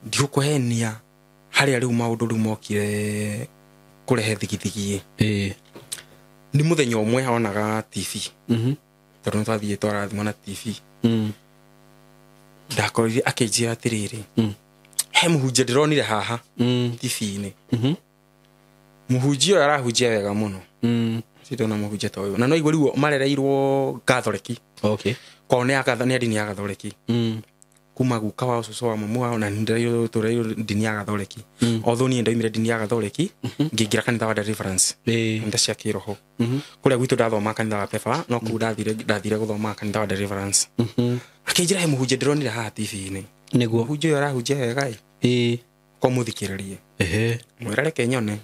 Ndigũkũhenia harĩa rĩu maũndũ rĩu mokire kũrehe thigithigi. Nĩ mũthenya ũmwe onaga TV. Tondũ nĩ twathiĩ twarathimwo na TV. Ndakorire akĩnjĩra atĩrĩrĩ, he mũhunjia ndĩronire haha TV-inĩ. Mũhunjia ũyũ arahunjia wega mũno. Citona mũhunjia ta ũyũ. Na no igua rĩu marereirwo Gathoreki. Okay. Kwao nĩ a ndini ya Gathoreki. Kuma guka wao cũcũ wa mamu wao na nĩndĩreirwo tũreirwo ndini ya Gathoreki. Although niĩ ndaumire ndini ya Gathoreki ngĩingĩra kanitha wa Deliverance. Kanitha cia kĩroho. Kũrĩa gwitũ ndathoma kanitha wa Pefa no kũu ndathire gũthoma kanitha wa Deliverance. Akĩnjĩra he mũhunjia ndĩronire haha TV-inĩ. Nĩguo. Mũhunjia ũyũ arahunjia wega ĩ. Ko mũthikĩrĩrie. Mwĩra reke nyone.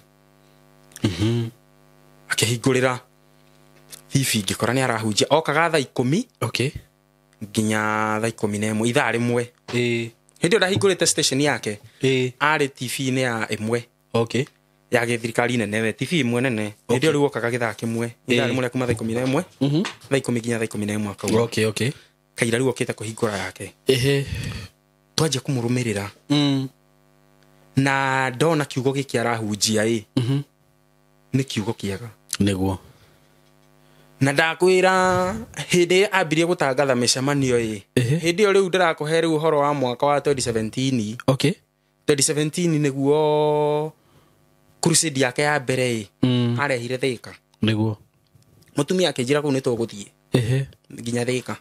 Akĩhingũrĩra TV ngĩkora nĩ arahunjia. Okaga thaa 10. Okay. Nginya thaa 11 ithaa rĩmwe. Hĩndĩ ĩyo ndahingũrĩte station yake. Arĩ TV-inĩ ya ĩmwe. Okay. Ya gĩthirikari nene we TV ĩmwe nene. Hĩndĩ ĩyo rĩu okaga gĩthaa kĩmwe. Ithaa rĩmwe rĩa kuma thaa 11. Thaa 10 nginya thaa 11 akauga. Okay, okay. Kaira rĩu okĩte kũhingũra yake. Twanjia kũmũrũmĩrĩra. Na ndona kiugo gĩkĩ arahunjia ĩ. Nĩ kiugo kĩega. Nĩguo. Na ndakwĩra hĩndĩ ambirie gũtangatha mĩcemanio ĩ. Hĩndĩ ĩyo rĩu ndĩrakũhe rĩu ũhoro wa mwaka wa 2017. Okay. 2017 nĩguo crusade yake ya mbere ĩ. Arehire Thika. Nĩguo. Mũtumia akĩnjĩra kũu nĩ tũgũthiĩ. Nginya Thika.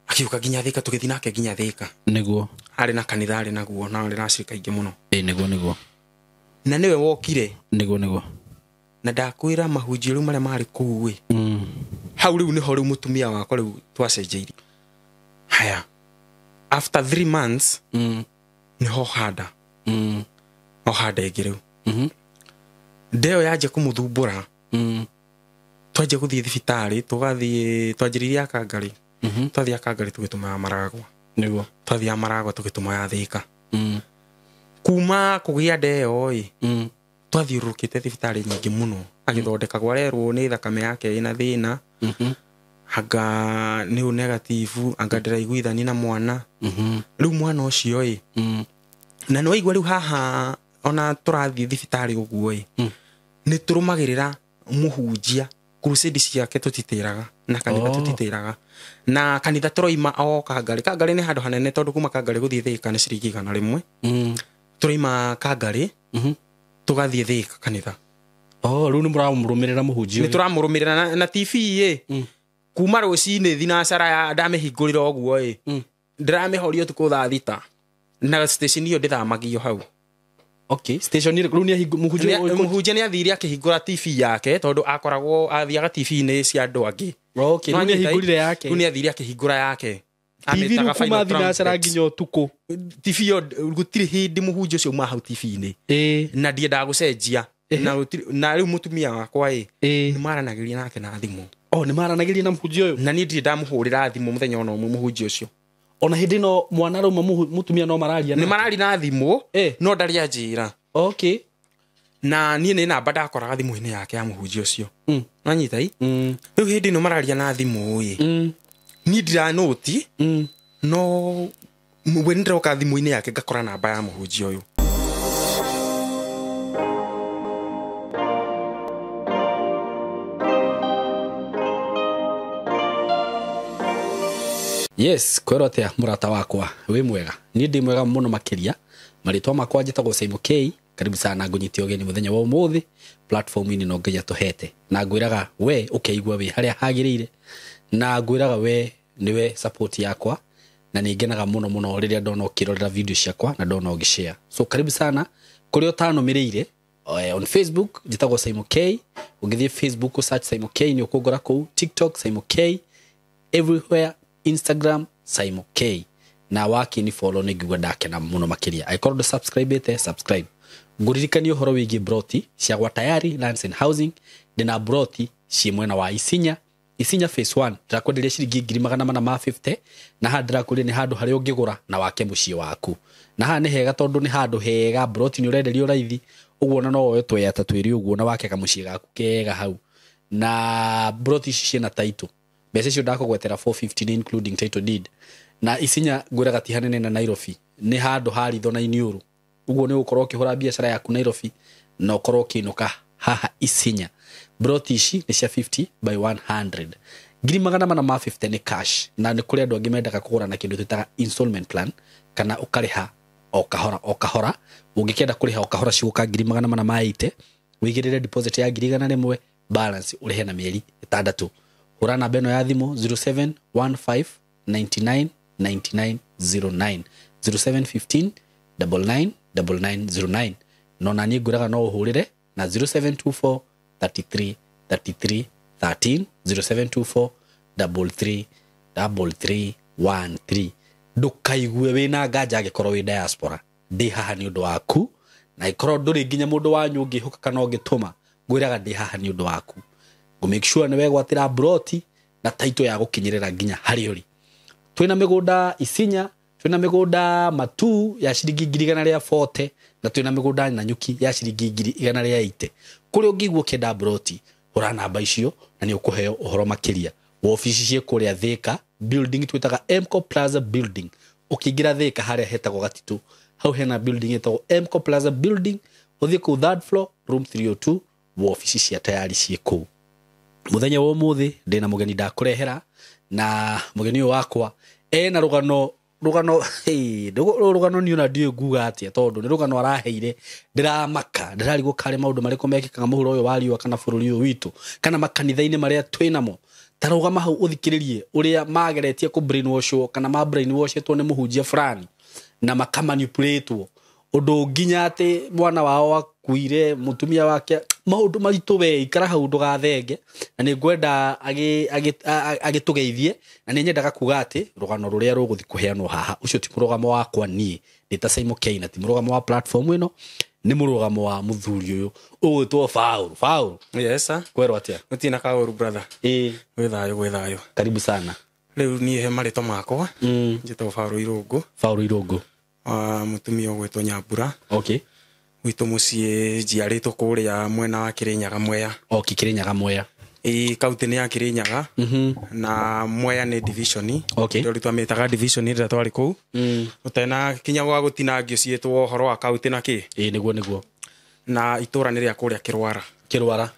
Akiuka nginya Thika tũgĩthiĩ nake nginya Thika. Nĩguo. Arĩ na kanitha arĩ naguo na arĩ na acirika aingĩ mũno. Nĩguo nĩguo. Na nĩwe wokire. Nĩguo nĩguo. Na ndakwĩra mahunjio rĩu marĩa marĩ kũu ĩ. Hau rĩu nĩho rĩu mũtumia wakwa rĩu twacenjeirie. Haya. After 3 months nĩho handa. O handa ĩngĩ rĩu. Ndeo yanjia kũmũthumbũra. Twanjia gũthiĩ thibitarĩ, tũgathiĩ twanjĩrĩirie Akangari. Twathiĩ Akangari tũgĩtũma Maragwa. Nĩguo. Twathiĩ Maragwa tũgĩtũma ya Thika. Kuma kũgĩa ndeo ĩ. Twathiũrũrũkĩte thibitarĩ nyingĩ mũno. Agĩthondekagwo arerwo nĩ thakame yake ĩna thĩna. Anga nĩ ũ negative, anga ndĩraiguithania na mwana. Rĩu mwana ũcio ĩ. Na nĩ waigua rĩu haha ona tũrathiĩ thibitarĩ ũguo ĩ. Nĩ tũrũmagĩrĩra mũhunjia crusade ciake tũtitĩraga na kanitha tũtitĩraga. Na kanitha tũroima o Kangarĩ. Kangarĩ nĩ handũ hanene tondũ kuma Kangarĩ gũthiĩ Thika nĩ ciringi 100. Tũroima Kangarĩ. Tũgathiĩ Thika kanitha. Oh, rĩu nĩ mũramũrũmĩrĩra mũhunjia ũyũ. Nĩ tũramũrũmĩrĩra na TV ĩ. Kuma rũcinĩ thinacara ya ndamĩhingũrĩra ũguo ĩ. Ndĩramĩhoria ũtukũ thaa 6. Na station ĩyo ndĩthamagio hau. Okay, station ĩrĩkũ? Rĩu nĩ mũhunjia ũyũ mũhunjia nĩ athire akĩhingũra TV yake tondũ akoragwo athiaga TV-inĩ cia andũ angĩ. Okay, rĩu nĩ ahingũrire yake. Rĩu nĩ athire akĩhingũra yake. TV rĩu kuma thinacara nginya ũtukũ. TV ĩyo gũtirĩ hĩndĩ mũhunjia ũcio uma hau TV-inĩ. Na ndiendaga gũcenjia. Na rĩu mũtumia wakwa ĩ nĩ maranagĩria nake na thimũ. Oh, nĩ maranagĩria na mũhunjia ũyũ. Na niĩ ndirĩ ndamũhũrĩra thimũ mũthenya ona ũmwe mũhunjia ũcio. Ona hĩndĩ ĩno mwana rauma mũtumia no mararia. Nĩ mararia na thimũ no ndarĩ anjĩra. Okay. Na niĩ nĩ namba ndakoraga thimũ-inĩ yake ya mũhunjia ũcio. Nanyita i? Rĩu hĩndĩ ĩno mararia na thimũ ĩ. Niĩ ndiranũti. No we nĩndĩroka thimũ-inĩ yake ngakora namba ya mũhunjia ũyũ. Yes, kwero atia murata wakwa wi mwega. Ni ndi mwega muno makiria. Maritwa makwa njitagwo Simon K. Karibu sana ngunyite ugeni muthenya wa umuthi platform ini no nginya tuhete. Na ngwiraga we ukeigua wi haria hagiriire. Na ngwiraga we niwe support yakwa na ningenaga muno muno riria ndona ukirorera video ciakwa na ndona ugishare. So karibu sana kuri utanumirire on Facebook njitagwo Simon K. Ungithie Facebook search Simon K ni ukungora kuu, TikTok Simon K, everywhere Instagram Simon K. Na waki ni follow ni ngigua ndakena muno makiria. Aikorwo ndu subscribe ete subscribe. Nguririkanie uhoro wigie broti cia gwa Tayari Lands and Housing. Ndina broti ci mwena wa Isinya. Isinya phase 1 ndirakwenderia ciringi 450 na haha ndirakũria nĩ handũ harĩa ũngĩgũra na wake mũciĩ waku. Na haha nĩ hega tondũ nĩ handũ hega, broti nĩ ũrenderio raithi ũguo na no woe twea ta twĩrĩ ũguo na wake kamũciĩ gaku kega hau. Na broti ici ciĩna title. Mbeca icio ndakũgwetera 450 including title deed. Na Isinya ngwĩraga ti hanene na Nairobi. Nĩ handũ ha ritho na iniũrũ. Ũguo nĩ ũgũkorwo ũkĩhũra biacara yaku Nairobi na ũkorwo ũkĩinũka haha Isinya. Broti ici nĩ cia 50 by 100. 450,000 nĩ cash, na nĩ kũrĩ andũ angĩ mendaga kũgũra na kĩndũ twĩtaga installment plan, kana ũkarĩha o kahora o kahora. Ũngĩkenda kũrĩha o kahora cigũka 480,000, wĩigĩrĩre deposit ya 100,000, balance ũrĩhe na mĩeri 6. Hũra namba ĩno ya thimũ 0715 99 99 09, 0715 99 99 09. No na niĩ ngwĩraga no ũhũrĩre na 0724 33 33 13, 0724 33 33 13. Ndũkaigue wĩna nganja angĩkorwo wĩ diaspora. Ndĩ haha nĩ ũndũ waku, na ĩkorwo ndũrĩ nginya mũndũ wanyu ũngĩhoka kana ũngĩtũma, ngwĩraga ndĩ haha nĩ ũndũ waku. Ngũ make sure nĩ wegwatĩra broti na taito ya gũkinyĩrĩra nginya harĩa ũrĩ. Twĩna mĩgũnda Isinya, twĩna mĩgũnda Matu ya ciringi 140,000, na twĩna mĩgũnda Nanyuki ya ciringi 180,000. Kũrĩa ũngĩigua ũkĩenda broti, hũra namba icio na nĩ ũkũheo ũhoro makĩria. Wobici ciĩ kũrĩa Thika, building twĩtaga Mco Plaza building. Ũkĩingĩra Thika harĩa hetagwo Gatitũ, hau hena building ĩtagwo Mco Plaza building, ũthiĩ kũu third floor room 302, wobici cia tayari ciĩ kũu. Mũthenya wa ũmũthĩ ndĩna mũgeni ndakũrehera, na mũgeni ũyũ wakwa ena rũgano rũgano hey, rũgano niĩ ona ndiũĩ nguga atĩa, tondũ nĩ rũgano araheire ndĩramaka, ndĩrarigwo karĩ maũndũ marĩkũ mekĩkaga mũhuro ũyũ wa riũa kana bũrũri ũyũ witũ kana makanitha-inĩ marĩa twĩnamo. Ta rũgama hau ũthikĩrĩrie ũrĩa mageretie kũ brainwashwo kana ma brainwashetwo nĩ mũhunjia fulani na makamanipulatewo ũndũ nginya atĩ mwana wao akuire, mũtumia wake, maũndũ maritũ. We ikara hau ndũgathenge, na nĩ ngwenda agĩtũgeithie, na nĩ nyendaga kuga atĩ rũgano rũrĩa rũgũthiĩ kũheanwo haha ũcio ti mũrũgamo wakwa niĩ ndĩ ta Simon K, na ti mũrũgamo wa platform ĩno, nĩ mũrũgamo wa mũthuri ũyũ ũgwĩtwo Paul. Paul. Yes sir. Kwerwo atĩa? Gũtirĩ na kaũru brother. Ĩĩ. Gwĩ thayũ, gwĩ thayũ. Karibu sana. Rĩu niĩ he marĩtwa makwa. Njĩtagwo Paul Irũngũ. Paul Irũngũ. Mũtumia ũgwĩtwo Nyambura. Okay. Gwitũ mũciĩ njiarĩtwo kũrĩa mwena wa Kĩrĩnyaga Mwea. Okay, Kĩrĩnyaga Mwea. Ĩĩ, kaunti nĩ ya Kĩrĩnyaga. Na Mwea nĩ division. Okay. Rĩu twamĩtaga division rĩrĩa twarĩ kũu. Ũtena kinya gwa gũtinangio ciĩtwo ũhoro wa kaunti na kĩ. Ĩĩ, nĩguo nĩguo. Na itũra nĩ rĩa kũrĩa Kĩrwara. Kĩrwara.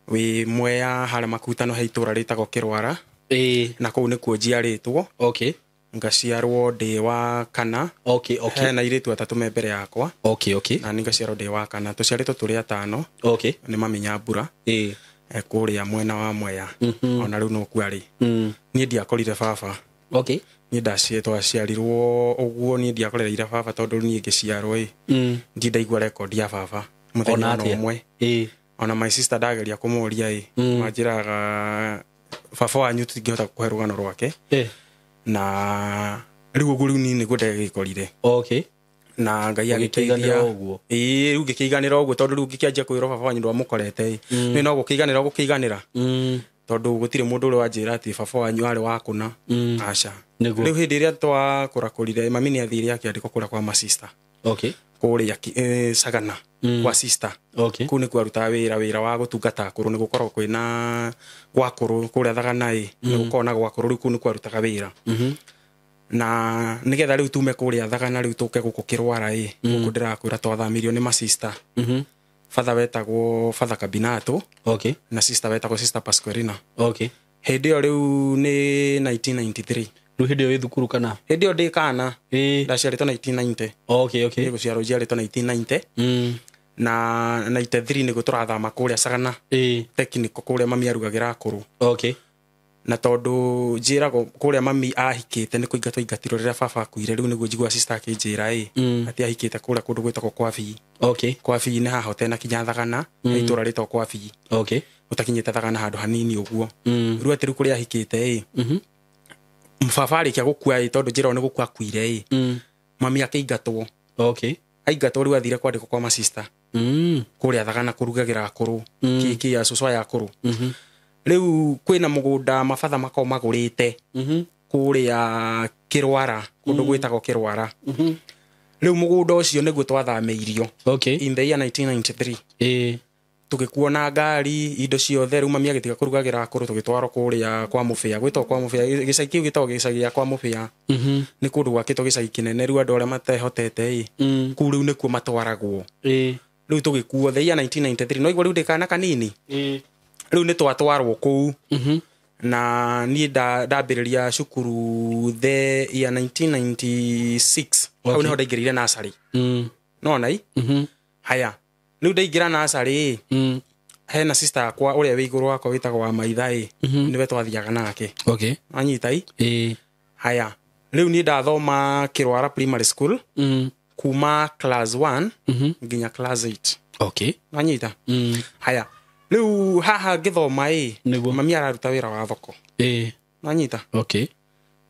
Wĩ Mwea harĩa makutano he itũra rĩtagwo Kĩrwara. Ĩĩ. Na kũu nĩkuo njiarĩtwo. Okay. Ngaciarwo ndĩ wa kana. Okay, okay. Hena airĩtu atatũ me mbere yakwa. Okay, okay. Na nĩ ngaciarwo ndĩ wa kana. Tũciarĩtwo tũrĩ atano. Okay. Nĩ mami Nyambura. Ĩĩ. Kũrĩa mwena wa Mwea. Ona rĩu no kuo arĩ. Niĩ ndiakorire baba. Okay. Niĩ twaciarirwo ũguo, niĩ ndiakorereire baba tondũ niĩ ngĩciarwo ĩ. Ndi ndaigua rekondi ya baba mũthenya ona ũmwe. Ĩĩ. Ona my sister ndageria kũmũria ĩ, manjĩraga baba wanyu tũtingĩhota kũhe rũgano rwake. Ĩĩ. Na rĩu ũguo rĩu niĩ nĩguo ndagĩkorire. Okay. Na Ngai Ũgĩkĩiganĩra agĩteithia. ũguo. Ĩĩ, rĩu ngĩkĩiganĩra ũguo tondũ rĩu ngĩkĩanjia kwĩrwo baba wanyu ndwamũkorete ĩ. Nĩ no gũkĩiganĩra gũkĩiganĩra. Tondũ gũtirĩ mũndũ ũrĩa wanjĩra atĩ baba wanyu arĩ wa kũna. Aca. Nĩguo. Rĩu hĩndĩ ĩrĩa twakũrakũrire, mami nĩ athire akĩandĩkwo kũrĩa kwa ma sister. Okay. Kũrĩa Sagana kwa sister. Okay. Kũu nĩkuo arutaga wĩra wa gũtungata akũrũ, nĩ gũkoragwo kwĩna gwa akũrũ kũrĩa Thagana ĩ, nĩ gũkoragwo na gwa akũrũ, rĩu kũu nĩkuo arutaga wĩra. Na nĩgetha rĩu tume kũrĩa Thagana rĩu tũke gũkũ Kĩrwara ĩ, gũkũ ndĩrakwĩra twathamirio nĩ ma sister. Father wetagwo Father Kabinato. Okay. Na sister wetagwo Sister Pasqualina. Okay. Hĩndĩ ĩyo rĩu nĩ 1993. Rĩu hĩndĩ ĩyo wĩ thukuru kana? Hĩndĩ ĩyo ndĩ kana. Ĩĩ. Ndaciarĩtwo 1990. Okay, okay. Nĩ gũciarwo njiarĩtwo 1990. Na 93 nĩguo tũrathama kũrĩa Sagana. Ĩĩ. Technical kũrĩa mami arugagĩra akũrũ. Okay. Na tondũ njĩragwo kũrĩa mami ahikĩte nĩ kũingatwo aingatirwo rĩrĩa baba akuire, rĩu nĩguo njiguaga sister akĩnjĩra ĩ, atĩ ahikĩte kũrĩa kũndũ gwĩtagwo kwa Bii. Okay. Kwa Bii nĩ haha ũtenakinya Thagana, nĩ itũra rĩtagwo kwa Bii. Okay. Ũtakinyĩte Thagana handũ hanini ũguo. Rĩu atĩ rĩu kũrĩa ahikĩte ĩ, baba arĩkia gũkua ĩ, tondũ njĩragwo nĩ gũkua akuire ĩ, mami akĩingatwo. Okay. Aingatwo rĩu athire kwandĩkwo kwa ma sister. Kũrĩa Thagana kũrugagĩra akũrũ, kĩkĩ ya cũcũ aya akũrũ. Rĩu kwĩna mũgũnda mabatha makoragwo magũrĩte kũrĩa Kĩrwara, kũndũ gwĩtagwo Kĩrwara. Rĩu mũgũnda ũcio nĩguo twathamĩirio. Okay. In the year 1993. Ĩĩ. Tũgĩkuona ngari indo ciothe rĩu mami agĩtiga kũrugagĩra akũrũ tũgĩtwarwo kũrĩa kwa Mũbĩa gwĩtagwo kwa Mũbĩa gĩcagi kĩu gĩtagwo gĩcagi gĩa kwa Mũbĩa. Nĩ kũndũ gwakĩtwo gĩcagi kĩnene rĩu andũ arĩa matehotete ĩ kũu rĩu nĩkuo matwaragwo. Rĩu tũgĩkuo the year 1993 no igua rĩu ndĩ kana kanini. Rĩu nĩ twatwarwo kũu. Na niĩ ndambĩrĩria cukuru the year 1996 hau nĩho ndaingĩrire nursery. Nona i haya rĩu ndaingĩra nursery hena sister yakwa ũrĩa wĩ igũrũ wakwa wĩtagwo wa Maitha ĩ nĩwe twathiaga nake. Okay. Anyita i haya rĩu niĩ ndathoma Kĩrwara Primary School kuma class 1 nginya class 8. Okay. Anyita haya rĩu haha ngĩthoma ĩ mami araruta wĩra wa thoko. Anyita. Okay.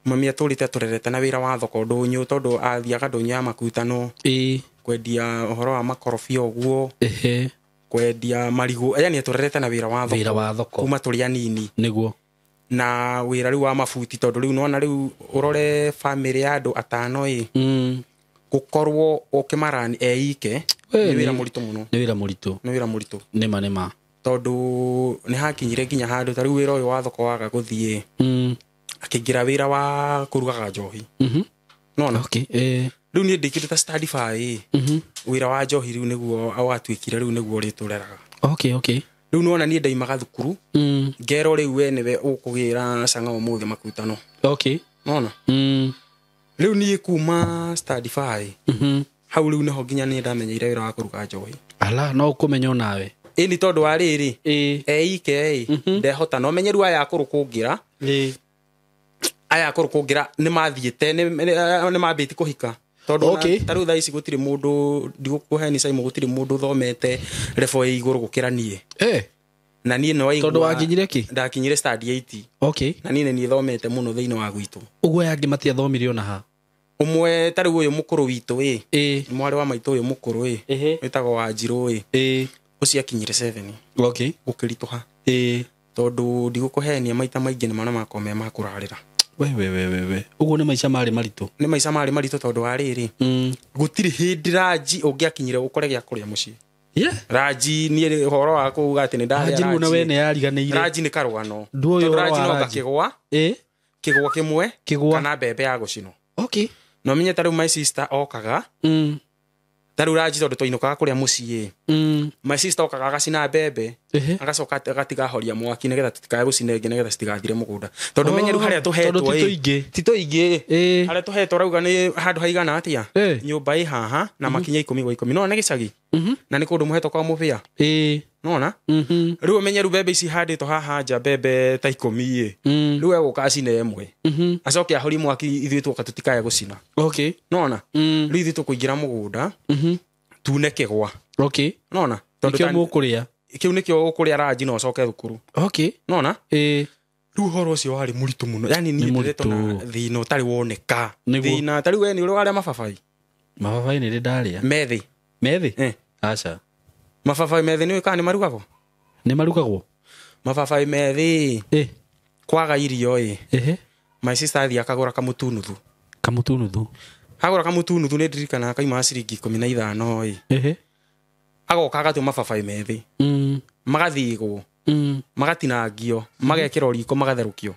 Mami atũrĩte atũrerete na wĩra wa thoko ndũnyũ tondũ athiaga ndũnyũ ya makutano. Kwendia ũhoro wa makorobia ũguo. Kwendia marigũ yani atũrerete na wĩra wa thoko. Wĩra wa thoko kuma tũrĩ anini. Nĩguo. Na wĩra rĩu wa mabuti tondũ rĩu nona rĩu ũrore family ya andũ atano ĩ gũkorwo ũkĩmarani eike nĩ wĩra mũritũ mũno. Nĩ wĩra mũritũ. Nĩ wĩra mũritũ. Nĩma nĩma. Tondũ nĩ hakinyire nginya handũ ta rĩu wĩra ũyũ wa thoko waga gũthiĩ akĩingĩra wĩra wa kũrugaga njohi. Nona. Okay. Rĩu niĩ ndĩkĩte ta study ĩ wĩra wa njohi rĩu nĩguo watuĩkire rĩu nĩguo ũrĩtũreraga. Okay, okay. Rĩu nĩwona niĩ ndaimaga thukuru ngerwo rĩu we nĩwe ũkũgĩra canga ũmũthĩ makutano. Okay. Nona. Rĩu niĩ kuma study hau rĩu nĩho nginya niĩ ndamenyeire wĩra wa kũruga njohi. Ala no ũkũmenya onawe. Ĩni tondũ wa rĩrĩ eike ĩ ndehota no menye rĩu aya akũrũ kũngĩra. Aya akũrũ kũngĩra nĩ mathiĩte nĩ mambĩtie kũhika. Tondũ ta rĩu thaa ici gũtirĩ mũndũ ndigũkũheni Simon gũtirĩ mũndũ ũthomete level ĩ igũrũ gũkĩra niĩ. Na niĩ no Tondũ wakinyire kĩ? Ndakinyire study 8. Okay. Na niĩ nĩ thomete mũno thĩinĩ wa gwitũ. Ũguo aya angĩ matiathomire ona ha? Ũmwe ta rĩu ũyũ mũkũrũ witũ ĩ mwarĩ wa maitũ ũyũ mũkũrũ ĩ wĩtagwo Wanjirũ ĩ ũcio akinyire 7. Okay. Gũkĩritũha. Tondũ ndigũkũhenia maita maingĩ nĩ marĩa makoragwo me ma kũrarĩra. We. Ũguo nĩ maica marĩ maritũ. Nĩ maica marĩ maritũ tondũ wa rĩrĩ gũtirĩ hĩndĩ ranji ũngĩakinyire ũkore gĩa kũrĩa mũciĩ. Ranji niĩ ũhoro wa kuuga atĩ nĩ ndarĩa ranji. Ranji we nĩ yariganĩire. Ranji nĩ karũgano. Tondũ ranji no gakĩgwa. Kĩgwa kĩmwe kana mbembe ya gũcinwo. Okay. No menye ta rĩu my sister okaga. Ta rĩu ranji tondũ twainũkaga kũrĩa mũciĩ. My sister okaga agacina mbembe. Agacoka agatiga horia mwaki nĩgetha tũtikae gũcina ĩngĩ nĩgetha citigathire mũgũnda. Tondũ menye rĩu harĩa tũhetwo ĩ ti tũingĩ. Harĩa tũhetwo rauga nĩ handũ haigana atĩa? Nyũmba ĩ haha na makinya 10 gwa 10. No nĩ gĩcagi. Na nĩ kũndũ mũhetwo kwa Mũbĩa. Nona? Rĩu menye rĩu mbembe ici handĩtwo haha nja mbembe ta 10 ĩ. Rĩu egũka acine ĩmwe. Acoke ahorie mwaki ithuĩ twoka tũtikae gũcina. Okay. Nona? Rĩu ithuĩ tũkũingĩra mũgũnda tune kĩgwa. Okay. Nona? Tondũ nĩkĩo mũkũrĩa. Kĩu nĩkĩo ũkũrĩa ranji no ũcoke thukuru. Okay. Nona? Rĩu ũhoro ũcio warĩ mũritũ mũno. Yani niĩ ndĩretwo na thĩna ũtarĩ woneka. Thĩna ta rĩu we nĩ ũrĩ warĩa mababaĩ? Mababaĩ nĩ ndĩ ndarĩa. Methĩ. Methĩ? Aca. Mababaĩ methĩ nĩ ũĩ kana nĩ marugagwo? Nĩ marugagwo? Mababaĩ methĩ. Kwaga irio ĩ. My sister athiĩ akagũra kamũtu nuthu. Kamũtu nuthu. Agũra kamũtu nuthu nĩ ndirikanaga kauma ciringi 15 ĩ. Agoka agatua mababaĩ methĩ. Magathigwo. Magatinangio. Magekĩrwo riko magatherũkio.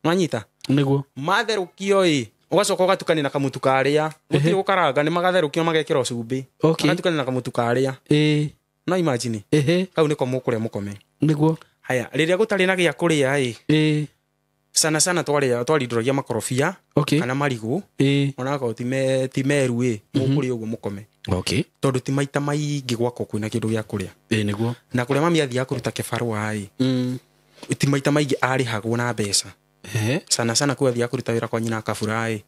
Nwanyita? Nĩguo. Matherũkio ĩ. Ũgacoka ũgatukania na kamũtu karĩa. Gũtirĩ gũkaranga nĩ magatherũkio magekĩrwo cumbĩ. Magatukania na kamũtu karĩa. No imagine. Kau nĩko mũkũrĩa mũkome. Nĩguo. Haya, rĩrĩa gũtarĩ na gĩa kũrĩa ĩ. Sana sana twarĩa twarindũragia makorobia kana marigũ. Onakorwo ti meru ĩ, mũkũrĩa ũguo mũkome. Okay. Tondũ ti maita maingĩ gwakwa kwĩna kĩndũ gĩa kũrĩa. Nĩguo. Na kũrĩa mami athiaga kũruta kĩbarũa ĩ. Ti maita maingĩ arĩhagwo na mbeca. Sana sana kũu athiaga kũruta wĩra kwa nyina Kabura ĩ.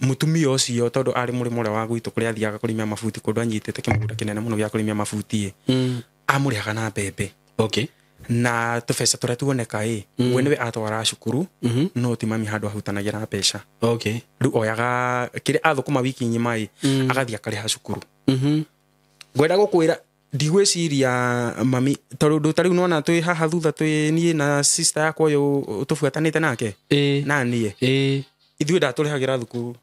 Mũtumia ũcio tondũ arĩ mũrĩmo ũrĩa wa gwitũ kũrĩa athiaga kũrĩmia mabuti kũndũ anyitĩte kĩmũgũnda kĩnene mũno gĩa kũrĩmia mabuti ĩ. Amũrĩhaga na mbembe. Okay. Na tũbeca tũrĩa tuoneka ĩ we nĩwe atwaraga cukuru no ti mami handũ ahutanagia na mbeca. Okay. Rĩu oyaga kĩrĩa athũkũma wiki ng'ima ĩ agathiĩ akarĩha cukuru. Ngwenda gũkwĩra ndigwĩciria mami tondũ ta rĩu nĩwona twĩ haha thutha twĩ niĩ na sister yakwa ũyũ tũbuatanĩte nake na niĩ ithuĩ ndatũrĩhagĩra thukuru.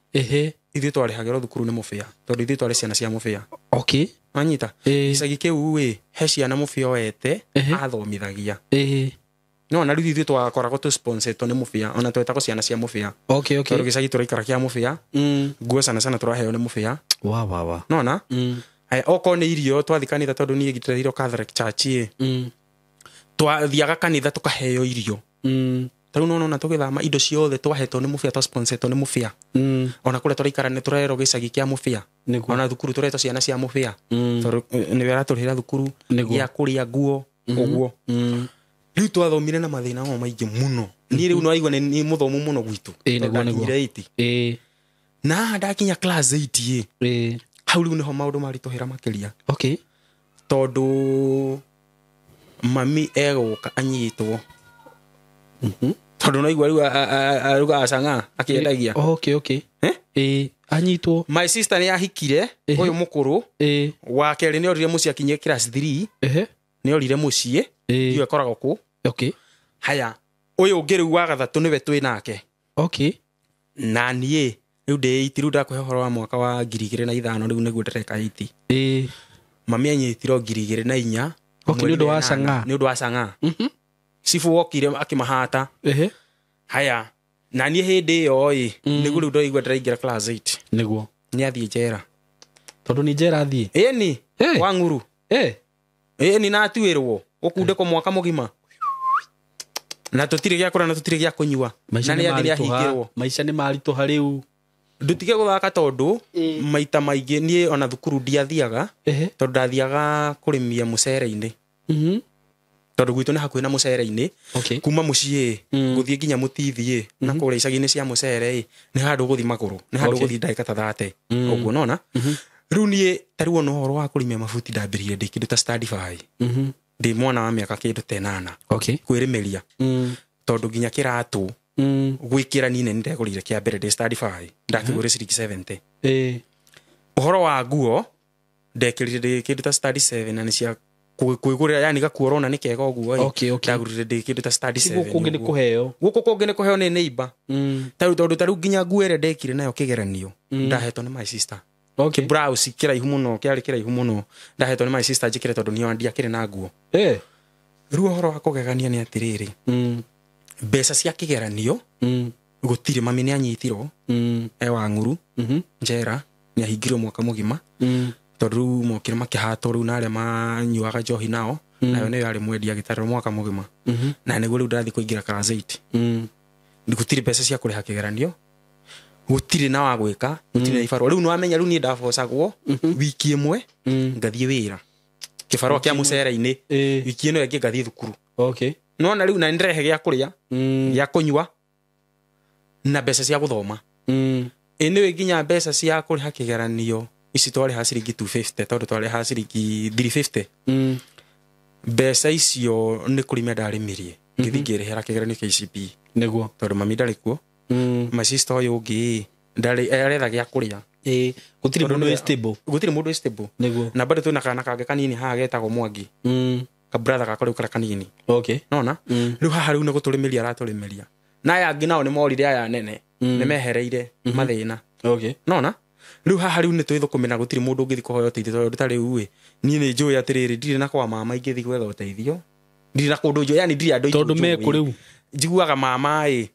Ithuĩ twarĩhagĩrwo thukuru nĩ mũbĩa, tondũ ithuĩ twarĩ ciana cia mũbĩa. Okay. Wanyita? Gĩcagi kĩu ĩ, he ciana mũbĩa oete athomithagia. No na rĩu ithuĩ twakoragwo tũsponsetwo nĩ mũbĩa, ona twetagwo ciana cia mũbĩa. Okay, okay. Tondũ gĩcagi tũraikara kĩa mũbĩa, nguo sana sana tũraheo nĩ mũbĩa. Wa wa wa. Nona? Aya, okorwo nĩ irio twathiĩ kanitha, tondũ niĩ ngĩtereirwo Catholic Church ĩ, twathiaga kanitha tũkaheo irio. Tarĩu nona tũgĩthama indo ciothe twahetwo nĩ mũbĩa, twasponsetwo nĩ mũbĩa. Ona kũrĩa tũraikara nĩ tũrerwo gĩcagi kĩa mũbĩa. Ona thukuru tũretwo ciana cia mũbĩa. Tondũ nĩwe aratũrĩhĩra thukuru, gĩa kũrĩa, nguo, ũguo. Rĩu twathomire na mathĩna mo maingĩ mũno. Niĩ rĩu nĩwaigua nĩ mũthomu mũno gwitũ. Nĩguo, nĩguo. Ndakinyire 8. Na haha ndakinya class 8 ĩ, hau rĩu nĩho maũndũ maritũhĩra makĩria. Okay. Tondũ mami egũka anyitwo. Tondũ naigua rĩu arugaga cang'aa akĩendagia. Okay, okay. Anyitwo. My sister nĩ ahikire, ũyũ mũkũrũ. Wa kerĩ nĩ orire mũciĩ akinyie class 3. Nĩ orire mũciĩ. Iyo ĩkoragwo kũ. Okay. Haya, ũyũ ũngĩ rĩu wa gatatũ nĩwe twĩ nake. Okay. Na niĩ rĩu ndĩ 8, rĩu ndakũhe ũhoro wa mwaka wa 2005, rĩu nĩguo ndĩreka 8. Mami anyitirwo 2004. Okay, nĩ ũndũ wa cang'aa. Nĩ ũndũ wa cang'aa. Cibu wokire akĩmahata. Haya, na niĩ hĩndĩ ĩyo ĩ, nĩguo rĩu ndoigua ndĩraingĩra class 8. Nĩguo. Nĩ athiĩ njera. Tondũ nĩ njera athiĩ? Ĩni, wa ng'uru. Ĩni, na atuĩrwo gũkundĩkwo mwaka mũgima. Na tũtirĩ gĩa kũrĩa na tũtirĩ gĩa kũnyua. Na nĩ athiĩ nĩ ahingĩrwo. Maica nĩ maritũha rĩu. Ndutige gũthaka tondũ maita maingĩ niĩ ona thukuru ndiathiaga, tondũ ndathiaga kũrĩmia mũcere-inĩ. Tondũ gwitũ nĩ hakuhĩ na mũcere-inĩ. Okay. Kuma mũciĩ gũthiĩ nginya mũtithi na kũrĩa icagi-inĩ cia mũcere nĩ handũ gũthiĩ magũrũ, nĩ handũ gũthiĩ ndagĩka ta 30. Ũguo nona? Rĩu niĩ ta rĩu ona ũhoro wa kũrĩmia mabuti ndambĩrĩirie ndĩ kĩndũ ta study 5. Ndĩ mwana wa mĩaka kĩndũ ta 8. Okay. Kwĩrĩmĩria. Tondũ nginya kĩratũ gwĩkĩra niĩ nĩ ndegũrire kĩa mbere ndĩ study 5. Ndakĩgũrire ciringi 70. Ũhoro wa nguo ndekĩrire ndĩ kĩndũ ta study 7 na nĩ cia kwĩgũrĩra, yani gakuo ũrona nĩ kega ũguo ĩ. Okay, okay. Ndagũrire ndĩ kĩndũ ta study Gũkũ 7. kũngĩ nĩ kũheo. Gũkũ kũngĩ nĩ kũheo nĩ neighbor. Tarĩu tondũ tarĩu nginya nguo ĩrĩa ndekire nayo kĩgeranio, ndahetwo nĩ my sister. Okay. Blouse kĩraihu mũno, kĩarĩ kĩraihu mũno. Ndahetwo nĩ my sister njĩkĩre tondũ niĩ ndiakĩrĩ na nguo. Rĩu ũhoro wa kũgegania nĩ atĩrĩrĩ, mbeca cia kĩgeranio gũtirĩ. Mami nĩ anyitirwo e wa ng'uru njera, nĩ ahingirwo mwaka mũgima. Tondũ rĩu mokire makĩhatwo rĩu na arĩa manyuaga njohi nao, nayo nĩyo yarĩ mwendia agĩtarĩrwo mwaka mũgima. Na nĩguo rĩu ndĩrathiĩ kũingĩra class 8. Gũtirĩ mbeca cia kũrĩha kĩgeranio, gũtirĩ na wa gwĩka, gũtirĩ na ibarũa. Rĩu nĩwamenya rĩu niĩ ndabocagwo wiki ĩmwe ngathiĩ wĩra kĩbarũa kĩa mũcere-inĩ, wiki ĩno ĩngĩ ngathiĩ thukuru. Okay. Nona rĩu na nĩndĩrehe gĩa kũrĩa, gĩa kũnyua na mbeca cia gũthoma. Ĩ nĩwe nginya mbeca cia kũrĩha kĩgeranio ici twarĩha ciringi 250, tondũ twarĩha ciringi 350. Mbeca icio nĩ kũrĩmia ndarĩmirie, ngĩthiĩ ngĩrĩhĩra kĩgeranio KCPE. Nĩguo. Tondũ mami ndarĩ kuo. My sister ũyũ ũngĩ ndarĩ, aretha gĩa kũrĩa. Gũtirĩ mũndũ wĩ stable. Gũtirĩ mũndũ wĩ stable. Nĩguo. Na bado twĩna kana kangĩ kanini haha getagwo Mwangi. Ka brother gakwa rĩu karĩa kanini. Okay. Nona? Rĩu haha rĩu nĩ gũtũrĩmĩria aratũrĩmĩria. Na aya angĩ nao nĩ morire, aya nene. Nĩ mehereire mathĩna. Okay. Nona? Rĩu haha rĩu nĩ twĩthũkũmĩra, gũtirĩ mũndũ ũngĩthiĩ kũhoya ũteithio tondũ ta rĩu ĩ, niĩ nĩ njũĩ atĩrĩrĩ, ndirĩ na kwa mama ingĩthiĩ gwetha ũteithio. Ndirĩ na kũndũ njũĩ, yani ndirĩ andũ Tondũ njũĩ. me kũ rĩu? Njiguaga mama ĩ,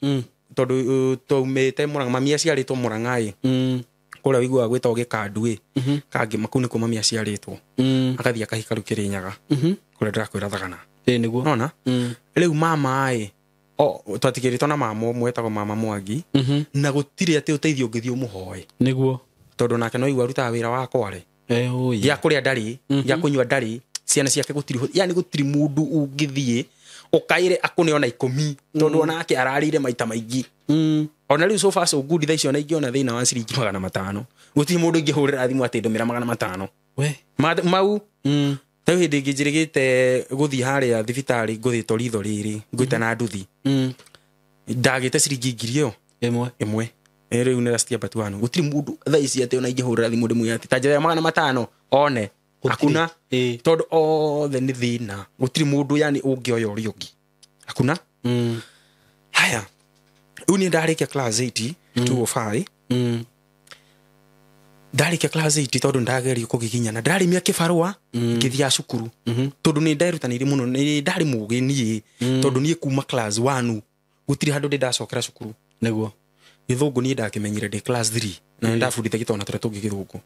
tondũ twaumĩte Mũrang'a, mami aciarĩtwo Mũrang'a ĩ. Kũrĩa ũiguaga gwĩtagwo Gĩkandu ĩ. Kangĩ kũu nĩkuo mami aciarĩtwo. Agathiĩ akahika rĩu Kĩrĩnyaga. Kũrĩa ndĩrakwĩra Thagana. Nĩguo. Nona? Rĩu mama ĩ, twatigĩrĩtwo na mama ũmwe etagwo mama Mwangi. Na gũtirĩ atĩ ũteithio ũngĩthiĩ ũmũhoe. Nĩguo. Tondũ nake no igua arutaga wĩra wa kware. Gĩa kũrĩa ndarĩ, gĩa kũnyua ndarĩ, ciana ciake gũtirĩ, yani gũtirĩ mũndũ ũngĩthiĩ ũkaire akũne ona 10, tondũ onake ararĩire maita maingĩ. Ona rĩu so far so good, thaa icio ona ingĩona thĩna wa ciringi 500, gũtirĩ mũndũ ingĩhũrĩra thimũ atĩ ndũmĩra 500. We. Mau, ta rĩu hĩndĩ ĩngĩ njĩrĩgĩte gũthiĩ harĩa thibitarĩ ngũthĩtwo ritho rĩrĩ, ngwĩta na nduthi. Ndagĩte ciringi ngiri ĩyo Ĩmwe. Ĩmwe. Rĩu nĩ last year but one. Gũtirĩ mũndũ thaa ici atĩ ona ingĩhũrĩra thimũ ndĩmwĩre atĩ ta njĩra ya 500 one. Gũtirĩ. Hakuna. Tondũ othe nĩ thĩna. Gũtirĩ mũndũ yani ũngĩoya ũrĩa ũngĩ. Hakuna. Haya. Rĩu niĩ ndarĩkia class 8, 205. Ndarĩkia class 8 tondũ ndagerio kũgiginyana ndĩrarĩmia kĩbarũa ngĩthiaga cukuru tondũ nĩ nderutanĩirie mũno nĩ ndarĩ mũgĩ niĩ tondũ niĩ kuma class 1 gũtirĩ handũ ndĩ ndacokera cukuru. Nĩguo. Gĩthũngũ niĩ ndakĩmenyire ndĩ class 3 na nĩ ndabundithagia twana tũrĩa tũngĩ gĩthũngũ.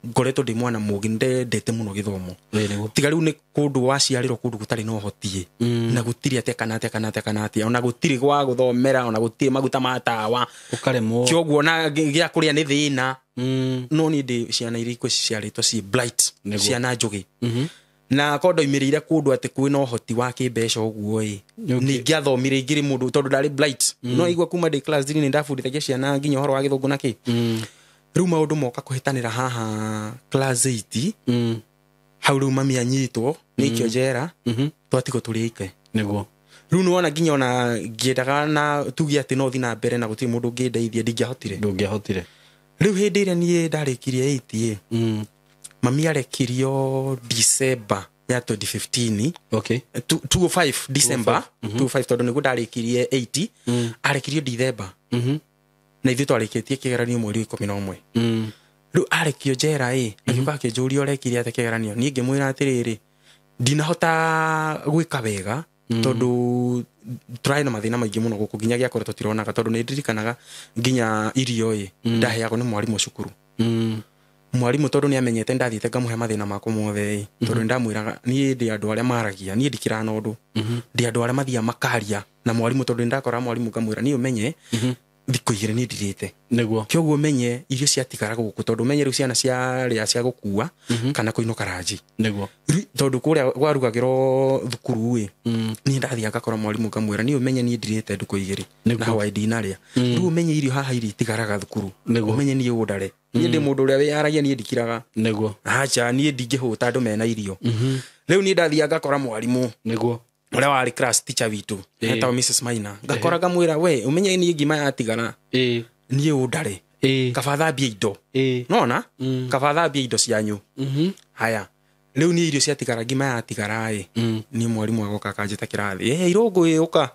Ngoretwo ndĩ mwana mũgĩ ndendete mũno gĩthomo. Nĩguo. Tiga rĩu nĩ kũndũ waciarĩrwo kũndũ gũtarĩ na ũhoti na gũtirĩ atĩa kana atĩa kana atĩa kana atĩa ona gũtirĩ gwa gũthomera ona gũtirĩ maguta ma tawa Ũkaremwo. kĩoguo na gĩa kũrĩa nĩ thĩna. No niĩ ndĩ ciana iria iciarĩtwo ciĩ blight ciana njũgĩ na korwo ndoimĩrĩire kũndũ atĩ kwĩna ũhoti wa kĩmbeca ũguo ĩ ningĩathomire ingĩrĩ mũndũ tondũ ndarĩ blight no igua kuma ndĩ class 3 nĩ ndabundithagia ciana nginya ũhoro wa gĩthũngũ na kĩ. Rĩu maũndũ moka kũhĩtanĩra haha class 8 hau rĩu mami anyitwo nĩ ikio njera twatigwo tũrĩ aike. Nĩguo. Rĩu nĩwona nginya ona ngĩendaga na tuge atĩ no thiĩ na mbere na gũtirĩ mũndũ ũngĩndeithia ndingĩahotire. Ndũngĩahotire. Rĩu hĩndĩ ĩrĩa niĩ ndarĩkirie 8 ĩ mami arekirio December ya 2015. Okay. 205 December 25 tondũ nĩguo ndarĩkirie 8 arekirio December na ithuĩ twarĩkĩtie kĩgeranio mweri wa 11. Rĩu arekio njera ĩ agĩũka akĩnjũria ũrekire atĩa kĩgeranio niĩ ngĩmwĩra atĩrĩrĩ ndinahota gwĩka wega tondũ tũrarĩ na mathĩna maingĩ mũno gũkũ nginya gĩa kũrĩa tũtironaga tondũ nĩ ndirikanaga nginya irio ĩ ndaheagwo nĩ mwarimũ cukuru. Mwarimũ tondũ nĩ amenyete ndathiĩte ngamũhe mathĩna makwa mothe ĩ tondũ nĩ ndamwĩraga niĩ ndĩ andũ arĩa maragia niĩ ndikĩraga na ũndũ ndĩ andũ arĩa mathiaga makaria na mwarimũ tondũ nĩ ndakora mwarimũ ngamwĩra niĩ ũmenye thikũ igĩrĩ niĩ ndirĩte. Nĩguo. Kĩoguo ũmenye irio ciatigara gũkũ tondũ ũmenye rĩu ciana ciarĩa cia gũkua kana kũinũka ranji. Nĩguo. Tondũ kũrĩa kwarugagĩrwo thukuru ĩ niĩ ndathiaga ngakora mwarimũ ngamwĩra niĩ ũmenye niĩ ndirĩte ndukũ igĩrĩ na hwaĩ ndinarĩa. Rĩu ũmenye irio haha iria itigaraga thukuru ũmenye niĩ ũndare niĩ ndĩ mũndũ ũrĩa wĩyaragia niĩ ndikiraga. Nĩguo. Acha niĩ ndingĩhũta andũ mena irio. Rĩu niĩ ndathiaga ngakora mwarimũ. Nĩguo. Ũrĩa warĩ class teacher witũ etagwo Mrs Maina ngakora ngamwĩra we ũmenye niĩ ngima yatigara niĩ ũndare kaba thambie indo nona kaba thambie indo cianyu. Haya rĩu niĩ irio ciatigara ngima yatigara ĩ niĩ mwarimũ agoka akanjĩta kĩrathi ĩ irũngũ ĩ ũka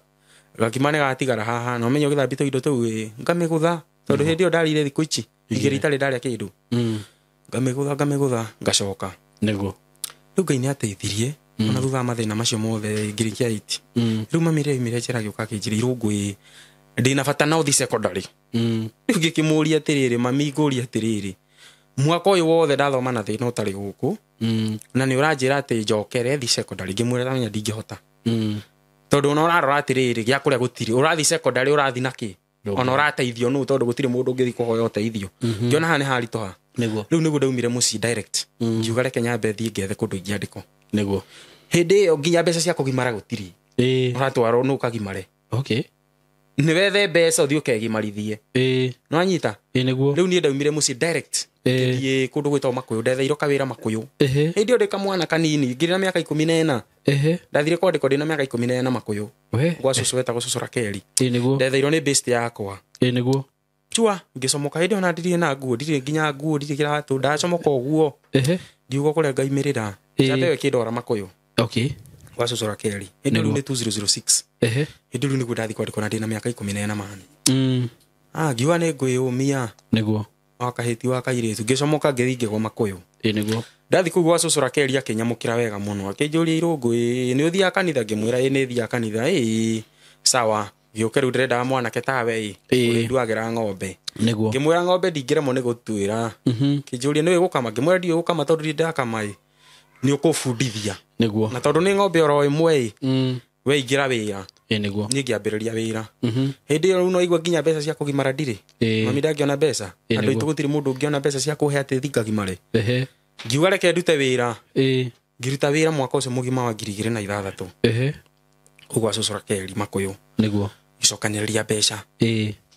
gakima nĩ gatigara haha na ũmenye ũgĩthambia tũindo tũu ĩ ngamĩgũtha tondũ hĩndĩ ĩyo ndarĩire thikũ ici igĩrĩ itarĩ ndarĩa kĩndũ ngamĩgũtha ngacoka. Nĩguo. Rĩu Ngai nĩ ateithirie ona thutha wa mathĩna macio mothe ngĩrĩkia 8. Rĩu mami rĩrĩa aumire njera agĩũka akĩnjĩra irũngũ ĩ ndĩna bata na ũthiĩ secondary. Rĩu ngĩkĩmũria atĩrĩrĩ mami ngũria atĩrĩrĩ mwaka ũyũ wothe ndathoma na thĩna ũtarĩ gũkũ na nĩ ũranjĩra atĩ njokere thiĩ secondary ngĩmwĩra tamenya ndingĩhota tondũ ona ũrarora atĩrĩrĩ gĩa kũrĩa gũtirĩ ũrathiĩ secondary ũrathiĩ nakĩ ona ũrateithio nũ tondũ gũtirĩ mũndũ ũngĩthiĩ kũhoya ũteithio ngĩona haha nĩ haritũha. Nĩguo. Rĩu nĩguo ndaumire mũciĩ direct ngiuga reke nyambe thiĩ ngethe kũndũ ingĩandĩkwo. Nĩguo. Hĩndĩ ĩyo nginya mbeca cia kũgimara gũtirĩ. Ũratwarwo nũ ũkagimare. Okay. Nĩ wethe mbeca ũthiĩ ũkegimarithie. Nĩwanyita? Nĩguo. Rĩu niĩ ndaumire mũciĩ direct ngĩthiĩ kũndũ gwĩtagwo Makũyũ ndetheirwo kawĩra Makũyũ. Hĩndĩ ĩyo ndĩ kamwana kanini ngĩrĩ na mĩaka 14. Ndathire kwandĩkwo ndĩ na mĩaka 14 Makũyũ. Gwa cũcũ wetagwo cũcũ Rakeli. Nĩguo. Ndetheirwo nĩ best yakwa. Nĩguo. Chua ngĩcomoka hĩndĩ ĩyo na ndirĩ na nguo ndirĩ nginya nguo ndirĩ kĩratũ ndacomoka ũguo. Ngiuga kũrĩa ngaimĩrĩra. Njambe ĩkĩndwara Makũyũ. Okay. Gwa cũcũ Rakeli. Hĩndĩ ĩyo rĩu nĩ 2006. Hĩndĩ ĩyo rĩu nĩguo ndathiĩ kwandĩkwo na ndĩ na mĩaka 14 mani. Ngiuga nĩ ngwĩyũmia. Nĩguo. Wa kahĩti wa kairĩtu ngĩcomoka ngĩthiĩ ngĩgwa Makũyũ. Nĩguo. Ndathi kũu gwa cũcũ Rakeli akĩnyamũkĩra wega mũno akĩnjũria irũngũ ĩ nĩ ũthiaga kanitha ngĩmwĩra ĩ nĩ thiaga kanitha ĩ sawa gĩũke rĩu ndĩrendaga mwanake tawe ĩ ũrĩa nduagĩra ng'ombe. Nĩguo. Ngĩmwĩra ng'ombe ndingĩremwo nĩ gũtuĩra. Kĩnjũria nĩũĩ gũkama ngĩmwĩra ndiũĩ gũkama tondũ ndirĩ ndakama ĩ nĩ ũkũbundithia. Nĩguo. Na tondũ nĩ ng'ombe oro ĩmwe ĩ we ingĩra wĩra. Nĩguo. Niĩ ngĩambĩrĩria wĩra. Hĩndĩ ĩyo rĩu no igua nginya mbeca cia kũgimara ndirĩ. Mami ndangĩona mbeca. Andũ aitũ gũtirĩ mũndũ ũngĩona mbeca cia kũhe atĩ thiĩ ngagimare. Ngiuga reke ndute wĩra. Ngĩruta wĩra mwaka ũcio mũgima wa 2006. Kũu gwa cũcũ Rakeli Makũyũ. Nĩguo. Ngĩcokanĩrĩria mbeca.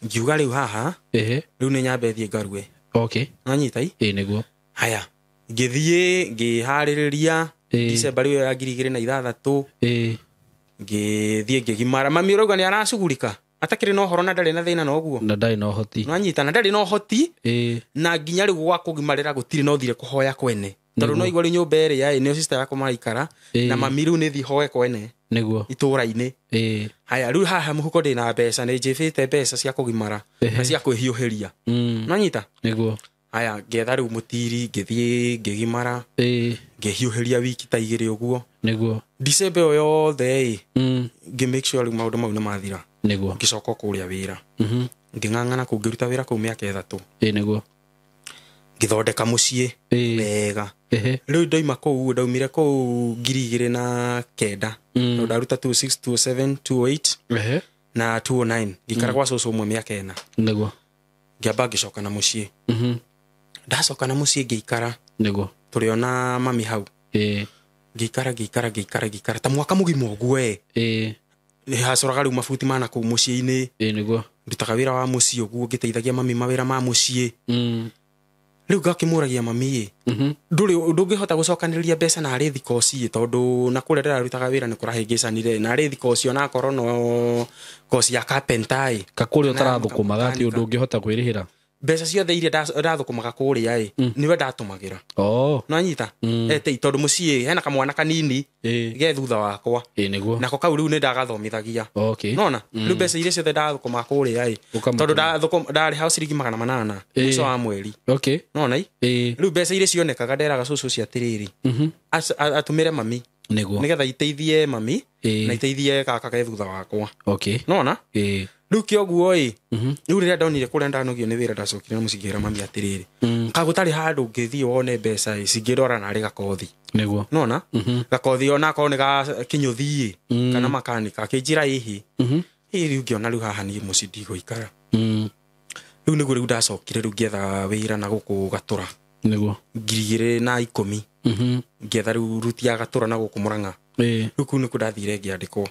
Ngiuga rĩu haha rĩu nĩ nyambe thiĩ ngarue. Okay. Nĩwanyita i? Nĩguo. Haya ngĩthiĩ ngĩharĩrĩria December rĩu ya 2006. Ngĩthiĩ ngĩgimara mami ũrauga nĩ aracugurika atakĩrĩ na ũhoro na ndarĩ na thĩna na ũguo na ndarĩ na ũhoti. Nĩwanyita na ndarĩ na ũhoti na nginya rĩu gwa kũgimarĩra gũtirĩ no thire kũhoya kwene tondũ no igua rĩu nyũmba ĩrĩa ĩ nĩyo sister yakwa maraikara na mami rĩu nĩ thiĩ hoe kwene Nĩguo. itũra-inĩ. Haya rĩu haha mũhuko ndĩ na mbeca nĩ njĩbĩte mbeca cia kũgimara na cia kwĩhiũhĩria. Nĩwanyita? Nĩguo. Haya ngetha rĩu mũtiri ngĩthiĩ ngĩgimara ngĩhiũhĩria wiki ta igĩrĩ ũguo nĩguo December ĩyo yothe ĩ ngĩ make sure rĩu maũndũ mau nĩ mathira nĩguo ngĩcoka kũrĩa wĩra ngĩng'ang'ana kũu ngĩruta wĩra kũu mĩaka 3 nĩguo ngĩthondeka mũciĩ wega rĩu ndoima kũu ndaumire kũu 2009 mm. Ndaruta 26 27 28 na 209 ngĩikara gwa cũcũ ũmwe mĩaka 4 nĩguo ngĩamba ngĩcoka na mũciĩ ndacoka na mũciĩ ngĩikara nĩguo tũrĩ ona mami hau ngĩikara ngĩikara ngĩikara ngĩikara ta mwaka mũgima ũguo ĩ hacoraga rĩu mabuti mana kũu mũciĩ-inĩ nĩguo ndutaga wĩra wa mũciĩ ũguo ngĩteithagia mami mawĩra ma mũciĩ rĩu ngakĩmũragia mami ĩ ndũrĩ ndũngĩhota gũcokanĩrĩria mbeca narĩ thikoci ĩ tondũ na kũrĩa ndĩrarutaga wĩra nĩ kũrahĩngĩcanire narĩ thikoci onakorwo no koci ya carpenter ĩ kakũrĩa ũtarathũkũmaga atĩ ũndũ ũngĩhota kwĩrĩhĩra mbeca ciothe iria ndathũkũmaga kũrĩa ĩ nĩwe ndatũmagĩra oh nanyita etei tondũ mũciĩ hena kamwana kanini ge thutha wakwa nĩguo nako kau rĩu nĩ ndagathomithagia okay nona rĩu mbeca iria ciothe ndathũkũmaga kũrĩa ĩ Ũkamũtũma. tondũ ndarĩhao ciringi 800 mũico wa mweri okay nona i rĩu mbeca iria cionekaga nderaga cũcũ ũcio atĩrĩrĩ atũmĩre mami nĩguo nĩgetha iteithie mami na iteithie gaka ke thutha wakwa okay nona rĩu kĩoguo ĩ rĩu rĩrĩa ndonire kũrĩa ndanogio nĩ wĩra ndacokire na mũciĩ ngĩra mami atĩrĩrĩ kagũtarĩ handũ ũngĩthiĩ wone mbeca ĩ cingĩndwara narĩ gakothi nĩguo nona gakothi onakorwo nĩ ga kĩnyũthi ĩ kana makanika akĩnjĩra ĩhĩ ĩ rĩu ngĩona rĩu haha niĩ mũciĩ ndigũikara rĩu nĩguo rĩu ndacokire rĩu ngĩetha wĩra na gũkũ Gatũra nĩguo 2010 ngĩetha rĩu ruti ya Gatũra na gũkũ Mũrang'a rĩu kũu nĩkuo ndathire ngĩandĩkwo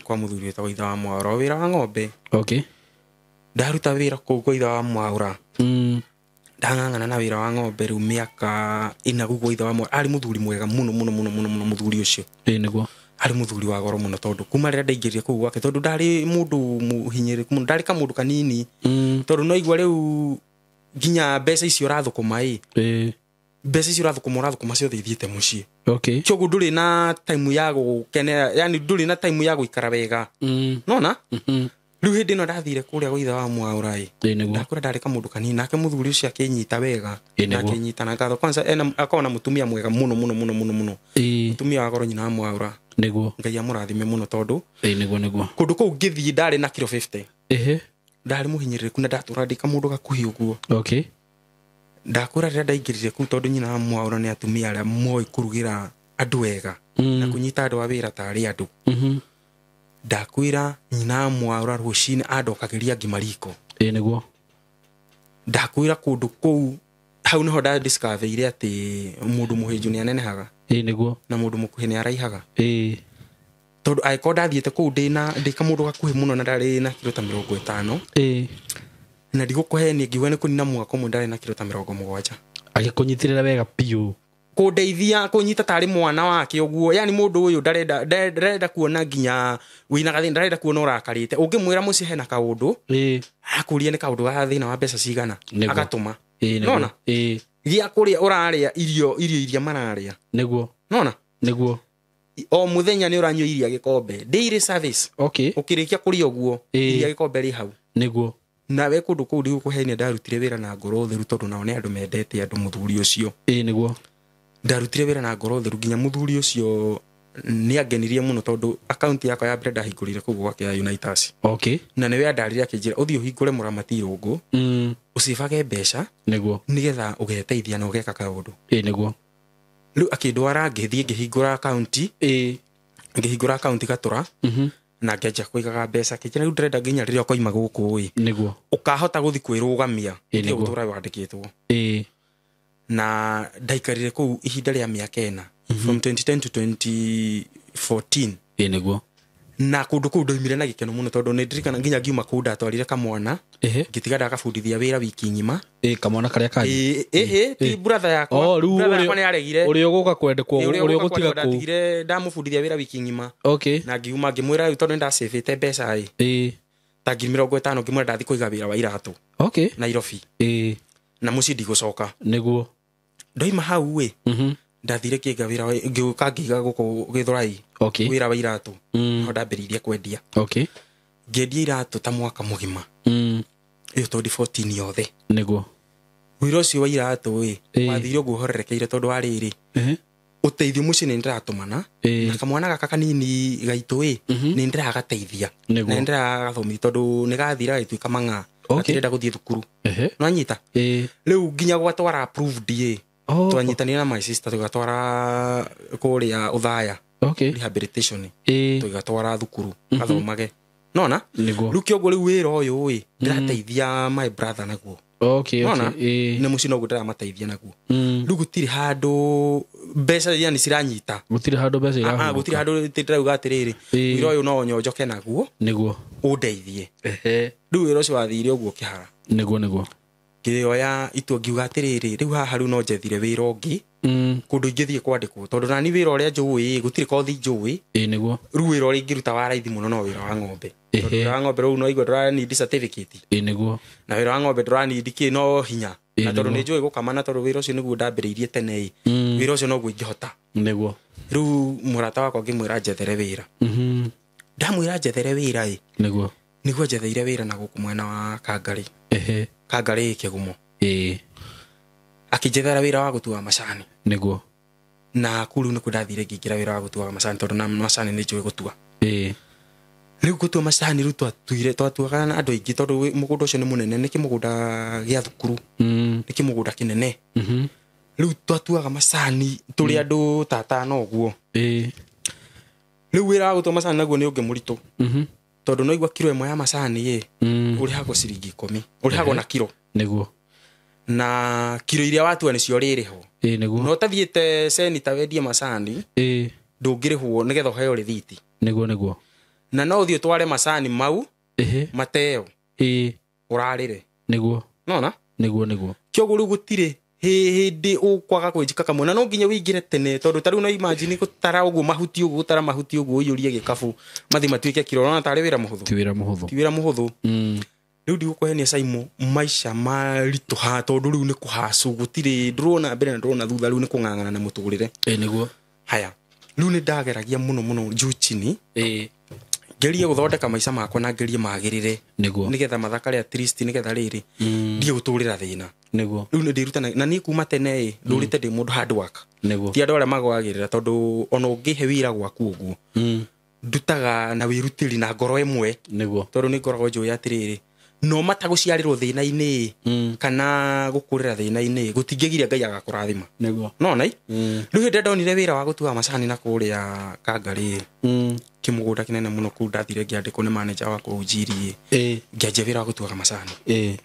kwa mũthuri wĩtagwo ithe wa Mwaũra o wĩra wa ng'ombe okay ndaruta wĩra kũu kwa ithe wa Mwaũra ndang'ang'ana na wĩra wa ng'ombe rĩu mĩaka 4 gũkũ kwa ithe wa Mwaũra arĩ mũthuri mwega mũno mũno mũno mũno mũno mũthuri ũcio nĩguo arĩ mũthuri wa goro mũno tondũ kuma rĩrĩa ndaingĩrire kũu gwake tondũ ndarĩ mũndũ mũhinyĩrĩku mũno ndarĩ kamũndũ kanini tondũ no igua rĩu nginya mbeca icio ũrathũkũma ĩ mbeca icio ũrathũkũma ciothe ithiĩte mũciĩ okay kĩoguo ndũrĩ na time ya gũkenera yani ndũrĩ na time ya gũikara wega nona rĩu hĩndĩ ĩno ndathire kũrĩa gwa ithe wa Mwaũra ĩ nĩguo ndakũra ndarĩ kamũndũ kanini nake mũthuri ũcio akĩnyita wega Ĩ, na nĩguo. akĩnyita na ngatho kwanza ena akorwo na mũtumia mwega mũno mũno mũno mũno mũno mũtumia wa goro nyina wa Mwaũra nĩguo Ngai amũrathime mũno tondũ nĩguo nĩguo kũndũ kũu ngĩthiĩ ndarĩ na kiro 50 ehe ndarĩ mũhinyĩrĩrĩku na ndatũra ndĩ kamũndũ gakuhĩ ũguo okay ndakũra rĩrĩa ndaingĩrire kũu tondũ nyina wa Mwaũra nĩ atumia arĩa moĩ kũrugĩra andũ wega na kũnyita andũ a wĩra tarĩ andũ ndakwĩra nyina wa Mwaũra rũcinĩ andokagĩria ngima riko nĩguo ndakwĩra kũndũ kũu hau nĩho ndadiscoverire atĩ mũndũ mũhĩnju nĩ anenehaga nĩguo na mũndũ mũkuhĩ nĩ araihaga tondũ angĩkorwo ndathiĩte kũu ndĩ kamũndũ gakuhĩ mũno na ndarĩ na kiro ta 50 na ndigũkũhenia ngiuga nĩ kũnina mwaka ũmwe ndarĩ na kiro ta 70 agĩkũnyitĩrĩra wega biũ kũndeithia kũnyita tarĩ mwana wake ũguo yani mũndũ ũyũ ndarenda ndarenda kuona nginya wĩna gathĩna ndarenda kuona ũrakarĩte ũngĩmwĩra mũciĩ hena kaũndũ akũria nĩ kaũndũ ga thĩna wa mbeca cigana Nĩguo. agatũma Nona? Gĩa kũrĩa ũrarĩa irio iria mararĩa nĩguo nona nĩguo o mũthenya nĩ ũranyua iria gĩkombe daily service okay ũkĩrĩkia kũrĩa ũguo iria gĩkombe rĩ hau nĩguo nawe kũndũ kũu ndigũkũhenia ndarutire wĩra na ngoro theru tondũ nao nĩ andũ mendete andũ mũthuri ũcio nĩguo ndarutire wĩra na ngoro theru nginya mũthuri ũcio nĩ angenirie mũno tondũ akaunti yakwa ya mbere ndahingũrire kũu gwake ya Unitas okay na nĩwe andarire akĩnjĩra ũthiĩ ũhingũre mũramati irũngũ ũcibage mbeca nĩguo nĩgetha ũgeteithia na ũgeka kaũndũ nĩguo rĩu akĩndwara ngĩthiĩ ngĩhingũra akaunti ngĩhingũra akaunti Gatũra na ngĩanjia kũigaga mbeca akĩnjĩra rĩu ndĩrenda nginya rĩrĩa ũkoima gũkũ ĩ nĩguo ũkahota gũthiĩ kwĩrũgamia Ĩ, ũtige nĩguo. gũtũra wandĩkĩtwo ĩ na ndaikarire kũu ihinda rĩa mĩaka 4 from 2010 to 2014 ĩ nĩguo na kũndũ kũu ndoimire na gĩkeno mũno tondũ nĩ ndirikana nginya ngiuma kũu ndatwarire kamwana ehe ngĩtiga ndagabundithia wĩra wiki ng'ima ĩ kamwana karĩa kangĩ ĩ ti brother yakwa Oh, rĩu brother ũrĩa- yakwa nĩ aregire ũrĩa ũgũka kwendekwo Ĩ, ũrĩa ũrĩa ũgũtiga ũgũka kũu ndatigire ndamũbundithia wĩra wiki ng'ima okay na ngiuma ngĩmwĩra rĩu tondũ nĩndacĩbĩte mbeca ĩ ĩ ta 50,000 ngĩmwĩra ndathi kũiga wĩra wa iratũ okay Nairobi ĩ na mũciĩ ndigũcoka nĩguo ndoima hau ĩ mhm ndathire kĩnga wĩra ngĩũka ngĩiga gũkũ Gĩthũrai okay wĩra wa iratũ mm ho ndambĩrĩirie kwendia okay ngĩendia iratũ ta mwaka mũgima mm ĩyo 2014 yothe nĩguo Wĩra ũcio wa iratũ ĩ Ĩĩ. wathire ũguo horerekeire tondũ wa rĩrĩ Ehe. ũteithio mũciĩ nĩ ndĩratũmana Ĩĩ. na kamwana gaka kanini gaitũ ĩ nĩ ndĩragateithia Nĩguo. na nĩ ndĩragathomithia tondũ nĩ gathire gagĩtuĩka mang'a Okay. gatirenda gũthiĩ thukuru Ehe. nĩwanyita Ĩĩ. rĩu nginya gwatwara approved ĩ Oh. twanyitanire na my sister tũgatwara kũrĩa ũthaya Okay. rehabilitation Ĩĩ. tũgatwara thukuru gathomage nona Nĩguo. rĩu kĩoguo rĩu wĩra ũyũ ĩ ndĩrateithia my brother naguo Okay, okay. nona Ĩĩ. nĩ mũciĩ noguo ndĩramateithia naguo Mm. rĩu gũtirĩ handũ mbeca yani ciranyita Gũtirĩ handũ mbeca Ah, ah, irahurũka. gũtirĩ handũ ndĩrauga atĩrĩrĩ Ĩĩ. wĩra ũyũ no nyonjoke naguo Nĩguo. ũndeithie Ehe. rĩu wĩra ũcio wathire ũguo kĩhara Nĩguo nĩguo. ngĩoya itua ngiuga atĩrĩrĩ rĩu haha rĩu no njethire wĩra ũngĩ Mm. kũndũ ingĩthiĩ kwandĩkwo tondũ nani wĩra ũrĩa njũĩ gũtirĩ kothi njũĩ Ĩĩ nĩguo. rĩu wĩra ũrĩa ingĩruta wa raithi mũno no wĩra wa ng'ombe Ehe. Tondũ wĩra wa ng'ombe rĩu no igua ndũranindi certificate Ĩĩ nĩguo. na wĩra wa ng'ombe ndũranindi kĩ no hinya Ĩĩ, na tondũ nĩguo. nĩ njũĩ gũkama na tondũ wĩra ũcio nĩguo ndambĩrĩirie tene ĩ Mm. wĩra ũcio noguo ingĩhota Nĩguo. rĩu mũrata wakwa ngĩmwĩra njethere wĩra Mhm. ndamwĩra njethere wĩra ĩ Nĩguo. nĩguo njetheire wĩra na gũkũ mwena wa Kangarĩ Ehe. Kangarĩ kĩgumo Ĩĩ. akĩnjethera wĩra wa gũtua macani Nĩguo. na kuu rĩu nĩkuo ndathire ngĩingĩra wĩra wa gũtuaga macani tondũ na macani nĩ njũĩ gũtua Ĩĩ. rĩu gũtua macani rĩu twatuire twatuaga na andũ aingĩ tondũ mũgũnda ũcio nĩ mũnene nĩ kĩmũgũnda gĩa thukuru Mm. nĩ kĩmũgũnda kĩnene Mhm. rĩu twatuaga macani tũrĩ andũ ta atano ũguo Ĩĩ. rĩu wĩra wa gũtua macani naguo nĩ ũngĩ mũritũ Mhm. tondũ no igua kiro ĩmwe ya macani ĩ Mm. ũrĩhagwo ciringi ikũmi ũrĩhagwo na kiro Nĩguo. na kiro iria watua nĩcio rĩrĩhwo Ĩĩ nĩguo. na ũtathiĩte cenita wendie macani Ĩĩ. ndũngĩrĩhwo nĩgetha ũheo rĩthiti Nĩguo nĩguo. na no ũthiĩ ũtware macani mau Ehe. mateo Ĩĩ. ũrarĩre Nĩguo. nona Nĩguo nĩguo. kĩoguo rĩu gũtirĩ hĩndĩ ũkwaga kwĩnjika kamwe na no nginya wĩingĩre tene tondũ ta rĩu no imagine gũtara ũguo mahuti ũguo gũtara mahuti ũguo ũiyũrie gĩkabu mathi matuĩke kiro ũrona tarĩ wĩra mũhũthũ Ti wĩra mũhũthũ. ti wĩra mũhũthũ Mm. rĩu ndigũkũhenia Saimo maica maritũha tondũ rĩu nĩ kũhacũ gũtirĩ ndũrona mbere na ndũrona thutha rĩu nĩ kũng'ang'ana na mũtũrĩre Ĩĩ nĩguo. haya rĩu nĩ ndageragia mũno mũno juu chini Ĩĩ. ngerie gũthondeka maica makwa na ngerie magĩrĩre Nĩguo. nĩgetha mathakare at least nĩgetha rĩrĩ Mm. ndige gũtũrĩra thĩna Nĩguo. rĩu nĩ ndĩrutana na niĩ kuma tene ĩ ndũrĩte ndĩ mũndũ hard work Nĩguo. ti andũ arĩa magwagĩrĩra tondũ ona ũngĩhe wĩra gwaku ũguo Mm. ndutaga na wĩrutĩri na ngoro ĩmwe Nĩguo. tondũ nĩ ngoragwo njũĩ atĩrĩrĩ no matagũciarĩrwo thĩna-inĩ ĩ Mm. kana gũkũrĩra thĩna-inĩ ĩ, gũtingĩgiria ngai agakũrathima Nĩguo. nona i Mm. rĩu hĩndĩ ĩrĩa ndonire wĩra wa gũtua macani na kũrĩa Kangarĩ ĩ, Mm. kĩmũgũnda kĩnene mũno kũu ndathire ngĩandĩkwo nĩ manager wa kũu Njiri ĩ Ĩĩ. ngĩanjia wĩra wa gũtuaga macani Ĩĩ.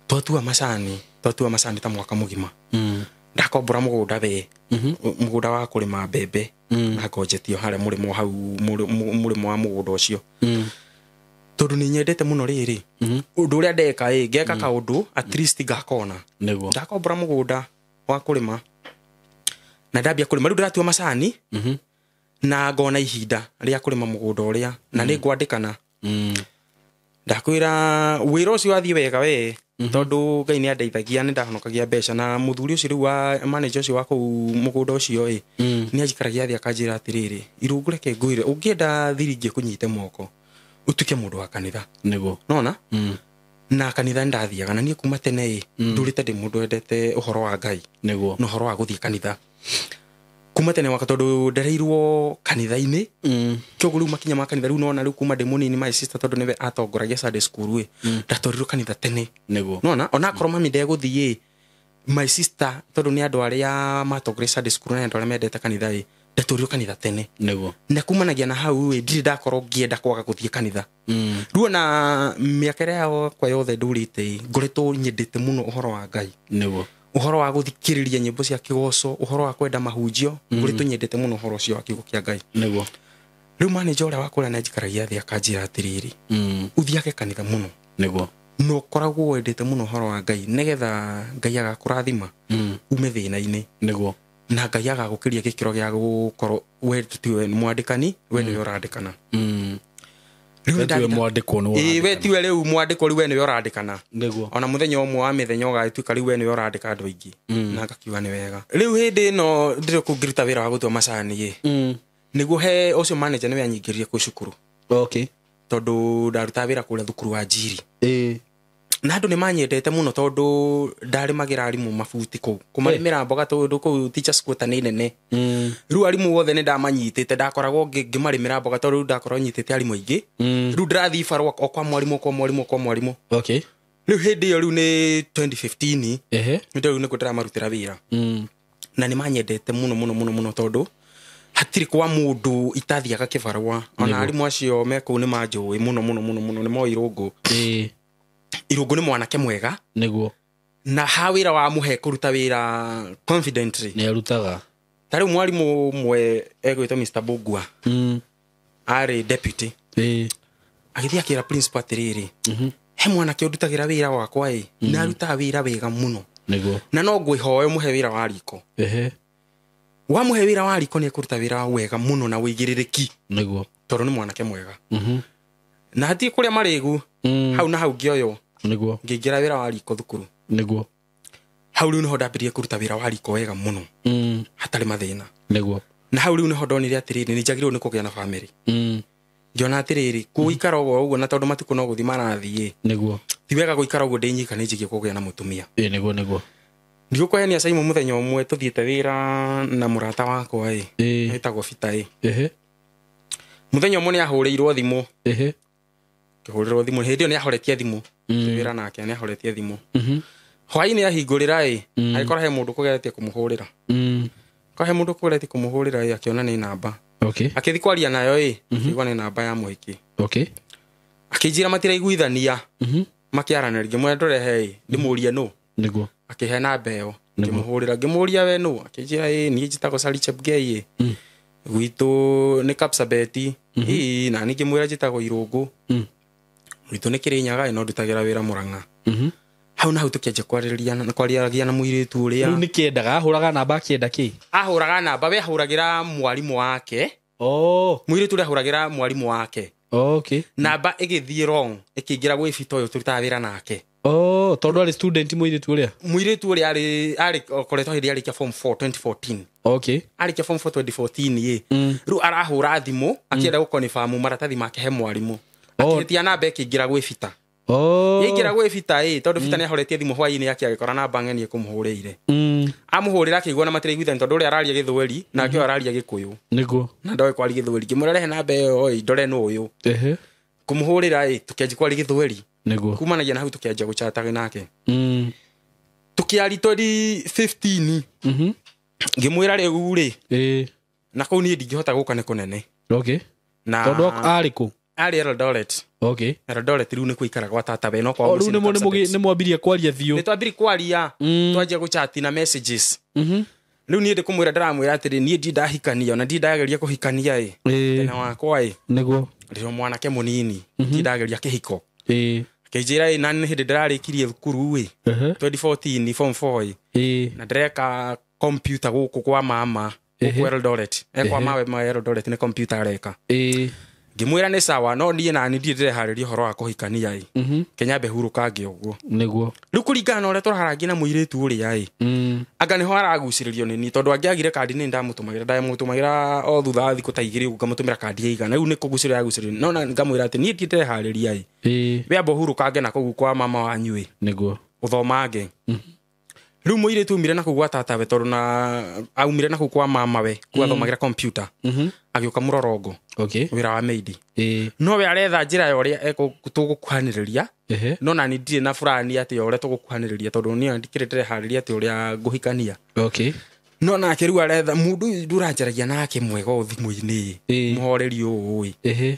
twatua macani twatua macani ta mwaka mũgima Mm. ndakombora mũgũnda we Mhm. mũgũnda wa kũrĩma mbembe Mm. na ngonjetio harĩa mũrĩmo hau mũrĩmo wa mũgũnda ũcio Mm. tondũ nĩ nyendete mũno rĩrĩ Mhm. ũndũ ũrĩa ndeka ĩ ngeka kaũndũ at least ngakona Nĩguo. ndakombora mũgũnda wa kũrĩma na ndambia kũrĩma rĩu ndĩratua macani Mhm. na ngona ihinda rĩa kũrĩma mũgũnda ũrĩa na nĩ ngwandĩkana Mm. ndakwĩra wĩra ũcio wathiĩ wega we tondũ ngai nĩ andeithagia nĩ ndahonokagia mbeca na mũthuri ũcio rĩu wa manager ũcio wa kũu mũgũnda ũcio ĩ Mm. nĩ anjikaragia thĩ akanjĩra atĩrĩrĩ irũngũ reke ngwĩre ũngĩenda thiringi ĩkũnyite moko ũtuĩke mũndũ wa kanitha Nĩguo. nona Mm. na kanitha nĩ ndathiaga na niĩ kuma tene ĩ ndũrĩte ndĩ mũndũ wendete ũhoro wa ngai Nĩguo. na ũhoro wa gũthiĩ kanitha kuma tene waka tondũ ndereirwo kanitha-inĩ Mm. kĩoguo rĩu makinya ma kanitha rĩu nona rĩu kuma ndĩ mũnini my sister tondũ nĩwe atongoragia Sunday school ĩ ndatwarirwo kanitha tene Nĩguo. nona onakorwo mami ndegũthiĩ my sister tondũ nĩ andũ arĩa matongoragia Sunday school na nĩ andũ arĩa mendete kanitha ĩ ndatwarirwo kanitha tene Nĩguo. na kumanagia na hau ĩ ndirĩ ndakorwo ngĩenda kwaga gũthiĩ kanitha Mm. rĩu ona mĩaka ĩrĩa yakwa yothe ndũrĩte ĩ ngoretwo nyendete mũno ũhoro wa ngai Nĩguo. ũhoro wa gũthikĩrĩria nyĩmbo cia kĩgoco ũhoro wa kwenda mahunjio ngoretwo nyendete mũno ũhoro ũcio wa kiugo kĩa ngai Nĩguo. rĩu manager ũrĩa wa kũrĩa nĩanjikaragia thĩ akanjĩra atĩrĩrĩ Mm. ũthiage kanitha mũno Nĩguo. na ũkoragwo wendete mũno ũhoro wa ngai nĩgetha ngai agakũrathima Mm. ume thĩna-inĩ Nĩguo. na ngai agagũkĩria gĩkĩro gĩa gũkorwo we tiwe mwandĩkani we nĩwe ũrandĩkana Mm. Rĩu We tiwe nĩndathire- mwandĩkwo nĩ Ĩĩ, we ũrandĩkana. tiwe rĩu mwandĩkwo rĩu we nĩwe ũrandĩkana Nĩguo. ona mũthenya ũmwe wa mĩthenya ũgagĩtuĩka rĩu we nĩwe ũrandĩka andũ aingĩ na ngakiuga nĩ wega rĩu hĩndĩ ĩno ndĩrĩ kũu ngĩruta wĩra wa gũtua macani ĩ Mm. nĩguo he ũcio manager nĩwe anyingĩrire kũu cukuru Okay. tondũ ndarutaga wĩra kũrĩa thukuru wa njiri Ĩĩ. Na andũ nĩ manyendete mũno tondũ ndarĩmagĩra arimũ mabuti kũu kũmarĩmĩra mboga tondũ kũu teachers quarter nĩ nene. Rĩu arimũ othe nĩ ndamanyitĩte, ndakoragwo ngĩmarĩmĩra mboga tondũ rĩu ndakorwo nyitĩte arimũ aingĩ. Rĩu ndĩrathiĩ barũa o kwa mwarimũ, kwa mwarimũ, kwa mwarimũ. Okay. Rĩu hĩndĩ ĩyo rĩu nĩ 2015. Ehe. Nĩ rĩu nĩkuo ndĩramarutĩra wĩra. Na nĩ manyendete mũno mũno mũno mũno tondũ hatirĩ kwa mũndũ itathiaga kĩbarũa. Ona arimũ acio me kũu nĩ manjũĩ mũno mũno mũno mũno, nĩ moĩ Irũngũ. Irũngũ nĩ mwanake mwega. Nĩguo. Na ha wĩra wa mũhe kũruta wĩra confidently. Nĩ arutaga. Ta rĩu mwarimũ ũmwe egwĩtwo Mr. Bugua. Arĩ deputy. Agĩthiĩ akĩra principal atĩrĩrĩ, he mwanake ũndutagĩra wĩra wakwa ĩ, na arutaga wĩra wega mũno. Nĩguo. Na no ngwĩhoe ũmũhe wĩra wa riko. Ehe. Wamũhe wĩra wa riko nĩ ekũruta wĩra wega mũno na ũigĩrĩrĩki. Nĩguo. Tondũ nĩ mwanake mwega. Na hatirĩ kũrĩa marĩgu. Hau na hau ngĩoywo. Nĩguo. Ngĩingĩra wĩra wa riko thukuru. Nĩguo. Hau rĩu nĩho ndambirie kũruta wĩra wa riko wega mũno. Hatarĩ mathĩna. Nĩguo. Na hau rĩu nĩho ndonire atĩrĩrĩ, nĩ njagĩrĩirwo nĩ kũgĩa na family. Ngĩona atĩrĩrĩ, gũikara ũguo ũguo na tondũ matukũ no gũthiĩ marathiĩ. Nĩguo. Ti wega gũikara ũguo ndĩ nyika, nĩ njigie kũgĩa na mũtumia. Ĩ, nĩguo, nĩguo. Ndigũkũhenia Simon, mũthenya ũmwe tũthiĩte wĩra na mũrata wakwa ĩ, wĩtagwo Bita ĩ. Ehe. Mũthenya ũmwe nĩ ahũrĩirwo thimũ. Ehe. Akĩhũrĩrwo thimũ, hĩndĩ ĩyo nĩ ahoretie thimũ. Wĩra nake nĩ ahoretie thimũ. Hwaĩ-inĩ ahingũrĩra ĩ, agĩkora he mũndũ kũgeretie kũmũhũrĩra. Kora he mũndũ kũgeretie kũmũhũrĩra ĩ, akĩona nĩ namba. Okay. Akĩthiĩ kwaria nayo ĩ, akĩigua nĩ namba ya mũhiki. Okay. Akĩnjĩra matiraiguithania. Makĩaranĩria, ngĩmwĩra ndũrehe ĩ, ndĩmũrie nũ. Nĩguo. Akĩhe namba ĩyo. Ngĩmũhũrĩra, ngĩmũria we nũ, akĩnjĩra ĩ, niĩ njĩtagwo Sally Chepgei ĩ. Gwitũ nĩ Kapsabet. Ĩ, na niĩ ngĩmwĩra njĩtagwo Irũngũ. Gwitũ nĩ Kĩrĩnyaga ĩ, no ndutagĩra wĩra Mũrang'a. Hau na hau tũkĩanjia kwarĩrĩria, kwariagia na mũirĩtu ũrĩa. Rĩu nĩ kĩendaga, ahũraga namba akĩenda kĩ? Ahũraga namba, we ahũragĩra mwarimũ wake. Oh. Mũirĩtu ũrĩa ahũragĩra mwarimũ wake. Okay. Namba ĩgĩthiĩ wrong, ĩkĩingĩra gwĩ Bita ũyũ tũrutaga wĩra nake. Oh, tondũ arĩ student mũirĩtu ũrĩa? Mũirĩtu ũrĩa arĩ okoretwo hĩndĩ arĩkia form 4 2014. Okay. Arĩkia form 4 2014 ĩ. Rĩu arahũra thimũ akĩenda gũconfirm maratathi make he mwarimũ. Akĩtia namba ĩkĩingĩra gwĩ Bita. Oh. Yaingĩra gwĩ Bita ĩ, tondũ Bita nĩ ahoretie thimũ hwaĩ-inĩ yake agĩkora namba ng'eni ĩkũmũhũrĩire. Amũhũrĩra akĩigua na matiraiguithania tondũ ũrĩa araria Gĩthweri nake ũyũ araria Gĩkũyũ. Nĩguo. Na ndoĩ kwaria Gĩthweri. Ngĩmwĩra rehe namba ĩyo ĩ, ndore nũ ũyũ. Ehe. Kũmũhũrĩra ĩ, tũkĩanjia kwaria Gĩthweri. Nĩguo. Kumanagia na hau tũkĩanjia gũchataga nake. Tũkĩaria 2015. Ngĩmwĩra rĩu rĩ. Na kũu niĩ ndingĩhota gũka nĩ kũnene. Okay. Na tondũ arĩ kũ? Arĩ Eldoret. Okay. Eldoret rĩu nĩ kũikara gwa tata we no kwa Rĩu nĩ mwambirie kwaria biũ. Nĩ twambirie kwaria, twanjia gũchat na messages. Rĩu niĩ ndĩkũmwĩra ndĩramwĩra atĩrĩ, niĩ ndi ndahikania ona ndi ndageria kũhikania ĩ. Tena wakwa ĩ. Nĩguo. Ndĩrĩ mwanake mũnini, ndi ndageria kĩhiko. Akĩnjĩra ĩ, na nĩ hĩndĩ ndĩrarĩkirie thukuru ĩ. 2014 form 4 ĩ. Na ndĩreka computer gũkũ kwa mama, gũkũ Eldoret. Kwa mawe ma Eldoret nĩ computer areka. Ngĩmwĩra nĩ sawa, no niĩ na niĩ ndirĩ ndĩreharĩria ũhoro wa kũhikania ĩ. Kenya hurũkange ũguo. Nĩguo. Rĩu kũringana na ũrĩa tũraharangia na mũirĩtu ũrĩa ĩ. Anga nĩho aragucĩrĩrio nĩ niĩ tondũ angĩagire kandi nĩ ndamũtũmagĩra, ndamũtũmagĩra o thutha wa thikũ ta igĩrĩ ũguo ngamũtũmĩra kandi ya igana. Rĩu nĩ kũgucĩrĩria aragucĩrĩrio. No na ngamwĩra atĩ niĩ ndirĩ ndĩreharĩria ĩ. We amba ũhurũkange na kũu kwa mama wanyu ĩ. Nĩguo. Ũthomange. Rĩu mũirĩtu aumire na kũu gwa tatawe tondũ na aumire na kũu kwa mamawe kũu athomagĩra computer. Agĩũka Mũrorongo. Okay. Wĩra wa maid. No we aretha njĩra ya ũrĩa tũgũkuhanĩrĩria. No na niĩ ndirĩ na burani atĩ ya ũrĩa tũgũkuhanĩrĩria tondũ niĩ ndikĩrĩ ndĩreharĩria atĩ ũrĩa ngũhikania. Okay. No nake rĩu aretha mũndũ ũyũ ndũranjaragia nake mwega ũũ thimũ-inĩ. Mũhoreri ũũ ĩ.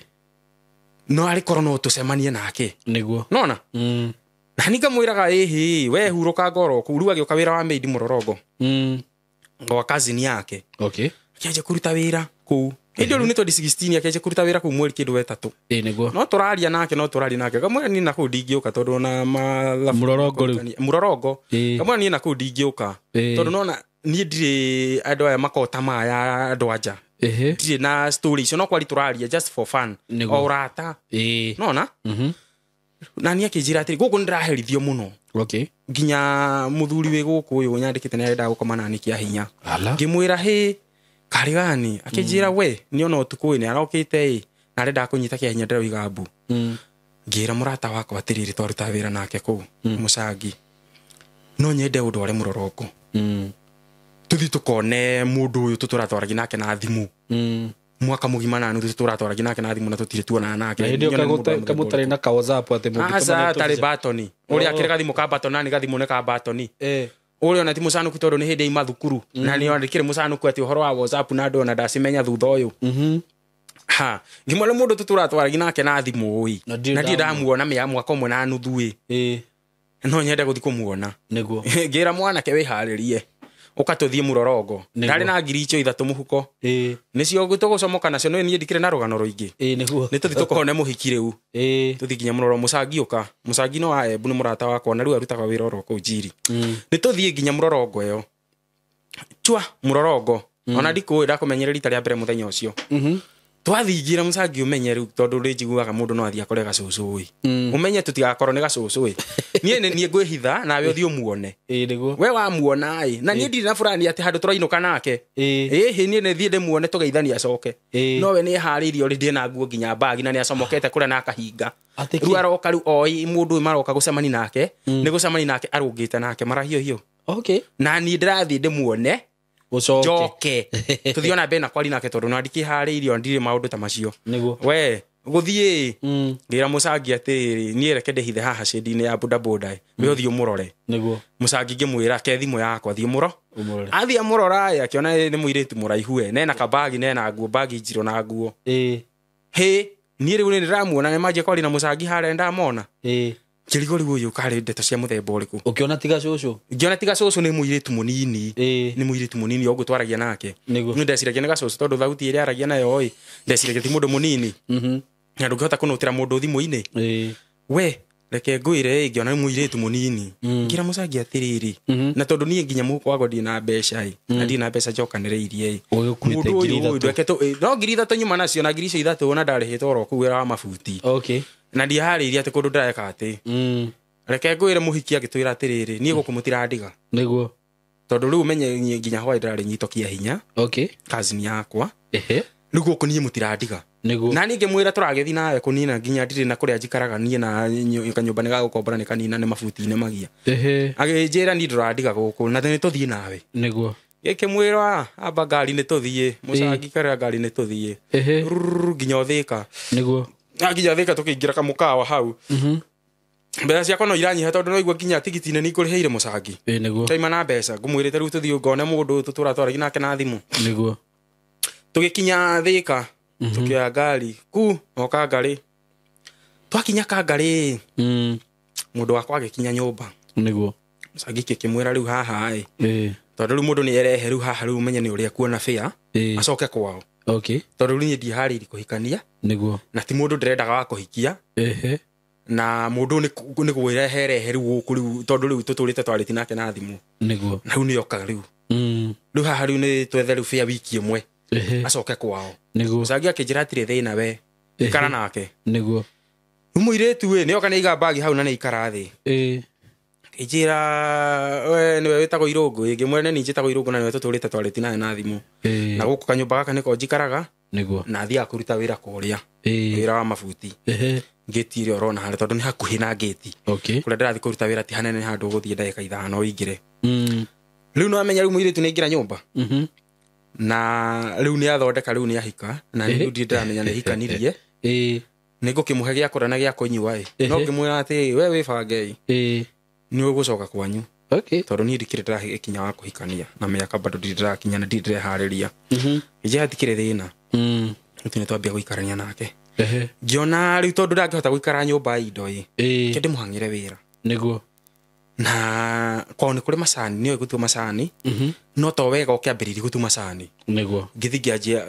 No arĩkorwo no tũcemanie nake. Nĩguo. Nona? Na niĩ ngamwĩraga ĩhĩ, we hurũka ngoro kũu. Rĩu agĩũka wĩra wa maid Mũrorongo. Gwa cousin yake. Okay. Akĩanjia kũruta wĩra kũu. Hĩndĩ ĩyo rĩu nĩ 2016 akĩanjia kũruta wĩra kũu mweri kĩndũ wetatũ. Nĩguo. No tũraria nake, no tũraria nake. Ngamwĩra niĩ na kũu ndingĩũka tondũ ona mathabu Mũrorongo rĩu. Mũrorongo. Ngamwĩra niĩ na kũu ndingĩũka. Tondũ nona niĩ ndirĩ andũ aya makota maya andũ anja. Ndirĩ na story icio, no kwari tũraria just for fun. O ũrata. Nona? Na niĩ akĩnjĩra atĩrĩ, gũkũ nĩndĩraherithio mũno. Okay. Nginya mũthuri wĩ gũkũ ũyũ nyandĩkĩte nĩ arenda gũkoma nani kĩa hinya. Ngĩmwĩra hĩ, karĩ gani? Akĩnjĩra we, nĩ ona ũtukũ ũyũ nĩ arokĩte ĩ, na arenda kũnyita kĩa hinya ndĩroiga mbu. Ngĩra mũrata wakwa atĩrĩrĩ, twarutaga wĩra nake kũu Mũcangi, no nyende ũndware Mũrorongo, tũthiĩ tũkone mũndũ ũyũ tũtũratwaragi nake na thimũ mwaka mũgima na nuthu, tũratwaragi nake na thimũ na tũtirĩ tuonana nake. Na hĩndĩ ĩyo Nyone nĩ mũndũ wa mũthemba kamũtarĩ ũrĩkũ. na ka WhatsApp atĩ Aca, mũngĩtũmana tarĩ tũbica. batoni ũrĩa Oh. akĩrĩ gathimũ ka batoni, nani gathimũ nĩ ka batoni Eh. ũrĩa ona ti mũcanũku tondũ nĩ hĩndĩ aima thukuru na nĩ andĩkĩrĩ mũcanũku atĩ ũhoro wa WhatsApp na andũ ona ndacimenya thutha ũyũ. Ha, ngĩmwĩra mũndũ tũtũratwaragi nake na thimũ ĩ, Na ndirĩ na ndirĩ ndamuona. ndamuona mwaka ũmwe na nuthu ĩ, Eh. no nyende gũthiĩ kũmuona. Nĩguo. Ngĩra mwanake wĩharĩrie ũka tũthiĩ Mũrorongo. Nĩguo. Ndarĩ na ngiri icio ithatũ mũhuko, Eh. nĩcio tũgũcomoka nacio, nĩ niĩ ndikĩrĩ na rũgano rũingĩ. Eh, nĩguo. Nĩ tũthiĩ tũkone mũhiki rĩu. Eh. Tũthiĩ nginya Mũroro. Mũcangi ũka, Mũcangi no wa Embu, nĩ mũrata wakwa na rĩu arutaga wĩra oro kũu Njiri. Nĩ tũthiĩ nginya Mũrorongo ĩyo chua Mũrorongo, ona ndikũĩ ndakũmenyere rita rĩa mbere mũthenya ũcio. Twathingira Mũcangi, ũmenye rĩu tondũ rĩ njiguaga mũndũ no athiĩ akore gacũcũ ĩ, ũmenye tũtigakorwo nĩ gacũcũ ĩ, niĩ nĩ niĩ ngwĩhitha nawe ũthiĩ ũmuone. Eh, nĩguo. We wamuona ĩ, na niĩ ndirĩ na burani atĩ handũ tũrainũka nake. Eh. Ĩhĩ, niĩ nĩ thiĩ ndĩmuone tũgeithanie acoke. Ĩĩ. No we nĩ eharĩirie ũrĩ ndĩ na nguo nginya mbagi na nĩ acomokete kũrĩa na akahinga. Atĩ kĩ? Rĩu aroka rĩu oi mũndũ ũyũ maroka gũcemani nake, nĩ gũcemani nake arũngĩte nake marahiũhiũ. Okay. Na niĩ ndĩrathiĩ ndĩmuone Ũcoke. njoke tũthiĩ ona mbere na kwari nake tondũ na ndikĩharĩirie ona ndirĩ maũndũ ta macio. Nĩguo. We gũthiĩ ngĩra Mũcangi atĩrĩrĩ, niĩ reke ndĩhithe haha cĩndi-inĩ ya bodaboda ĩ, we ũthiĩ ũmũrore. Nĩguo. Mũcangi ngĩmwĩra ke thimũ yakwa thiĩ mũro. Ũmũrore. Athiĩ amũrora ĩ, akĩona nĩ mũirĩtu mũraihu ĩ, nena kabagi nena nguo bagi njirũ na nguo. Eh. Hĩ, niĩ rĩu nĩ ndĩramuona nĩ manjia kwaria na Mũcangi harĩa ndamona. Eh. Ngĩrigwo rĩu ũyũ karĩ ndeto cia mũthemba ũrĩkũ. Ũkĩona tiga cũcũ. Ngĩona tiga cũcũ, nĩ mũirĩtu mũnini. Eh. Nĩ mũirĩtu mũnini o ũguo twaragia nake. Nĩguo. Nĩ ndeciragia nĩ gacũcũ tondũ thauti ĩrĩa aragia nayo ĩ, ndeciragia ti mũndũ mũnini na ndũngĩhota kũnũtĩra mũndũ thimũ-inĩ. Eh. We reke ngwĩre ĩ, ngĩona nĩ mũirĩtu mũnini, ngĩra Mũcangi atĩrĩrĩ, na tondũ niĩ nginya mũhuko wakwa ndirĩ na mbeca ĩ, na ndirĩ na mbeca njokanĩrĩirie ĩ, Ũgĩkuĩte mũndũ ngiri ũyũ ithatũ. ndweke no 3,000 nyuma nacio, na ngiri icio ithatũ ona ndarĩhĩtwo oro kũu wĩra wa mabuti. Okay. Na ndiharĩirie atĩ kũndũ ndĩreka atĩ. Reke ngwĩre mũhiki agĩtwĩra atĩrĩrĩ, niĩ gũkũ mũtirandiga Nĩguo. tondũ rĩu menye niĩ nginya hwaĩ ndĩrarĩ nyitokia hinya Okay. cousin yakwa. Ehe. Rĩu gũkũ niĩ mũtirandiga. Nĩguo. Na niĩ ngĩmwĩra tũragĩthiĩ nawe kũnina nginya ndirĩ na kũrĩa njikaraga niĩ na kanyũmba nĩ gagũkombora nĩ kanina nĩ mabuti-inĩ magia. Ehe. Agĩnjĩra niĩ ndũrandiga gũkũ na nĩ tũthiĩ nawe. Nĩguo. Gĩkĩmwĩra amba ngari nĩ tũthiĩ Mũcangi, karĩa ngari nĩ tũthiĩ. Ehe. Rũrũ nginya Ũthĩka. Nĩguo. Na nginya Thĩka tũkĩingĩra kamũkawa hau, mbeca ciakwa no iranyiha tondũ noigua nginya tigiti-inĩ nĩ ngũrĩhĩire Mũcangi. Eh, nĩguo. Taima na mbeca ngũmwĩrĩte rĩu tũthiĩ ngone mũndũ ũyũ tũtũratwaragi nake na thimũ. Nĩguo. Tũgĩkinya Thĩka, tũkĩoya ngari ku o Kangarĩ, twakinya Kangarĩ, mũndũ wakwa agĩkinya nyũmba. Nĩguo. Mũcangi kĩkĩmwĩra rĩu haha ĩ, Eh. tondũ rĩu mũndũ nĩ erehe rĩu haha rĩu ũmenye nĩ ũrĩa kuona bĩa Eh. acoke kwao. Okay. Tondũ rĩu niĩ ndiharĩirie kũhikania Nĩguo. na ti mũndũ ndĩrendaga wa kũhikia. Ehe. Na mũndũ nĩ kwĩreherehe rĩu gũkũ rĩu tondũ rĩu tũtũrĩte twarĩti nake na thimũ. Nĩguo. Na rĩu nĩoka rĩu, rĩu haha rĩu nĩ twethe rĩu bĩa wiki ĩmwe Ehe. acoke kwao. Nĩguo. Mũcangi akĩnjĩra atirĩ thĩna, we ikara nake. Nĩguo. Rĩu mũirĩtu ĩ nĩoka nĩaiga mbagi hau na nĩaikara thĩ. Eh. Akĩnjĩra we nĩwe wĩtagwo Irũngũ ĩ, ngĩmwĩra nĩ niĩ njĩtagwo Irũngũ na nĩwe tũtũrĩte twarĩti nawe na thimũ. Eh. Na gũkũ kanyũmba gaka nĩko njikaraga Nĩguo. na thiaga kũruta wĩra kũrĩa, Eh. wĩra wa mabuti. Ehe. Ngĩti ĩrĩa ũrona harĩa tondũ nĩ hakuhĩ na ngĩti. Okay. Kũrĩa ndĩrathiĩ kũruta wĩra ti hanene, handũ ũgũthiĩ ndagĩka 5 ũingĩre. Rĩu nĩwamenya rĩu mũirĩtu nĩaingĩra nyũmba na rĩu nĩathondeka rĩu nĩahika na rĩu ndirĩ ndĩramenya nĩahikanirie. Eh. Nĩ ngũkĩmũhe gĩa kũrĩa na gĩa kũnyua ĩ, no ngĩmwĩra atĩ we wĩbange ĩ, Eh. nĩ ũgũcoka kwanyu Okay. tondũ niĩ ndikĩrĩ ndĩrakinya wa kũhikania na mĩaka bado ndirĩ ndĩrakinya na ndirĩ ndĩreharĩria. Ngĩnjĩra hatikĩrĩ thĩna. Rĩu nĩ twambia gũikarania nake. Ehe. Ngĩona rĩu tondũ ndangĩhota gũikara nyũmba ya indo ĩ, Eh. kĩ ndĩmũhang'ĩre wĩra. Nĩguo. Na kwao nĩ kũrĩ macani, nĩoĩ gũtua macani, no to wega ũkĩambĩrĩria gũtua macani. Nĩguo. Ngĩthiĩ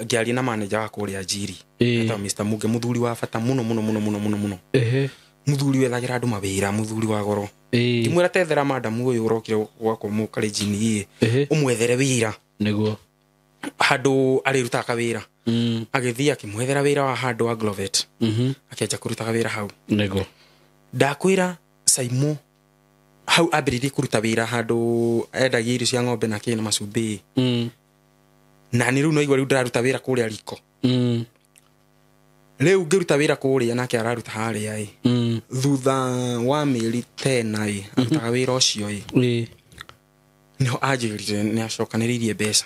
ngĩaria na manager wa kũrĩa Njiri, Eh. etagwo Mr. Muge, mũthuri wa bata mũno mũno mũno mũno mũno mũno. Ehe. Mũthuri wethagĩra andũ mawĩra, mũthuri wa goro. Eh. Ngĩmwĩra tethera madamu ũyũ ũrokire gwakwa mũkarenjini ĩ, Ehe. ũmwethere wĩra Nĩguo. handũ arĩrutaga kawĩra. Agĩthiĩ akĩmwethera wĩra wa handũ wa Glovet. Akĩanjia kũrutaga wĩra hau. Nĩguo. Ndakwĩra Saimo hau ambĩrĩirie kũruta wĩra handũ endagia irio cia ng'ombe na kĩ na macumbĩ. Na nĩ rĩu noigua rĩu ndĩraruta wĩra kũrĩa riko. Rĩu ngĩruta wĩra kũrĩa nake araruta harĩa ĩ. Thutha wa mĩeri tena ĩ arutaga wĩra ũcio ĩ. Nĩho anjĩrire nĩ acokanĩrĩirie mbeca.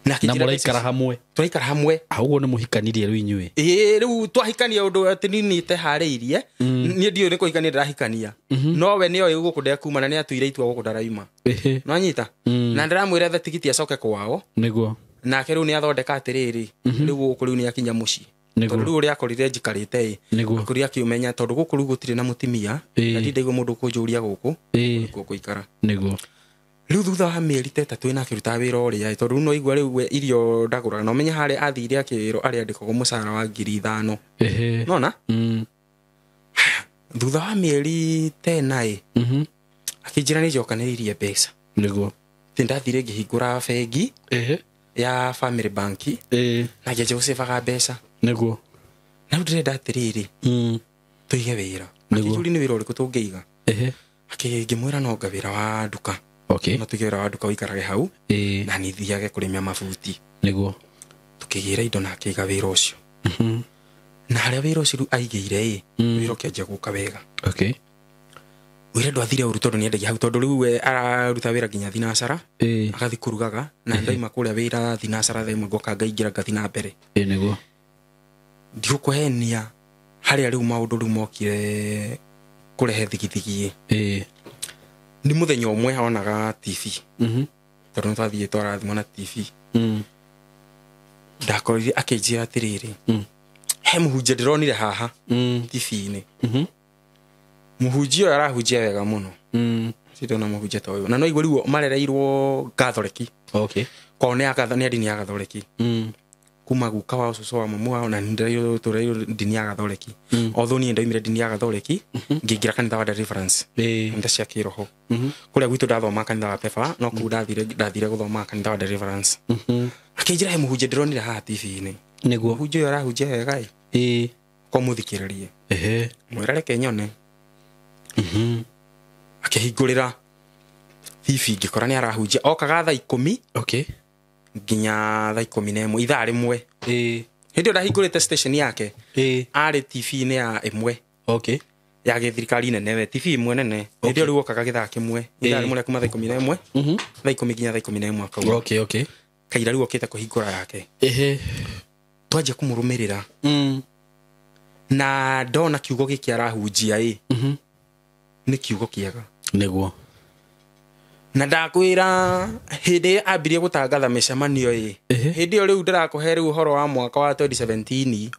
Na mũraikara hamwe. Tũraikara hamwe. Ũguo nĩ mũhikanirie rĩu inyuĩ. Ĩĩ rĩu twahikania ũndũ atĩ niĩ nĩteharĩirie. Niĩ ndiũĩ nĩ kũhikania ndĩrahikania. No we nĩoĩ gũkũ ndekuma na nĩatuire itua gũkũ ndaraima. Nĩwanyita? Na ndĩramwĩra ethe tigiti acoke kwao. Nĩguo. Nake rĩu nĩathondeka atĩrĩrĩ, rĩu gũkũ rĩu nĩakinya mũciĩ. Tondũ rĩu ũrĩa akorire njikarĩte ĩ, akorire akĩũmenya tondũ gũkũ rĩu gũtirĩ na mũtumia, na ndindaigua mũndũ kũnjũria gũkũ, nĩkuo gũikara. Nĩguo. Rĩu thutha wa mĩeri ta ĩtatũ ĩna akĩrutaga wĩra ũrĩa ĩ, tondũ rĩu no igua rĩu we irio ndagũraga. Na ũmenye harĩa athire akĩrwo arĩandĩkagwo mũcara wa 5,000. Nona? Thutha wa mĩeri ta ĩna ĩ, akĩnjĩra nĩnjokanĩrĩirie mbeca. Nĩguo. Atĩ ndathire ngĩhingũra bengi ya Family Bank na ngĩanjia gũcĩbaga mbeca. Nĩguo. Na rĩu ndĩrenda atĩrĩrĩ, tũige wĩra. Akĩnjũria nĩ wĩra ũrĩkũ tũngĩiga. Ngĩmwĩra no nga wĩra wa nduka. No tũige wĩra wa nduka ũikarage hau, na niĩ thiage kũrĩmia mabuti. Nĩguo. Tũkĩgĩra indo na akĩiga wĩra ũcio. Na harĩa wĩra ũcio rĩu aigĩire ĩ, wĩra ũkĩanjia gũka wega. Wĩra ndwathire ũru tondũ nĩendagia hau, tondũ rĩu we araruta wĩra nginya thinacara, agathiĩ kũrugaga, na ndaima kũrĩa wĩra thinacara thaa ĩmwe ngoka ngaingĩra ngathiĩ na mbere. Nĩguo. Ndigũkũhenia harĩa rĩu maũndũ rĩu mokire kũrehe thigithigi ĩ. Nĩ mũthenya ũmwe onaga TV. Tondũ nĩtwathiĩ twarathimwo na TV. Ndakorire akĩnjĩra atĩrĩrĩ, he mũhunjia ndĩronire haha TV-inĩ. Mũhunjia ũyũ arahunjia wega mũno. Ndona mũhunjia ta ũyũ. Na no igua rĩu marereirwo Gathoreki. Kwao nĩ a ndini ya Gathoreki. Kuma guka wao cũcũ wa mamu wao na nĩndĩreirwo tũreirwo ndini ya Gathoreki. Although niĩ ndaumire ndini ya Gathoreki, ngĩingĩra kanitha wa Deliverance. Kanitha cia kĩroho. Kũrĩa gwitũ ndathoma kanitha wa Pefa, no kũu ndathire gũthoma kanitha wa Deliverance. Akĩnjĩra he mũhunjia ndĩronire haha TV-inĩ. Nĩguo. Mũhunjia ũyũ arahunjia wega ĩ. Ko mũthikĩrĩrie. Mwĩra reke nyone. Akĩhingũrĩra TV ngĩkora nĩ arahunjia. Okaga thaa 10. Nginya thaa 11, ithaa rĩmwe. Hĩndĩ ĩyo ndahingũrĩte station yake, arĩ TV-inĩ ya ĩmwe. Ya gĩthirikari nene we, TV ĩmwe nene. Hĩndĩ ĩyo rĩu okaga gĩthaa kĩmwe. Ithaa rĩmwe rĩa kuma thaa 11. Thaa 10 nginya thaa 11 akauga. Kaira rĩu okĩte kũhingũra yake. Twanjia kũmũrũmĩrĩra. Na ndona kiugo gĩkĩ arahunjia ĩ. Nĩ kiugo kĩega. Nĩguo. Na ndakwĩra hĩndĩ ĩrĩa ambirie gũtangatha mĩcemanio ĩ. Hĩndĩ ĩyo rĩu ndĩrakũhe rĩu ũhoro wa mwaka wa 2017.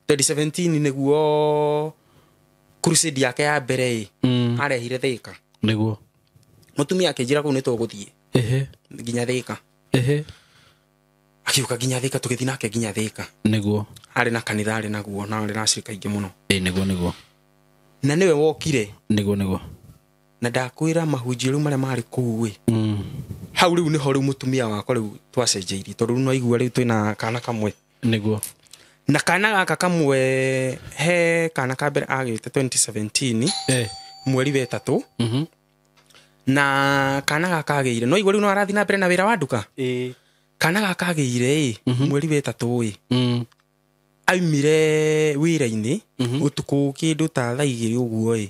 2017 nĩguo crusade yake ya mbere ĩ. Arehire Thĩka. Nĩguo. Mũtumia akĩnjĩra kũu nĩtũgũthiĩ. Nginya Thĩka. Akiuka nginya Thĩka, tũgĩthiĩ nake nginya Thĩka. Nĩguo. Arĩ na kanitha arĩ naguo, na arĩ na acirika aingĩ mũno. Nĩguo, nĩguo. Na nĩwe wokire. Nĩguo, nĩguo. Na ndakwĩra mahunjio rĩu marĩa marĩ kũu ĩ. Hau rĩu nĩho rĩu mũtumia wakwa rĩu twacenjeirie, tondũ rĩu no aigua rĩu twĩna kana kamwe. Nĩguo. Na kana gaka kamwe, he kana ka mbere agĩte 2017, mweri wa ĩtatũ. Na kana gaka agĩire, no aigua rĩu no arathiĩ na mbere na wĩra wa nduka. Kana gaka agĩire ĩ, mweri wa ĩtatũ ĩ. Aumire wĩra-inĩ, ũtukũ kĩndũ ta thaa 2 ũguo ĩ.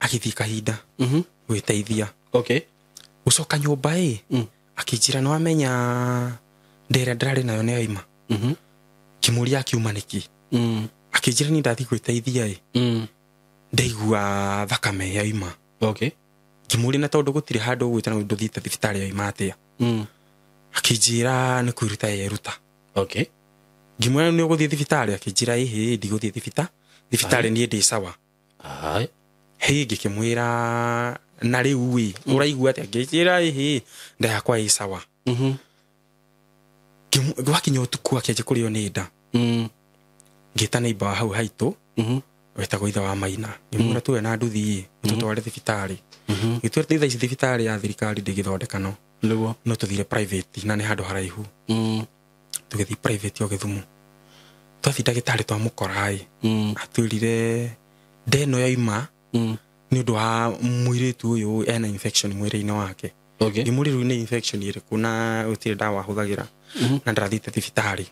Agĩthiĩ kahinda gwĩteithia. Gũcoka nyũmba ĩ, akĩnjĩra nĩ wamenya ndĩrĩa ndĩrarĩ nayo nĩ yaima. Ngĩmũria akiuma nĩkĩ. Akĩnjĩra niĩ ndathiĩ gwĩteithia ĩ, ndaigua thakame yaima. Ngĩmũria na tondũ gũtirĩ handũ ũgwĩte na ndũthiĩte thibitarĩ yaima atĩa. Akĩnjĩra nĩ kwĩruta yeruta. Ngĩmwĩra nĩ ũgũthiĩ thibitarĩ, akĩnjĩra ĩhĩ ndigũthiĩ thibitarĩ niĩ ndĩ sawa. Hĩ ngĩkĩmwĩra na rĩu ĩ, ũraigua atĩa? Ngĩnjĩra ĩhĩ nda yakwa ĩ sawa. Gwakinya ũtukũ akĩanjia kũrĩo nĩ nda. Ngĩta neighbor wa hau haitũ, wetagwo ithe wa Maina. Ngĩmwĩra tuwe na nduthi ĩ, tũtware thibitarĩ. Ngĩtwara thaa ici thibitarĩ ya thirikari ndĩgĩthondeka no. Nĩguo. No tũthire private na nĩ handũ haraihu. Tũgĩthiĩ private o Gĩthumo. Twathiĩ ndagĩtarĩ twamũkora ĩ, atwĩrire nda ĩno yaima nĩ ũndũ wa mũirĩtu ũyũ ena infection mwĩrĩ-inĩ wake. Ngĩmũria rĩu nĩ infection ĩrĩkũ na gũtirĩ ndawa ahũthagĩra na ndarathiĩte thibitarĩ.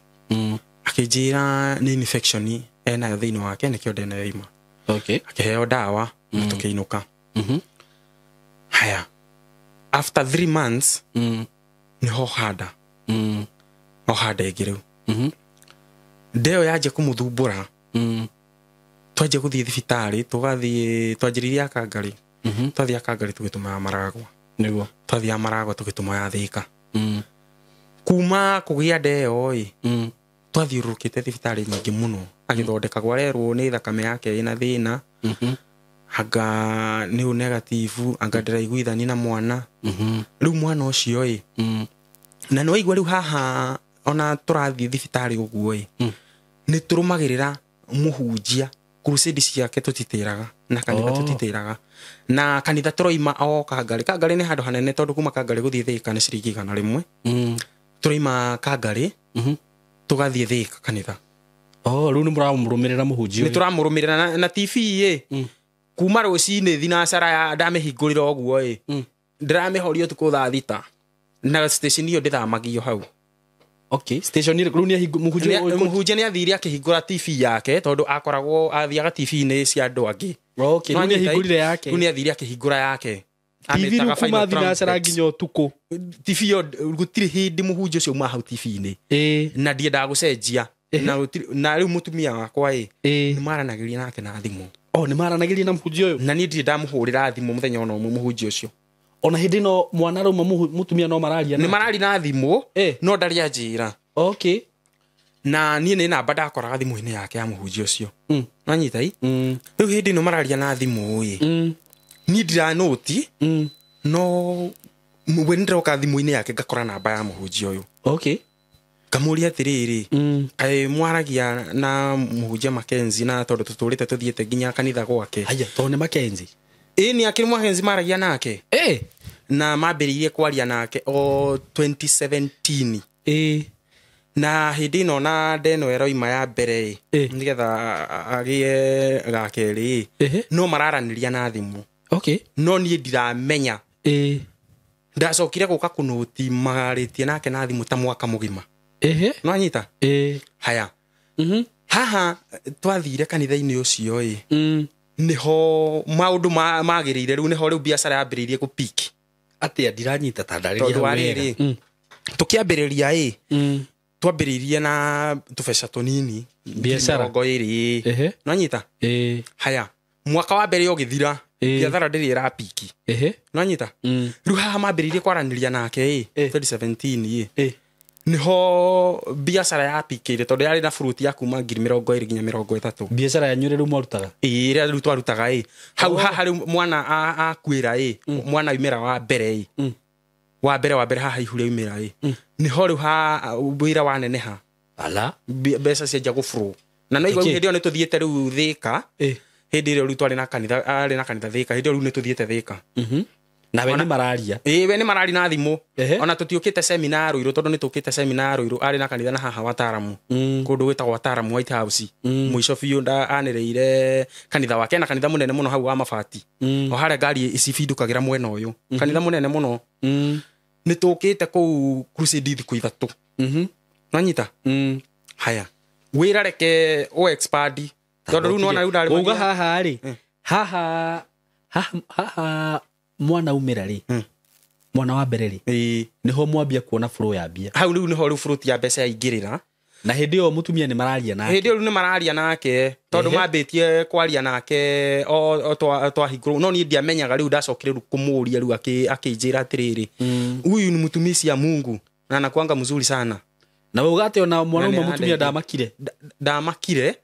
Akĩnjĩra nĩ infection enayo thĩinĩ wake nĩkĩo nda ĩno yoima. Okay. Akĩheo ndawa na tũkĩinũka. Haya, after 3 months nĩho handa. Ohanda ĩngĩ rĩu. Nda ĩyo yanjia kũmũthumbũra. Twanjia gũthiĩ thibitarĩ, tũgathiĩ twanjĩrĩirie Kangarĩ. Twathiĩ Kangarĩ tũgĩtũma ya Maragwa. Nĩguo. Twathiĩ ya Maragwa tũgĩtũma ya Thĩka. Kuma kũgĩa nda ĩyo ĩ, twathiũrũrũkĩte thibitarĩ nyingĩ mũno agĩthondekagwo arerwo nĩ thakame yake ĩna thĩna. Anga nĩ ũ negative, anga ndĩraiguithani na mwana. Rĩu mwana ũcio ĩ, na nĩ waigua rĩu haha ona tũrathiĩ thibitarĩ ũguo ĩ, nĩ tũrũmagĩrĩra mũhunjia crusade ciake tũtitĩraga na kanitha tũtitĩraga na kanitha tũroima o Kangarĩ. Kangarĩ nĩ handũ hanene tondũ kuma Kangarĩ gũthiĩ Thĩka nĩ ciringi 100. Tũroima Kangarĩ tũgathiĩ Thĩka kanitha. Oh, rĩu nĩ mũramũrũmĩrĩra mũhunjia. Nĩ tũramũrũmĩrĩra na TV ĩ, kuma rũcinĩ thinacara ya ndamĩhingũrĩra ũguo ĩ, ndĩramĩhoria ũtukũ thaa 6 na station ĩyo ndĩthamagio hau. Okay, station ĩrĩkũ? Rĩu nĩ mũhunjia mũhunjia nĩ athire akĩhingũra TV yake tondũ akoragwo athiaga TV-inĩ cia andũ angĩ. Okay, rĩu nĩ ahingũrire yake. Rĩu nĩ athire akĩhingũra yake. TV rĩu kuma thinacara nginya ũtukũ. TV ĩyo gũtirĩ hĩndĩ mũhunjia ũcio uma hau TV-inĩ. Na ndiendaga gũcenjia. Na rĩu mũtumia wakwa ĩ, nĩ maranagĩria nake na thimũ. Oh, nĩ maranagĩria na mũhunjia ũyũ? Na niĩ ndirĩ ndamũhũrĩra thimũ mũthenya ona ũmwe mũhunjia ũcio. Ona hĩndĩ ĩno mwana rauma mũtumia no mararia nĩ mararia na thimũ, no ndarĩ anjĩra. Okay. Na niĩ nĩ namba ndakoraga thimũ-inĩ yake ya mũhunjia ũcio. Nwanyita i? Rĩu hĩndĩ ĩno mararia na thimũ ĩ, niĩ ndiranũti, no we nĩndĩroka thimũ-inĩ yake ngakora namba ya mũhunjia ũyũ. Okay. Ngamũria atĩrĩrĩ, kaĩ mwaragia na mũhunjia Mackenzie na tondũ tũtũrĩte tũthiĩte nginya kanitha gwake. Haya, tondũ nĩ Mackenzie. Ĩ, nĩ akĩrĩ Mackenzie maragia nake. Na mambĩrĩirie kwaria nake o 2017. Na hĩndĩ ĩno na nda ĩno ĩroima ya mbere ĩ, nĩgetha agĩe gakerĩ ĩ, no mararanĩria na thimũ. Okay. No niĩ ndiramenya. Ndacokire gũka kũnũti marĩtie nake na thimũ ta mwaka mũgima. No anyita? Haya. Haha twathire kanitha-inĩ ũcio ĩ, nĩho maũndũ magĩrĩire rĩu nĩho rĩu biacara yambĩrĩirie gũpiki. Atĩa ndiranyita ta ndarĩria Tondũ wa rĩrĩ, tũkĩambĩrĩria ĩ, twambĩrĩirie na tũbeca tũnini Biacara. 20. No anyita? Haya, mwaka wa mbere ũgĩthira, biacara ndĩrĩ ĩrapiki. No anyita? Rĩu haha mambĩrĩirie kwaranĩria nake ĩ, 2017 ĩ, nĩho biacara yapikĩire tondũ yarĩ na fruit ya kuma 20,000 nginya 30. Biacara yanyu ĩrĩa rĩu mwarutaga? Ĩ, ĩrĩa rĩu twarutaga ĩ. Hau haha rĩu mwana akuĩra ĩ, mwana aumĩra wa mbere ĩ. Wa mbere haha ihu rĩaumĩra ĩ. Nĩho rĩu wĩra waneneha. Ala. Mbeca cianjia gũbro. Na no igua hĩndĩ ĩyo nĩ tũthiĩte rĩu Thĩka. Hĩndĩ ĩrĩa rĩu twarĩ na kanitha, arĩ na kanitha Thĩka, hĩndĩ ĩyo rĩu nĩ tũthiĩte Thĩka. Na we nĩ mararia. Ĩ, we nĩ mararia na thimũ. Ona tũtiũkĩte seminar Ruiru tondũ nĩ tũkĩte seminar Ruiru, arĩ na kanitha na haha Wataaramu. Kũndũ gwĩtagwo Wataaramu White House. Mũico biũ anĩrĩire kanitha wake na kanitha mũnene mũno hau wa mabati. O harĩa ngari icibindũkagĩra mwena ũyũ. Kanitha mũnene mũno. Nĩ tũkĩte kũu crusade thikũ 3. Nwanyita? Haya. Wĩra reke ũ expand. Tondũ rĩu nĩwona rĩu ndarĩ Uga haha rĩ. Haha haha mwana umĩra rĩ. Mwana wa mbere rĩ. Nĩho mwambia kuona flow ya mbia. Hau rĩu nĩho rĩu fruit ya mbeca yaingĩrĩra. Na hĩndĩ ĩyo mũtumia nĩ mararia nake. Hĩndĩ ĩyo rĩu nĩ mararia nake tondũ mambĩtie kwaria nake o twahingũrwo, no niĩ ndiamenyaga rĩu ndacokire rĩu kũmũria rĩu akĩnjĩra atĩrĩrĩ, huyu ni mtumishi ya Mungu na anakuanga mzuri sana. Na wewe ugate ona mwana ũmwe mũtumia ndamakire. Ndamakire,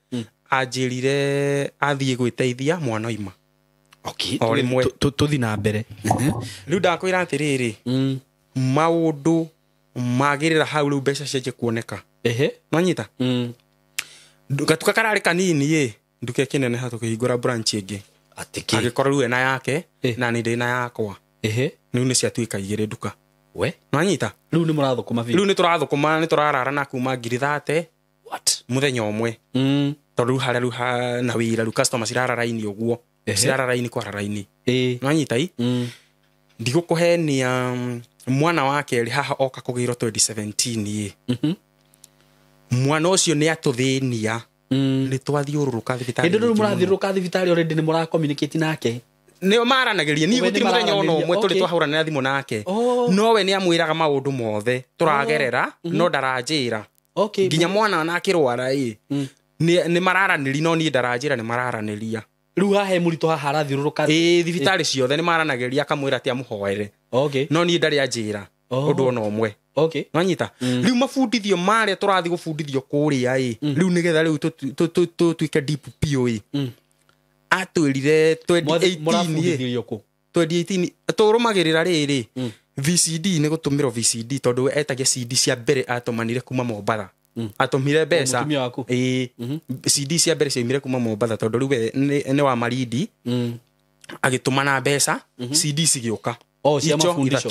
anjĩrire athiĩ gwĩteithia mwana oima. Okay. O rĩmwe. Tũthiĩ na mbere. Rĩu ndakwĩra atĩrĩrĩ, maũndũ magĩrĩra hau rĩu mbeca cianjie kuoneka. Nwanyita? Gatuka kararĩ kanini ĩ, nduka ĩkĩneneha tũkĩhingũra branch ĩngĩ. Atĩkĩ? Agĩkorwo rĩu ena yake, na niĩ ndĩ na yakwa. Rĩu nĩ ciatuĩka igĩrĩ nduka. We? Nwanyita? Rĩu nĩ mũrathũkũma biũ. Rĩu nĩ tũrathũkũma, nĩ tũrarara na kuma 30,000. What? Mũthenya ũmwe. Tondũ rĩu harĩa rĩu na wĩra rĩu customer cirara raini ũguo. Cirara raini kwara raini. Nwanyita i? Ndigũkũhenia mwana wa kerĩ haha oka kũgĩrwo 2017 ĩ. Mwana ũcio nĩ atũthĩnia. Nĩ twathiũrũrũka thibitarĩ. Hĩndĩ rĩu mũrathiũrũrũka thibitarĩ already nĩ mũra communicate nake. Nĩo maranagĩria niĩ gũtirĩ mũthenya ona ũmwe tũrĩ twahũranĩra thimũ nake. Nowe nĩ amwĩraga maũndũ mothe tũragerera no ndaranjĩra. Nginya mwana ona akĩrwara ĩ nĩ mararanĩria no niĩ ndaranjĩra nĩ mararanĩria. Rĩu haha he mũritũ haha arathiũrũrũka. Ĩĩ thibitarĩ ciothe nĩ maranagĩria akamwĩra atĩ amũhoere. No niĩ ndarĩ anjĩra ũndũ ona ũmwe. Nwanyita rĩu mabundithio marĩa tũrathiĩ gũbundithio kũrĩa ĩ rĩu nĩgetha rĩu tũtuĩke deep biũ ĩ atwĩrire 2018 2018 tũrũmagĩrĩra rĩrĩ VCD nĩ gũtũmĩrwo VCD tondũ etagia CD cia mbere atũmanire kuma Mombatha. Atũmire mbeca ĩ CD cia mbere ciaumire kuma Mombatha tondũ rĩu we nĩ wa Marindi agĩtũmana mbeca CD cigĩũka.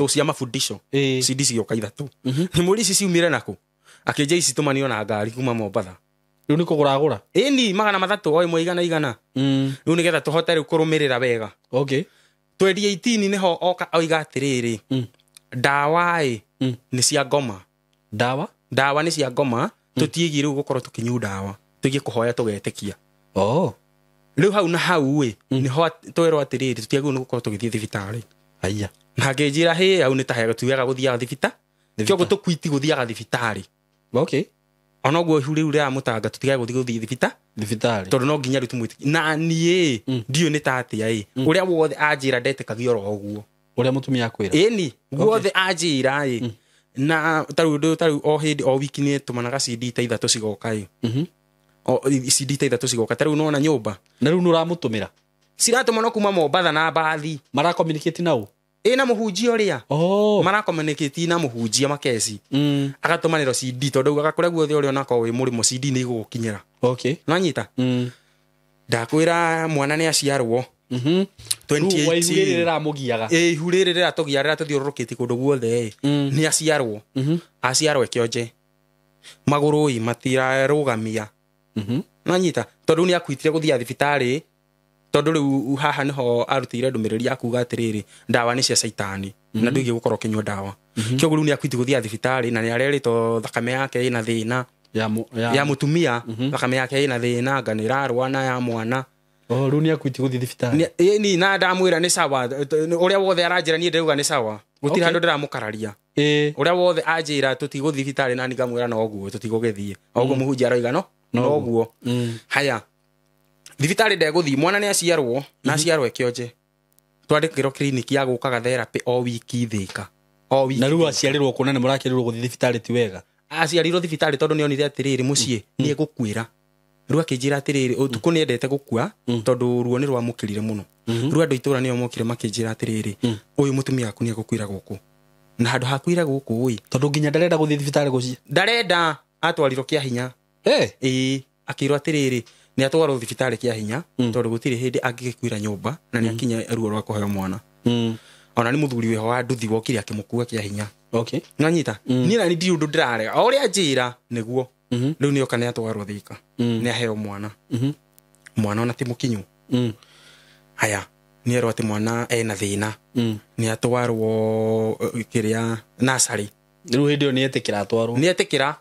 Cia mafundisho CD cigĩũka ithatũ. Mũri ici ciumire nakũ akĩnja ici tũmanio na ngari kuma Mombatha. Rĩu nĩ kũgũra agũra ĩni 300 o ĩmwe 100 rĩu nĩgetha tũhote rĩu kũrũmĩrĩra wega. 2018 nĩho oka oiga atĩrĩrĩ ndawa ĩ nĩ cia ngoma. Ndawa nĩ cia ngoma tũtiĩgiĩ rĩu gũkorwo tũkĩnyua ndawa tũigie kũhoya tũgetĩkia. Rĩu hau na hau ĩ nĩho twerwo atĩrĩrĩ tũtiagĩrĩirwo nĩ gũkorwo tũgĩthiĩ thibitarĩ. Haya. Na ngĩnjĩra hĩ hau nĩ ta hega tugaga gũthiaga thibitarĩ. Kĩoguo tũkwiti gũthiaga thibitarĩ. Ona ũguo ihu rĩu rĩa mũtanga tũtigaga gũthiĩ thibitarĩ tondũ no nginya rĩu tũmwĩtĩkie. Na niĩ ndiũĩ nĩ ta atĩa ĩ ũrĩa wothe anjĩra ndetĩkagia oro ũguo. Ũrĩa mũtumia akwĩra. Ĩni guothe anjĩra ĩ na tarĩu o hĩndĩ o wiki nĩ tũmanaga CD ta ithatũ cigoka ĩ. O CD ta ithatũ cigoka tarĩu nona nyũmba. Na rĩu nĩ ũramũtũmĩra. Ciratũmanwo kuma Mombatha na mbathi. Mara communicate nao. Ĩ na mũhunjia ũrĩa mara communicate na mũhunjia Makeci. Agatũmanĩrwo CD tondũ augaga kũrĩa guothe ũrĩa onakorwo wĩ mũrĩmo CD nĩ igũgũkinyĩra. Nwanyita ndakwĩra mwana nĩ aciarwo 2018. Ĩ ihu rĩrĩ rĩratũgia rĩratũthiũrũrũkĩtie kũndũ guothe ĩ nĩ aciarwo. Aciarwo kĩonje magũrũ ĩ matirarũgamia. Nwanyita tondũ nĩ akuitire gũthiĩ thibitarĩ tondũ rĩu haha nĩho arutĩire ndũmĩrĩri ya kuga atĩrĩrĩ ndawa nĩ cia caitani na ndũigĩ gũkorwo ũkĩnyua ndawa. Kĩoguo rĩu nĩ akuiti gũthiĩ thibitarĩ na nĩ arerĩtwo thakame yake ĩna thĩna ya mũtumia thakame yake ĩna thĩna anga nĩ ĩrarũa na ya mwana. Rĩu nĩ akuiti gũthiĩ thibitarĩ. Ĩni na ndamwĩra nĩ sawa ũrĩa wothe aranjĩra niĩ ndĩrauga nĩ sawa gũtirĩ handũ ndĩramũkararia. Ũrĩa wothe anjĩra tũtigũthiĩ thibitarĩ na ngamwĩra noguo tũtigũgĩthiĩ o ũguo mũhunjia aroiga no noguo. Haya thibitarĩ ndegũthiĩ mwana nĩ aciarwo na aciarwo kĩonje twandĩkĩrwo clinic ya gũkaga therapy o wiki Thĩka o wiki. Na rĩu aciarirwo kũna nĩ mũrakĩrĩrwo gũthiĩ thibitarĩ ti wega. Aciarirwo thibitarĩ tondũ nĩonire atĩrĩrĩ mũciĩ nĩ egũkuĩra. Rĩu akĩnjĩra atĩrĩrĩ ũtukũ nĩendete gũkua tondũ ruo nĩ rwamũkĩrire mũno. Rĩu andũ itũra nĩo mokire makĩnjĩra atĩrĩrĩ ũyũ mũtumia waku nĩ egũkuĩra gũkũ na handũ hakuĩra gũkũ ĩ tondũ nginya ndarenda gũthiĩ thibitarĩ gũciĩ ndarenda atwarirwo kĩa hinya. Ĩĩ akĩrwo atĩrĩrĩ nĩ atwarwo thibitarĩ kĩa hinya tondũ gũtirĩ hĩndĩ angĩgĩkuĩra nyũmba na nĩ akinya ruo rwa kũheo mwana. Ona nĩ mũthuri wĩho wa nduthi wokire akĩmũkua kĩa hinya. Nwanyita niĩ na ndirĩ ũndũ ndĩrarega o ũrĩa anjĩra nĩguo. Rĩu nĩoka nĩ atwarwo Thĩka nĩ aheo mwana. Mwana ona ti mũkinyu. Haya nĩ erwo atĩ mwana ena thĩna nĩ atwarwo kĩrĩa nursery. Rĩu hĩndĩ ĩyo nĩ etĩkĩra atwarwo. Nĩ etĩkĩra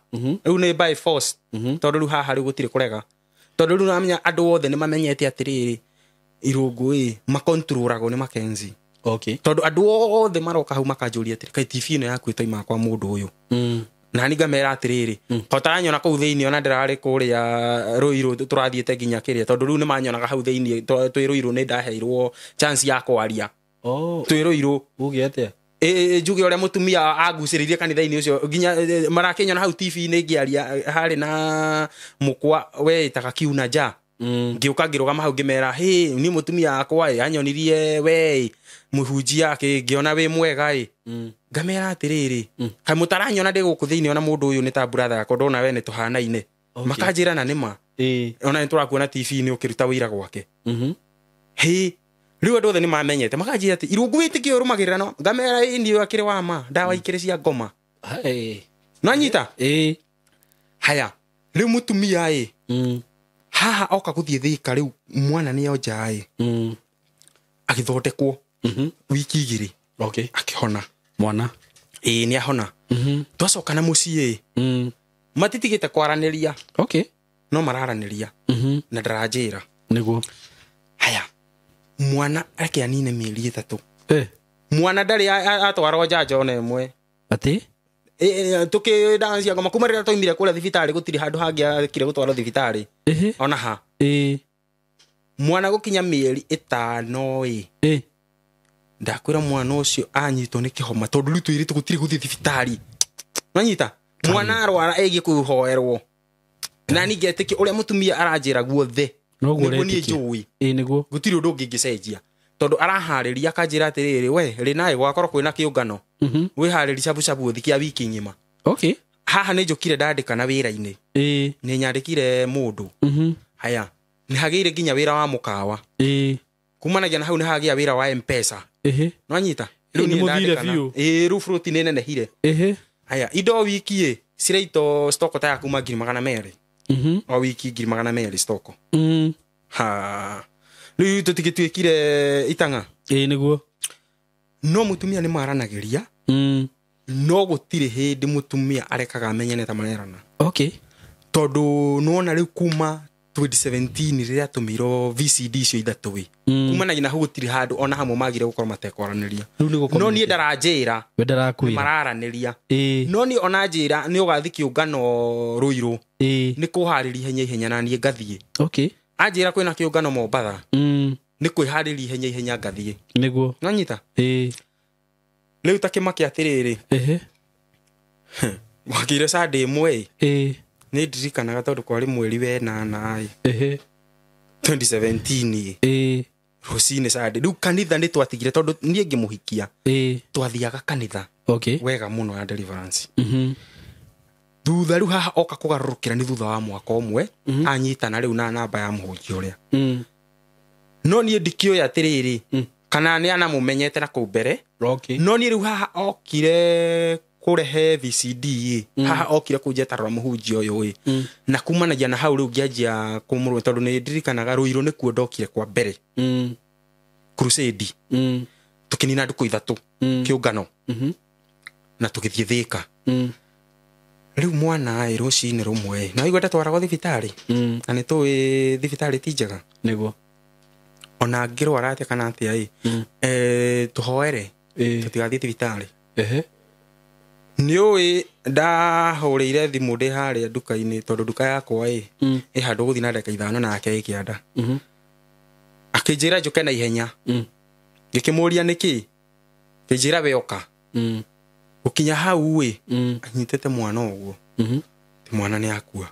rĩu nĩ by force tondũ rĩu haha rĩu gũtirĩ kũrega tondũ rĩu namenya andũ othe nĩ mamenyete atĩrĩrĩ irũngũ ĩ makontrolagwo nĩ Mackenzie. Tondũ andũ othe maroka hau makanjũria atĩrĩ kaĩ TV ĩno yaku ĩtoimaga kwa mũndũ ũyũ. Na ni ngamera atĩrĩrĩ hotaranyona kũu thĩinĩ ona ndĩrarĩ kũrĩa Rũirũ tũrathiĩte nginya kĩrĩa tondũ rĩu nĩ manyonaga hau thĩinĩ twĩ Rũirũ nĩ ndaheirwo chance ya kwaria. Twĩ Rũirũ uge atĩa njuge ũrĩa mũtumia agucĩrĩirie kanitha-inĩ ũcio nginya marakĩnyona hau TV-inĩ ngĩaria harĩ na mũkwa weĩtaga kiuna nja. Ngĩũka ngĩrũgama hau ngĩmera hĩ ni mũtumia wakwa ĩ anyonirie we mũhunjia ngĩona wĩ mwega ĩ ngamera atĩrĩrĩ kaĩ mũtaranyona ndĩ gũkũ thĩinĩ ona mũndũ ũyũ nĩ ta brother yakwa ndona we nĩ tũhanaine. Makanjĩra na nĩma ona nĩ tũrakuona TV-inĩ ũkĩruta wĩra gwake. Hĩ rĩu andũ othe nĩ mamenyete makanjĩra atĩ irũngũ wĩtĩkio ũrũmagĩrĩra no ngamera ĩ niĩ akĩrĩ wa ma ndawa ikĩrĩ cia ngoma. Nwanyita haya rĩu mũtumia ĩ haha oka gũthiĩ Thĩka rĩu mwana nĩ onja ĩ agĩthondekwo wiki igĩrĩ akĩhona mwana. Ĩ nĩ ahona. Twacoka na mũciĩ Matitigĩte kwaranĩria. Okay. No mararanĩria. Na ndaranjĩra. Nĩguo. Haya, mwana reke anine mĩeri 3. Mwana ndarĩ atwarwo njanjo ona ĩmwe. Atĩ? Tũkĩ cia ngoma kuma rĩrĩa twaumire kũrĩa thibitarĩ gũtirĩ handũ hangĩ akire gũtwarwo thibitarĩ. Ona ha. Mwana gũkinya mĩeri 5 ĩ. Ndakwĩra mwana ũcio anyitwo nĩ kĩhoma tondũ rĩu twĩrĩtwo gũtirĩ gũthiĩ thibitarĩ. Nwanyita? Mwana arwara ĩgiĩ kũhoerwo. Na niĩ ngetĩkia ũrĩa mũtumia aranjĩra guothe. Noguo nĩguo niĩ ũretĩkia. njũĩ. Nĩguo. Gũtirĩ ũndũ ũngĩ ingĩcenjia. Tondũ araharĩria akanjĩra atĩrĩrĩ, we rĩ naĩ gwakorwo kwĩna kĩũngano. Wĩharĩri cabucabu ũthi kĩa wiki ng'ima. Okay. Haha nĩ njũkire ndandĩka na wĩra-inĩ. Nĩ nyandĩkire mũndũ. Haya, nĩ hagĩire nginya wĩra wa mũkawa. Kumanagia na hau nĩ hagĩa wĩra wa M-Pesa. Nwanyita? Rĩu Nĩ niĩ mũthire ndandĩkana. biũ. Rĩu fruit nĩ nenehire. Haya, indo wiki ĩ ciraito stoko ta ya kuma 200,000. O wiki 200,000 stoko. Ha. Rĩu tũtigĩtuĩkire itang'a. Nĩguo. No mũtumia nĩ maranagĩria. No gũtirĩ hĩndĩ mũtumia arekaga amenyane ta marerana. Okay. Tondũ nĩwona rĩu kuma 2017 rĩrĩa atũmĩirwo VCD icio ithatũ ĩ. Kumanagia na hau gũtirĩ handũ ona hamwe magire gũkorwo matekwaranĩria. Rĩu nĩ gũkorwo No niĩ ndaranjĩra. We ndarakwĩra. Mararanĩria. No niĩ ona njĩra nĩ ũgathiĩ kĩũngano Rũirũ. Nĩ kũharĩria ihenya ihenya na niĩ ngathiĩ. Okay. Anjĩra kwĩna kĩũngano Mombatha. Nĩ kwĩharĩria ihenya ihenya ngathiĩ. Nĩguo. Nwanyita? Rĩu ta kĩmake atĩrĩrĩ. Gwakĩire Sunday ĩmwe ĩ. Nĩ ndirikanaga tondũ kwarĩ mweri wa 8 ĩ. 2017 ĩ. Rũcinĩ Sunday. Rĩu kanitha nĩ twatigire tondũ niĩ ngĩmũhikia. Twathiaga kanitha. Okay. Wega mũno ya deliverance. Thutha rĩu haha oka kũgarũrũkĩra nĩ thutha wa mwaka ũmwe. Anyitana rĩu na namba ya mũhunjia ũrĩa. No niĩ ndikĩũĩ atĩrĩrĩ. Kana nĩ anamũmenyete na kũu mbere. Okay. No niĩ rĩu haha okire kũrehe VCD ĩ. Haha okire kũnjetarora mũhunjia ũyũ ĩ. Na kumanagia na hau rĩu ngĩanjia kũmũrũmĩrĩra tondũ nĩ ndirikanaga Rũirũ nĩkuo ndokire kwa mbere. Crusade. Tũkĩnina ndukũ 3. Kĩũngano. Na tũgĩthiĩ Thĩka. Rĩu mwana ĩ rũcinĩ rũmwe ĩ. Na waigua ndatwaragwo thibitarĩ. Na nĩ tũĩ thibitarĩ ti njega. Nĩguo. Ona ngĩrwara atĩa kana atĩa ĩ. Tũhoere. Tũtigathiĩ thibitarĩ. Nĩ ũĩ ndahũrĩire thimũ ndĩ harĩa nduka-inĩ tondũ nduka yakwa ĩ ĩ handũ gũthiĩ na ndagĩka 5 nake ĩ kĩanda. Akĩnjĩra njũke na ihenya. Ngĩkĩmũria nĩkĩ? Akĩnjĩra we oka. Gũkinya hau ĩ anyitĩte mwana ũguo. Ti mwana nĩ akua.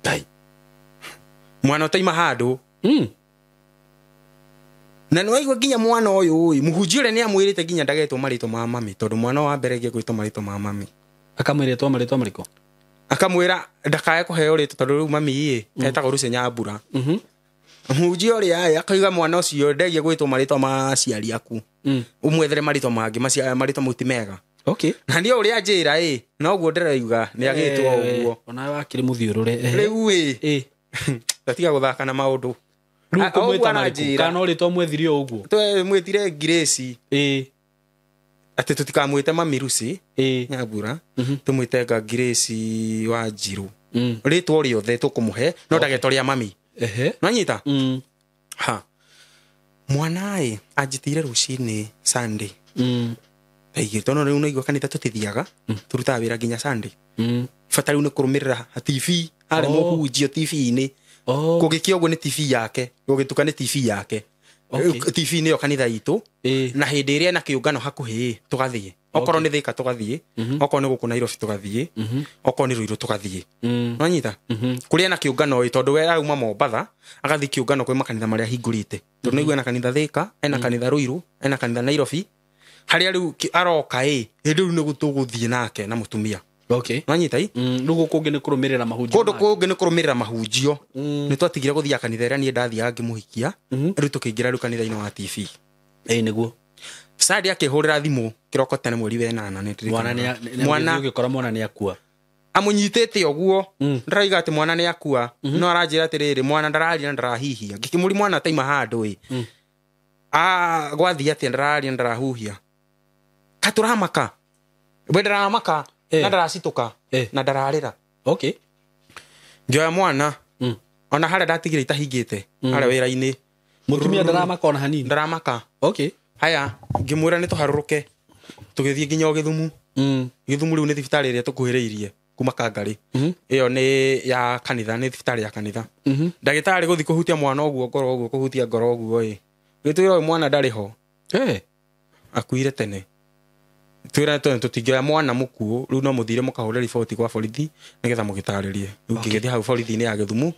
Ngai. Mwana ũtaima handũ. Na nĩ waigua nginya mwana ũyũ ĩ mũhunjia ũrĩa nĩ amwĩrĩte nginya ndagetwo marĩtwa ma mami tondũ mwana wa mbere ngĩgwĩtwo marĩtwa ma mami. Akamwĩrĩtwo marĩtwa marĩkũ? Akamwĩra ndakae kũheo rĩtwa tondũ rĩu mami ĩ etagwo Lucy Nyambura. Mũhunjia ũrĩa ĩ akauga mwana ũcio ndegie gwĩtwo marĩtwa ma aciari aku. Ũmwethere marĩtwa mangĩ marĩtwa mau ti mega. Okay. Na niĩ ũrĩa anjĩra ĩ noguo ndĩrauga nĩ agĩtwo ũguo. Ona wakĩrĩ mũthiũrũre. Rĩu ĩ tatiga gũthaka na maũndũ. Rĩu kũmwĩta marĩkũ? Kana no rĩtwa mwethire o ũguo? Twemwĩtire Grace. Atĩ tũtikamwĩte mami Lucy Nyambura. Tũmwĩte nga Grace wa Njirũ. Rĩtwa rĩothe tũkũmũhe no ndagetwo rĩa mami. Nwanyita? Ha. Mwana ĩ anjĩtĩire rũcinĩ Sunday. Taigĩ tondũ rĩu naigua kanitha tũtithiaga. Tũrutaga wĩra nginya Sunday. Bata rĩu nĩ kũrũmĩrĩra TV harĩa mũhunjio TV-inĩ. Kũgĩkĩa ũguo nĩ TV yake, gũgĩtuka nĩ TV yake. TV nĩyo kanitha itũ. Na hĩndĩ ĩrĩa ena kĩũngano hakuhĩ tũgathiĩ. Okorwo nĩ Thĩka tũgathiĩ, okorwo nĩ gũkũ Nairobi tũgathiĩ, okorwo nĩ Rũirũ tũgathiĩ. Nwanyita? Kũrĩa ena kĩũngano ĩ tondũ we auma Mombatha agathiĩ kĩũngano kwĩ makanitha marĩa ahingũrĩte. Tondũ nĩaigua ena kanitha Thĩka, ena kanitha Rũirũ, ena kanitha Nairobi. Harĩa rĩu aroka ĩ, hĩndĩ rĩu nĩguo tũgũthiĩ nake na mũtumia. Okay. Nwanyita ĩ? Rĩu gũkũ kũngĩ nĩ kũrũmĩrĩra mahunjio. Kũndũ kũngĩ nĩ kũrũmĩrĩra mahunjio. Nĩ twatigire gũthiaga kanitha ĩrĩa niĩ ndathiaga ngĩmũhikia. Rĩu tũkĩingĩra rĩu kanitha-inĩ wa TV. Nĩguo. Sunday akĩhũrĩra thimũ kĩroko tene mweri wa 8 nĩ ndirikanaga. Mwana ũgĩkora mwana nĩ akua. Amũnyitĩte ũguo. Ndĩrauga atĩ mwana nĩ akua. No aranjĩra atĩrĩrĩ mwana ndararia na ndarahihia. Ngĩkĩmũria mwana ataima handũ ĩ. Gwathiĩ atĩa ndararia na ndarahuhia. Katũramaka. We ndaramaka. Na ndaracitũka. Na ndararĩra. Okay. Ngĩoya mwana ona harĩa ndatigire itahingĩte harĩa wĩra-inĩ. Mũtumia ndaramaka ona hanini. Ndaramaka. Okay. Haya, ngĩmwĩra nĩ tũharũrũke. Tũgĩthiĩ nginya o Gĩthumu. Gĩthumu rĩu nĩ thibitarĩ ĩrĩa tũkuhĩrĩirie kuma Kangarĩ. Ĩyo nĩ ya kanitha, nĩ thibitarĩ ya kanitha. Ndagĩtarĩ gũthiĩ kũhutia mwana ũguo ngoro ũguo, kũhutia ngoro ũguo ĩ. Gĩtwĩra ũyũ mwana ndarĩ ho. Akuire tene. Twĩra tũtingĩoya mwana mũkuũ, rĩu no mũthire mũkahũre riboti kwa borithi nĩgetha mũgĩtarĩrie. Rĩu ngĩgĩthiĩ hau borithi-inĩ ya Gĩthumu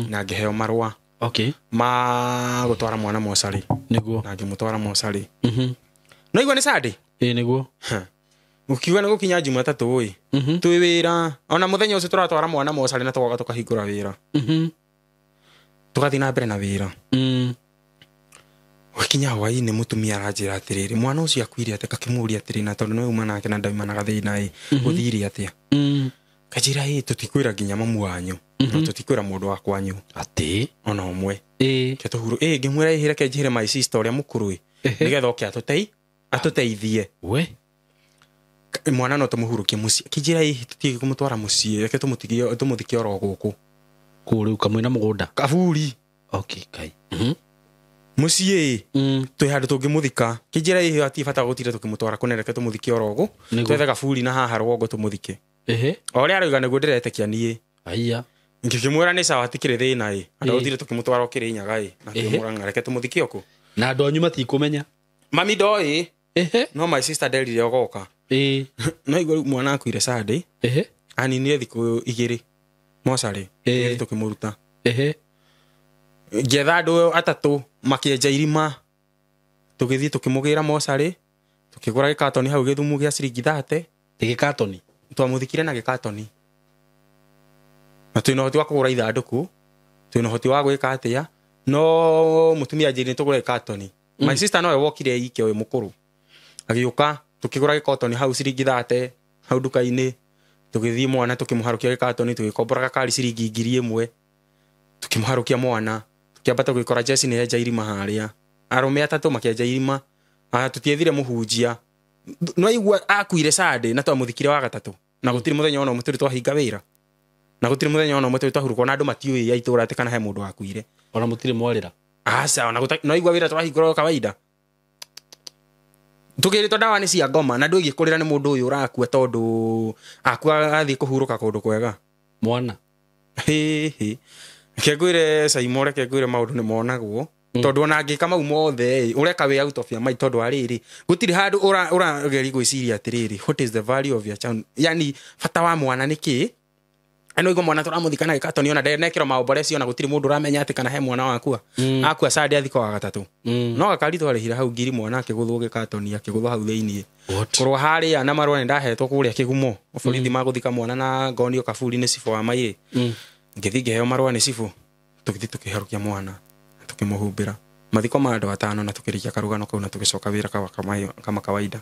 na ngĩheo marũa. Okay. Ma gũtwara mwana mocarĩ. Nĩguo. Na ngĩmũtwara mocarĩ. No igua nĩ Sunday? Ĩĩ nĩguo. Ũkiuga nĩ gũkinya Jumatatũ ĩ. Twĩ wĩra. Ona mũthenya ũcio tũratwara mwana mocarĩ na tũgoka tũkahingũra wĩra. Tũgathiĩ na mbere na wĩra. Gũkinya hwaĩ-inĩ mũtumia aranjĩra atĩrĩrĩ, mwana ũcio akuire atĩa? Ngakĩmũũria atĩrĩ, na tondũ nĩwe uma nake na ndauma na gathĩna ĩ, gũthire atĩa? Kanjĩra ĩ, tũtikwĩra nginya mamu wanyu. Na tũtikwĩra mũndũ wa kwanyu. Atĩ? Ona ũmwe. Ke tũhuru, ĩ, ngĩmwĩra ĩ, reke njĩre my sister ũrĩa mũkũrũ ĩ, nĩgetha oke atũteithie. We? Mwana no tũmũhurũkie mũciĩ. Kĩnjĩra ĩ, tũtige kũmũtwara mũciĩ, reke tũmũthike oro gũkũ. Kũu rĩu kamwĩna mũgũnda. Kaburi. Okay, kai. Mũciĩ twĩ handũ tũngĩmũthika. Kĩnjĩra ĩ, hatirĩ bata gũtinda tũkĩmũtwara kũnene, reke tũmũthike oro ũguo. Twethe kaburi na haha rũgongo tũmũthike. O ũrĩa arauga nĩguo ndĩretĩkia niĩ. Aya. Ngĩkĩmwĩra nĩ sawa, hatikĩrĩ thĩna ĩ. Andũ gũtirĩ tũkĩmũtwara o Kĩrĩnyaga ĩ. Na ngĩmwĩra reke tũmũthike o kũ. Na andũ anyu matikũmenya. Mami ndoĩ. No my sister nderire ogoka. No igua rĩu mwana akuire Sunday. Aninire thikũ igĩrĩ mocarĩ. Tũkĩmũruta. Ngĩetha andũ atatũ makĩenja irima. Tũgĩthiĩ tũkĩmũgĩra mocarĩ. Tũkĩgũra gĩkatoni hau Gĩthumu gĩa ciringi 30. Gĩkatoni? Twamũthikire na gĩkatoni. Na twĩna ũhoti wa kũgũra ithandũkũ, twĩna ũhoti wa gwĩka atĩa, no mũtumia anjĩrire tũgũre gĩkatoni. My sister nowe wokire ike ũyũ mũkũrũ. Agĩũka tũkĩgũra gĩkatoni hau ciringi 30 hau nduka-inĩ. Tũgĩthiĩ mwana tũkĩmũharũkia gĩkatoni, tũgĩkombora gakari ciringi 1000. Tũkĩmũharũkia mwana, tũkĩambata gũgĩkora Jesse nĩ enja irima harĩa. Arũme atatũ makĩenja irima. Tũtiethire mũhunjia. No igua akuire Sunday na twamũthikire wa gatatũ. Na gũtirĩ mũthenya ona ũmwe tũrĩ twahinga wĩra. Na gũtirĩ mũthenya ona ũmwe tũrĩ twahurũka, ona andũ matiũĩ a itũũra atĩ kana he mũndũ wakuire. Ona mũtirĩ mwarĩra? Aca, ona no igua wĩra twahingũra kawaida. Tũkĩrĩtwo ndawa nĩ cia ngoma na ndũgĩkũrĩra nĩ mũndũ ũyũ ũrakua tondũ akua athiĩ kũhurũka kũndũ kwega. Mwana. Hĩ. Reke ngwĩre Saimo, reke ngwĩre maũndũ nĩ monagwo. Tondũ ona angĩka mau mothe ĩ, ũreka wĩ out of your mind tondũ wa rĩrĩ, gũtirĩ handũ ũrageria gwĩciria atĩrĩrĩ, what is the value of your child? Yani bata wa mwana nĩ kĩ? Ano igua mwana tũramũthika na gĩkatoni ona ndenekĩrwo maomborecio ona gũtirĩ mũndũ ũramenya atĩ kana he mwana wakua. Akua Sunday athikwo wa gatatũ. No gakari twarĩhire hau ngiri mwana akĩgũthwo gĩkatoni, akĩgũthwo hau thĩiniĩ. Kũrũa harĩa na marũa nĩ ndahetwo kũrĩa Kĩgumo. Borithi magũthika mwana na ngonio kaburi nĩ cibũ wa Mairĩ. Ngĩthiĩ ngĩheo marũa nĩ cibũ. Tũgĩthiĩ tũkĩharũkia mwana, tũkĩmũhumbĩra. Mathiko ma andũ atano na tũkĩrĩkia karũgano kau na tũgĩcoka wĩra kama kawaida.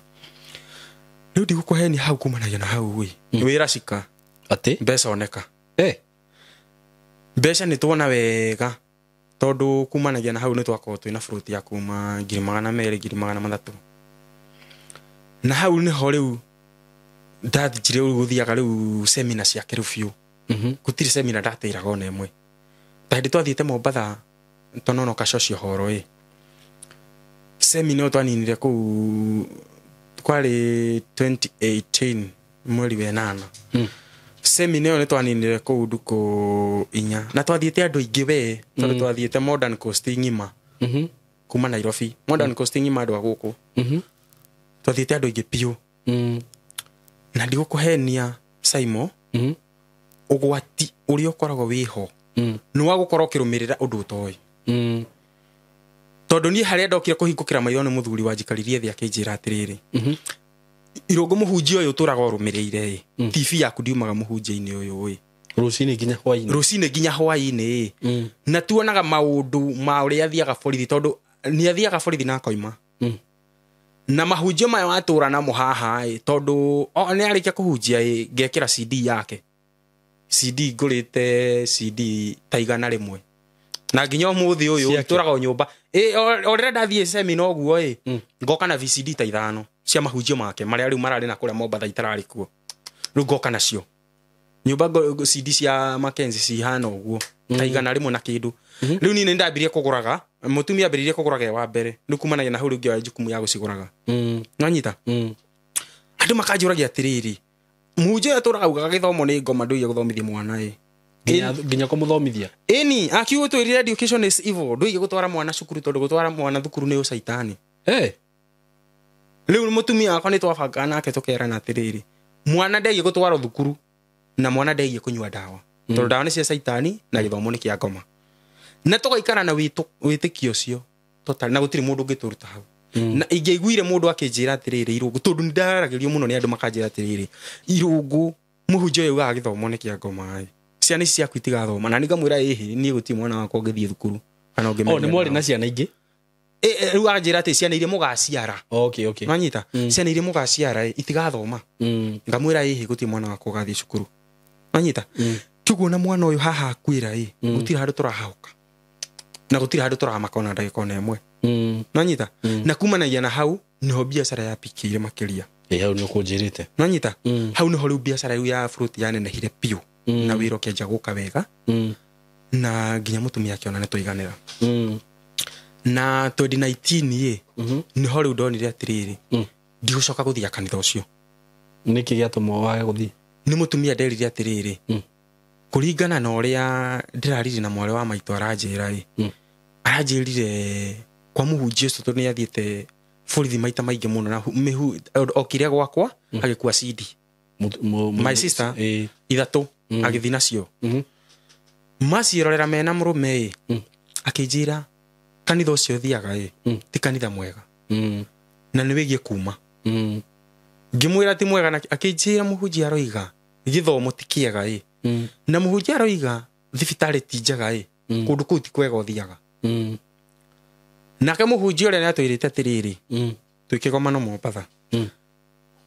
Rĩu ndigũkũhenia hau kumanagia na hau ĩ. Wĩra cika. Atĩ? Mbeca oneka. Mbeca nĩ tuona wega tondũ kumanagia na hau nĩ twakorwo twĩna fruit ya kuma 200,000, 300,000. Na hau nĩho rĩu ndathiire rĩu gũthiaga rĩu seminar ciake rĩu biũ. Gũtirĩ seminar ndatĩiraga ona ĩmwe. Ta hĩndĩ twathiĩte Mombatha tonono kacocio horo ĩ. Seminar ĩyo twaninire kũu kwarĩ 2018 mweri wa ĩnana. Seminar ĩyo nĩ twaninire kũu ndukũ inya. Na twathiĩte andũ aingĩ we, tondũ twathiĩte Modern Coast ng'ima. Kuma Nairobi. Modern Coast ng'ima andũ a gũkũ. Twathiĩte andũ aingĩ biũ. Na ndigũkũhenia Saimo, ũgwati ũrĩa ũkoragwo wĩho nĩ wa gũkorwo ũkĩrũmĩrĩra ũndũ ũtoĩ. Tondũ niĩ harĩa ndokire kũhingũkĩra maitho nĩ mũthuri wanjikaririe thĩ akĩnjĩra atĩrĩrĩ, Irũngũ mũhunjia ũyũ ũtũraga ũrũmĩrĩire ĩ, TV yaku ndiumaga mũhunjia-inĩ ũyũ ĩ. Rũcinĩ nginya hwaĩ-inĩ. Rũcinĩ nginya hwaĩ-inĩ ĩ. Na tuonaga maũndũ ma ũrĩa athiaga borithi tondũ nĩ athiaga borithi na akoima. Na mahunjio maya watũra namo haha ĩ, tondũ nĩ arĩkia kũhunjia ĩ, ngekĩra CD yake. CD ngũrĩte CD ta 100. Na nginya ũmũthĩ ũyũ tũraga o nyũmba. O rĩrĩa ndathiĩ seminar ũguo ĩ, ngoka na VCD ta 5 cia mahunjio make marĩa rĩu mararĩ na kũrĩa Mombatha itararĩ kuo. Rĩu ngoka nacio. Nyũmba CD cia Mackenzie cihana ũguo ta 100 na kĩndũ. Rĩu niĩ nĩ ndambirie kũgũraga, mũtumia ambĩrĩirie kũgũraga e wa mbere, rĩu kumanagia na hau rĩu ngĩoya jukumu ya gũcigũraga. Nwanyita? Andũ makanjũragia atĩrĩrĩ, mũhunjia ũyũ atũraga augaga gĩthomo nĩ ngoma, ndũige gũthomithia mwana ĩ. Nginya kũmũthomithia. Ĩni akiuga twĩrire education is evil, ndũige gũtwara mwana cukuru tondũ gũtwara mwana thukuru nĩ ũcaitani. Rĩu mũtumia wakwa nĩ twabangaga nake tũkerana atĩrĩrĩ, mwana ndegie gũtwarwo thukuru na mwana ndegie kũnyua ndawa tondũ ndawa nĩ cia caitani na gĩthomo nĩ kĩa ngoma, na tũgaikara na wĩtĩkio ũcio totally, na gũtirĩ mũndũ ũngĩtũruta hau. Na ingĩaiguire mũndũ akĩnjĩra atĩrĩrĩ, Irũngũ, tondũ nĩ ndaragĩrio mũno nĩ andũ makanjĩra atĩrĩrĩ, Irũngũ mũhunjia ũyũ ugaga gĩthomo nĩ kĩa ngoma ĩ, ciana ici ciaku itigathoma, na nĩngamwĩra ĩhĩ, niĩ gũtirĩ mwana wakwa ũngĩthiĩ thukuru kana O ũngĩmeria nĩ mwarĩ ndawa. na ciana ingĩ? Rĩu anjĩra atĩ ciana iria mũgaciara. Okay. Nwanyita? Ciana iria mũgaciara ĩ, itigathoma. Ngamwĩra ĩhĩ, gũtirĩ mwana wakwa ũgathiĩ cukuru. Nwanyita? Kĩguo na mwana ũyũ haha akuĩra ĩ, gũtirĩ handũ tũrahahũka na gũtirĩ handũ tũramaka ona ndagĩka ona ĩmwe. Nwanyita? Na kumanagia na hau nĩho biacara yapikĩire makĩria. Ĩ hau nĩ ũkũnjĩrĩte. Nwanyita? Hau nĩho rĩu biacara rĩu ya fruit yanenehire biũ na wĩra ũkĩanjia gũka wega na nginya mũtumia akĩona nĩ tũiganĩra. Na 2019 ĩ, nĩho rĩu ndonire atĩrĩrĩ, ndigũcoka gũthiĩ kanitha ũcio. Nĩkĩ gĩatũma wage gũthiĩ? Nĩ mũtumia nderire atĩrĩrĩ, kũringana na ũrĩa ndĩrarire na mwarĩ wa maitũ aranjĩra ĩ, aranjĩrire kwa mũhunjia ũcio tondũ nĩ athiĩte borithi maita maingĩ mũno na okire gwakwa agĩkua CD. My sister ithatũ agĩthiĩ nacio, maciĩrorera mena mũrũme ĩ, akĩnjĩra kanitha ũcio thiaga ĩ ti kanitha mwega na nĩ wĩgiĩ kuma. Ngĩmwĩra ti mwega, na akĩnjĩra mũhunjia aroiga gĩthomo ti kĩega ĩ, na mũhunjia aroiga thibitarĩ ti njega ĩ, kũndũ kũu ti kwega ũthiaga. Nake mũhunjia ũrĩa nĩ atwĩrĩte atĩrĩrĩ, twĩ kĩgomano Mombatha,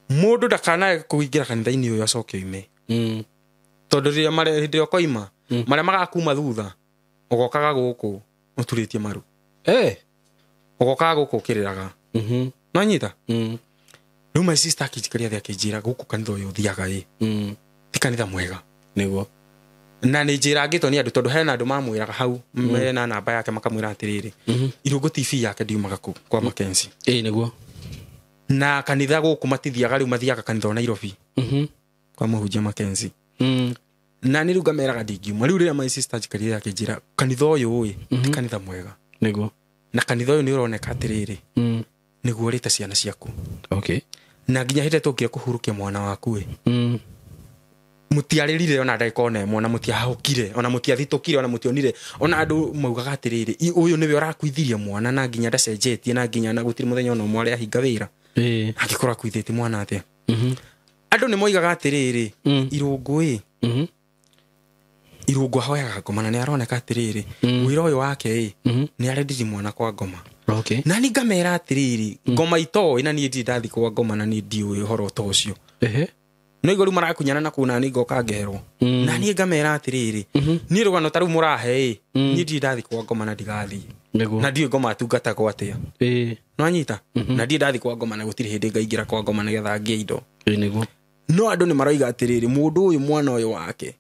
mũndũ ndakanae kũingĩra kanitha-inĩ ũyũ acoke oime, tondũ rĩrĩa hĩndĩ ĩrĩa ũkoima, marĩa magakuma thutha ũgokaga gũkũ ũturĩtie maru, ũgokaga gũkũ ũkĩrĩraga. Nwanyita? Rĩu my sister akĩnjikaria thĩ akĩnjĩra gũkũ kanitha ũyũ ũthiaga ĩ ti kanitha mwega. Nĩguo. Na nĩ njĩrangĩtwo nĩ andũ tondũ hena andũ mamwĩraga hau mena namba yake makamwĩra atĩrĩrĩ, Irũngũ TV yake ndiumaga kũ kwa Mackenzie. Ĩ nĩguo. Na kanitha gũkũ matithiaga, rĩu mathiaga kanitha wa Nairobi kwa mũhunjia Mackenzie. Na nĩ rĩu ngameraga ndingiuma. Rĩu rĩrĩa my sister njikarire akĩnjĩra kanitha ũyũ ĩ ti kanitha mwega. Nĩguo. Na kanitha ũyũ nĩ ũroneka atĩrĩrĩ, nĩguo ũrĩte ciana ciaku. Na nginya hĩndĩ tũkire kũhurũkia mwana waku ĩ, mũtiarĩrire ona ndagĩka ona ĩmwe, ona mũtiahũkire, ona mũtiathitũkire, ona mũtionire ona andũ maugaga atĩrĩrĩ, ũyũ nĩwe ũrakuithirie mwana na nginya ndacenjetie na nginya na gũtirĩ mũthenya ona ũmwe arĩa ahinga wĩra. Angĩkorwo akuithĩtie mwana atĩa? Andũ nĩ moigaga atĩrĩrĩ, Irũngũ ĩ, Irũngũ ahoyaga ngoma na nĩ aroneka atĩrĩrĩ, wĩra ũyũ wake ĩ, nĩ arendirie mwana kwa ngoma. Na niĩ ngamera atĩrĩrĩ, ngoma itoĩ na niĩ ndirĩ ndathiĩ kwa ngoma na niĩ ndiũĩ ũhoro ta ũcio. No igũrũ marakunyana na kũu na niĩ ngoka ngerwo. Na niĩ ngamera atĩrĩrĩ, niĩ rũgano ta rĩu mũrahe ĩ, niĩ ndirĩ ndathiĩ kwa ngoma na ndigathiĩ. Na ndiũĩ ngoma atungatagwo atĩa. Nwanyita? Na ndirĩ ndathiĩ kwa ngoma na gũtirĩ hĩndĩ ngaingĩra kwa ngoma nĩgetha ngĩe indo. Ĩ nĩguo. No andũ nĩ maroiga atĩrĩrĩ, mũndũ ũyũ mwana ũyũ wake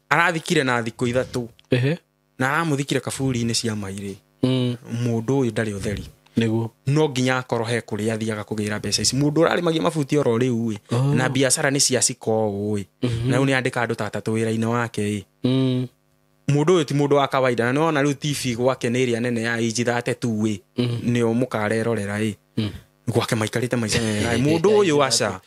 arathikire na thikũ 3 na aramũthikire kaburi-inĩ cia mairĩ. Mũndũ ũyũ ndarĩ ũtheri. Nĩguo. No nginya akorwo he kũrĩa athiaga kũgĩra mbeca ici. Mũndũ ũrarĩmagia mabuti oro rĩu ĩ, na biacara nĩ cia ciko ũũ ĩ, na rĩu nĩ andĩka andũ ta atatũ wĩra-inĩ wake ĩ. Mũndũ ũyũ ti mũndũ wa kawaida, na nĩwona rĩu TV gwake nĩ ĩrĩa nene ya inji 32 ĩ, nĩyo mũkarerorera ĩ. Gwake maikarĩte maica mega ĩ. Mũndũ ũyũ aca.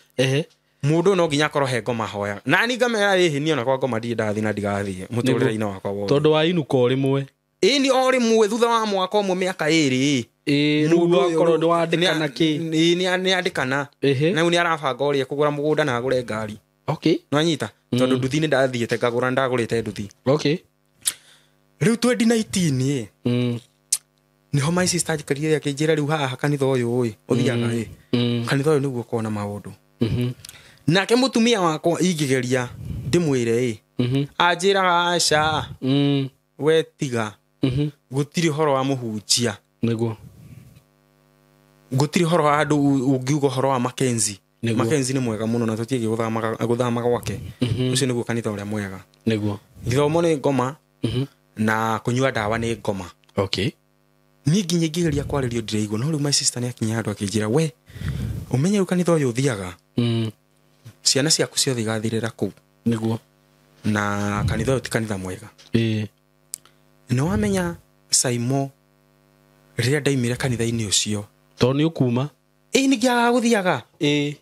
Mũndũ ũyũ no nginya akorwo he ngoma hoya. Na niĩ ngamera ĩhĩ, niĩ ona kwa ngoma ndirĩ ndathiĩ na ndigathiĩ mũtũrĩre-inĩ wakwa wothe. Tondũ wa inuka o rĩmwe. Ĩni o rĩmwe thutha wa mwaka ũmwe mĩaka 2 ĩ. Ĩ, rĩu Mũndũ ũyũ wakorwo nĩwandĩkana kĩ? Ĩ, nĩandĩkana. Na rĩu nĩarabanga ũrĩa kũgũra mũgũnda na agũre ngari. Nĩwanyita? Tondũ nduthi nĩ ndathiĩte ngagũra, ndagũrĩte nduthi. Rĩu 2019 ĩ, nĩho my sister anjikarire akĩnjĩra rĩu haha kanitha ũyũ ĩ, ũthiaga ĩ. Kanitha ũyũ nĩguo ũkorwo na maũndũ. Nake mũtumia wakwa ingĩgeria ndĩmwĩre ĩ, anjĩraga aca, we tiga, gũtirĩ ũhoro wa mũhunjia. Nĩguo. Gũtirĩ ũhoro wa andũ ũngiuga ũhoro wa Mackenzie. Mackenzie nĩ mwega mũno na tũtiĩgiĩ gũthama gwake. Ũcio nĩguo kanitha ũrĩa mwega. Nĩguo. Gĩthomo nĩ ngoma na kũnyua ndawa nĩ ngoma. Okay. Niĩ nginya ingĩgeria kwarĩrio ndĩraigua no rĩu my sister nĩ akinya handũ akĩnjĩra we ũmenye rĩu kanitha ũyũ ũthiaga ciana ciaku ciothe igathirĩra kũu. Nĩguo. Na kanitha ũyũ ti kanitha mwega. Ĩĩ. Nĩ wamenya Saimo rĩrĩa ndaimire kanitha-inĩ ũcio tondũ nĩ ũkuma. Ĩĩ nĩngĩagaga gũthiaga. Ĩĩ.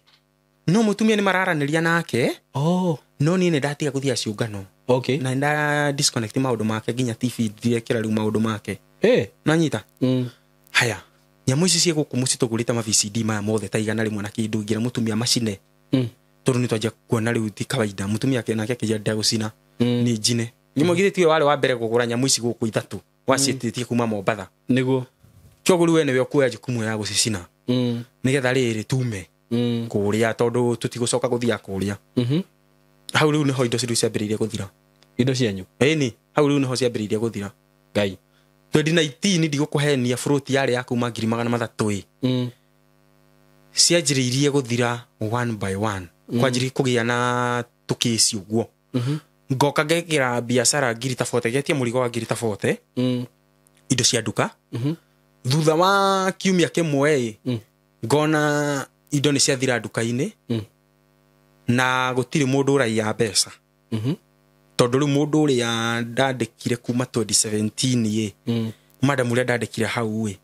No mũtumia nĩ mararanĩria nake. Oh. No niĩ nĩ ndatiga gũthiaga ciũngano. Okay. Na nda disconnect maũndũ make nginya TV ndirekĩra rĩu maũndũ make. Ĩĩ. Nanyita. Haya. Nyamũ ici ciĩ gũkũ mũciĩ tũgũrĩte ma VCD maya mothe ta 100 na kĩndũ ngira mũtumia macine. Tondũ nĩ twanjia kuona rĩu ti kawaida. Mũtumia nake akĩnjĩra ndegũcina. Nĩ njine. Nyamũ githĩ tiwe warĩ wa mbere kũgũra nyamũ ici gũkũ ithatũ. Waciĩtĩtie kuma Mombatha. Nĩguo. Kĩoguo rĩu we nĩwe ũkuoya jukumu ya gũcicina. Nĩgetha rĩrĩ tume kũrĩa tondũ tũtigũcoka gũthiaga kũrĩa. Hau rĩu nĩho indo citu ciambĩrĩirie gũthira. Indo cianyu? Ĩni, hau rĩu nĩho ciambĩrĩirie gũthira. Ngai. 2019 ndigũkũhenia fruit yarĩ ya kuma 300,000 ĩ. Cianjĩrĩirie gũthira one by one. Kwanjĩrĩria kũgĩa na tũkĩci ũguo. Ngoka ngekĩra biacara ngiri ta 40, ngetia mũrigo wa ngiri ta 40. Indo cia nduka. Thutha wa kiumia kĩmwe ĩ, ngona indo nĩ ciathira nduka-inĩ na gũtirĩ mũndũ ũraiya mbeca. Tondũ rĩu mũndũ ũrĩa ndandĩkire kuma 2017 ĩ, madam ũrĩa ndandĩkire hau ĩ,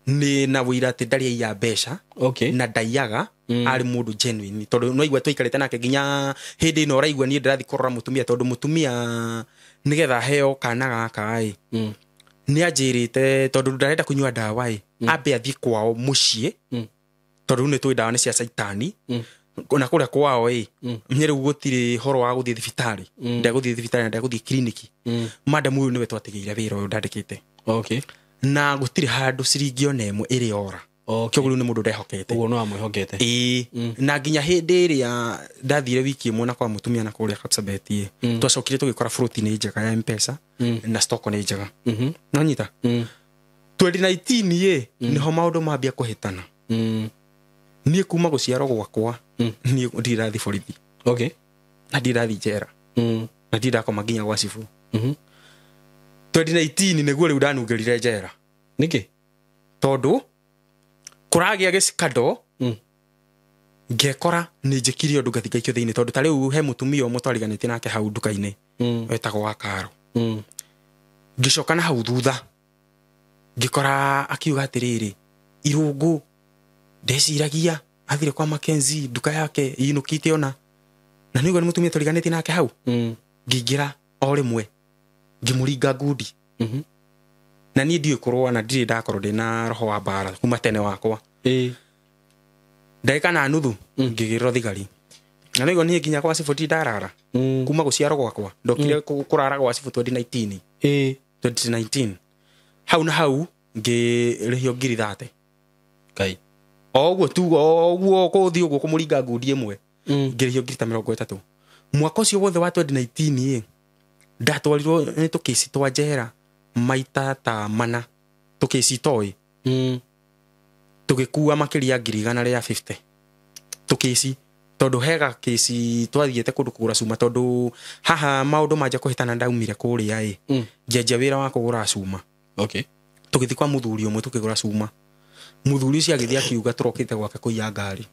nĩ na wũira atĩ ndarĩ aiya mbeca. Okay. Na ndaiyaga, arĩ mũndũ genuine. Tondũ no igua tũikarĩte nake nginya hĩndĩ ĩno ũraigua niĩ ndĩrathiĩ kũrora mũtumia tondũ mũtumia nĩgetha aheo kana gaka ĩ, nĩ anjĩrĩte tondũ ndarenda kũnyua ndawa ĩ, ambe athiĩ kwao mũciĩ, tondũ rĩu nĩ tũĩ ndawa nĩ cia caitani. Na kũrĩa kwao ĩ, nĩ rĩu gũtirĩ horo wa gũthiĩ thibitarĩ. Ndegũthiĩ thibitarĩ na ndegũthiĩ kiriniki. Madam ũyũ nĩwe twatigĩire wĩra ũyũ ndandĩkĩte. Okay. Na gũtirĩ handũ ciringi ona ĩmwe ĩrĩ ora. Okay. Kĩoguo rĩu nĩ mũndũ ndehokete. Ũguo no amwĩhokete. Ĩĩ. Na nginya hĩndĩ ĩrĩa ndathire wiki ĩmwe na kwa mũtumia na kũrĩa Kapsabet ĩ, twacokire tũgĩkora fruit nĩ njega ya M-Pesa na stock nĩ njega. Nonyita? 2019 ĩ, nĩho maũndũ mambia kũhĩtana. Niĩ kuma gũciarwo gwakwa, niĩ ndirĩ ndathiĩ borithi. Okay. Na ndirĩ ndathiĩ njera. Na ndirĩ ndakoma nginya gwa cibũ. 2019 nĩguo rĩu ndanungĩrire njera. Nĩkĩ? Tondũ kũragĩa gĩcikando, ngekora nĩ njĩkire ũndũ ngathi ngaikio thĩinĩ tondũ ta rĩu he mũtumia ũmwe twariganĩtie nake hau nduka-inĩ, wetagwo wa Karo. Ngĩcoka na hau thutha ngĩkora akiuga atĩrĩrĩ, Irũngũ ndeciragia athire kwa Mackenzie nduka yake ĩinũkĩte ona na nĩguo nĩ mũtumia twariganĩtie nake hau. Ngĩingĩra o rĩmwe ngĩmũringa ngundi. Na niĩ ndiũĩ kũrũa na ndirĩ ndakorwo ndĩna roho wa mbara kuma tene wakwa. Ndagĩka na nuthu ngĩgĩrĩrwo thigari. Na nĩguo niĩ nginya kwa cibũ ndarara. Kuma gũciarwo gwakwa ndokire kũrara gwa cibũ 2019. 2019. Hau na hau ngĩrĩhio ngiri 30. Ngai. O ũguo tu, o ũguo kũthiĩ ũguo kũmũringa ngundi ĩmwe. Ngĩrĩhio ngiri ta 30. Mwaka ũcio wothe wa 2019 ĩ, ndatwarirwo nĩ tũkĩci twa njera maita ta mana. Tũkĩci toĩ. Tũgĩkua makĩria ngiri 150. Tũkĩci tondũ hega kĩci twathiĩte kũndũ kũgũra cuma tondũ haha maũndũ manja kũhĩtana ndaumire kũrĩa ĩ. Ngĩanjia wĩra wa kũgũra cuma. Okay. Tũgĩthiĩ kwa mũthuri ũmwe tũkĩgũra cuma. Mũthuri ũcio agĩthiĩ akiuga tũrokĩte gwake kũiya ngari.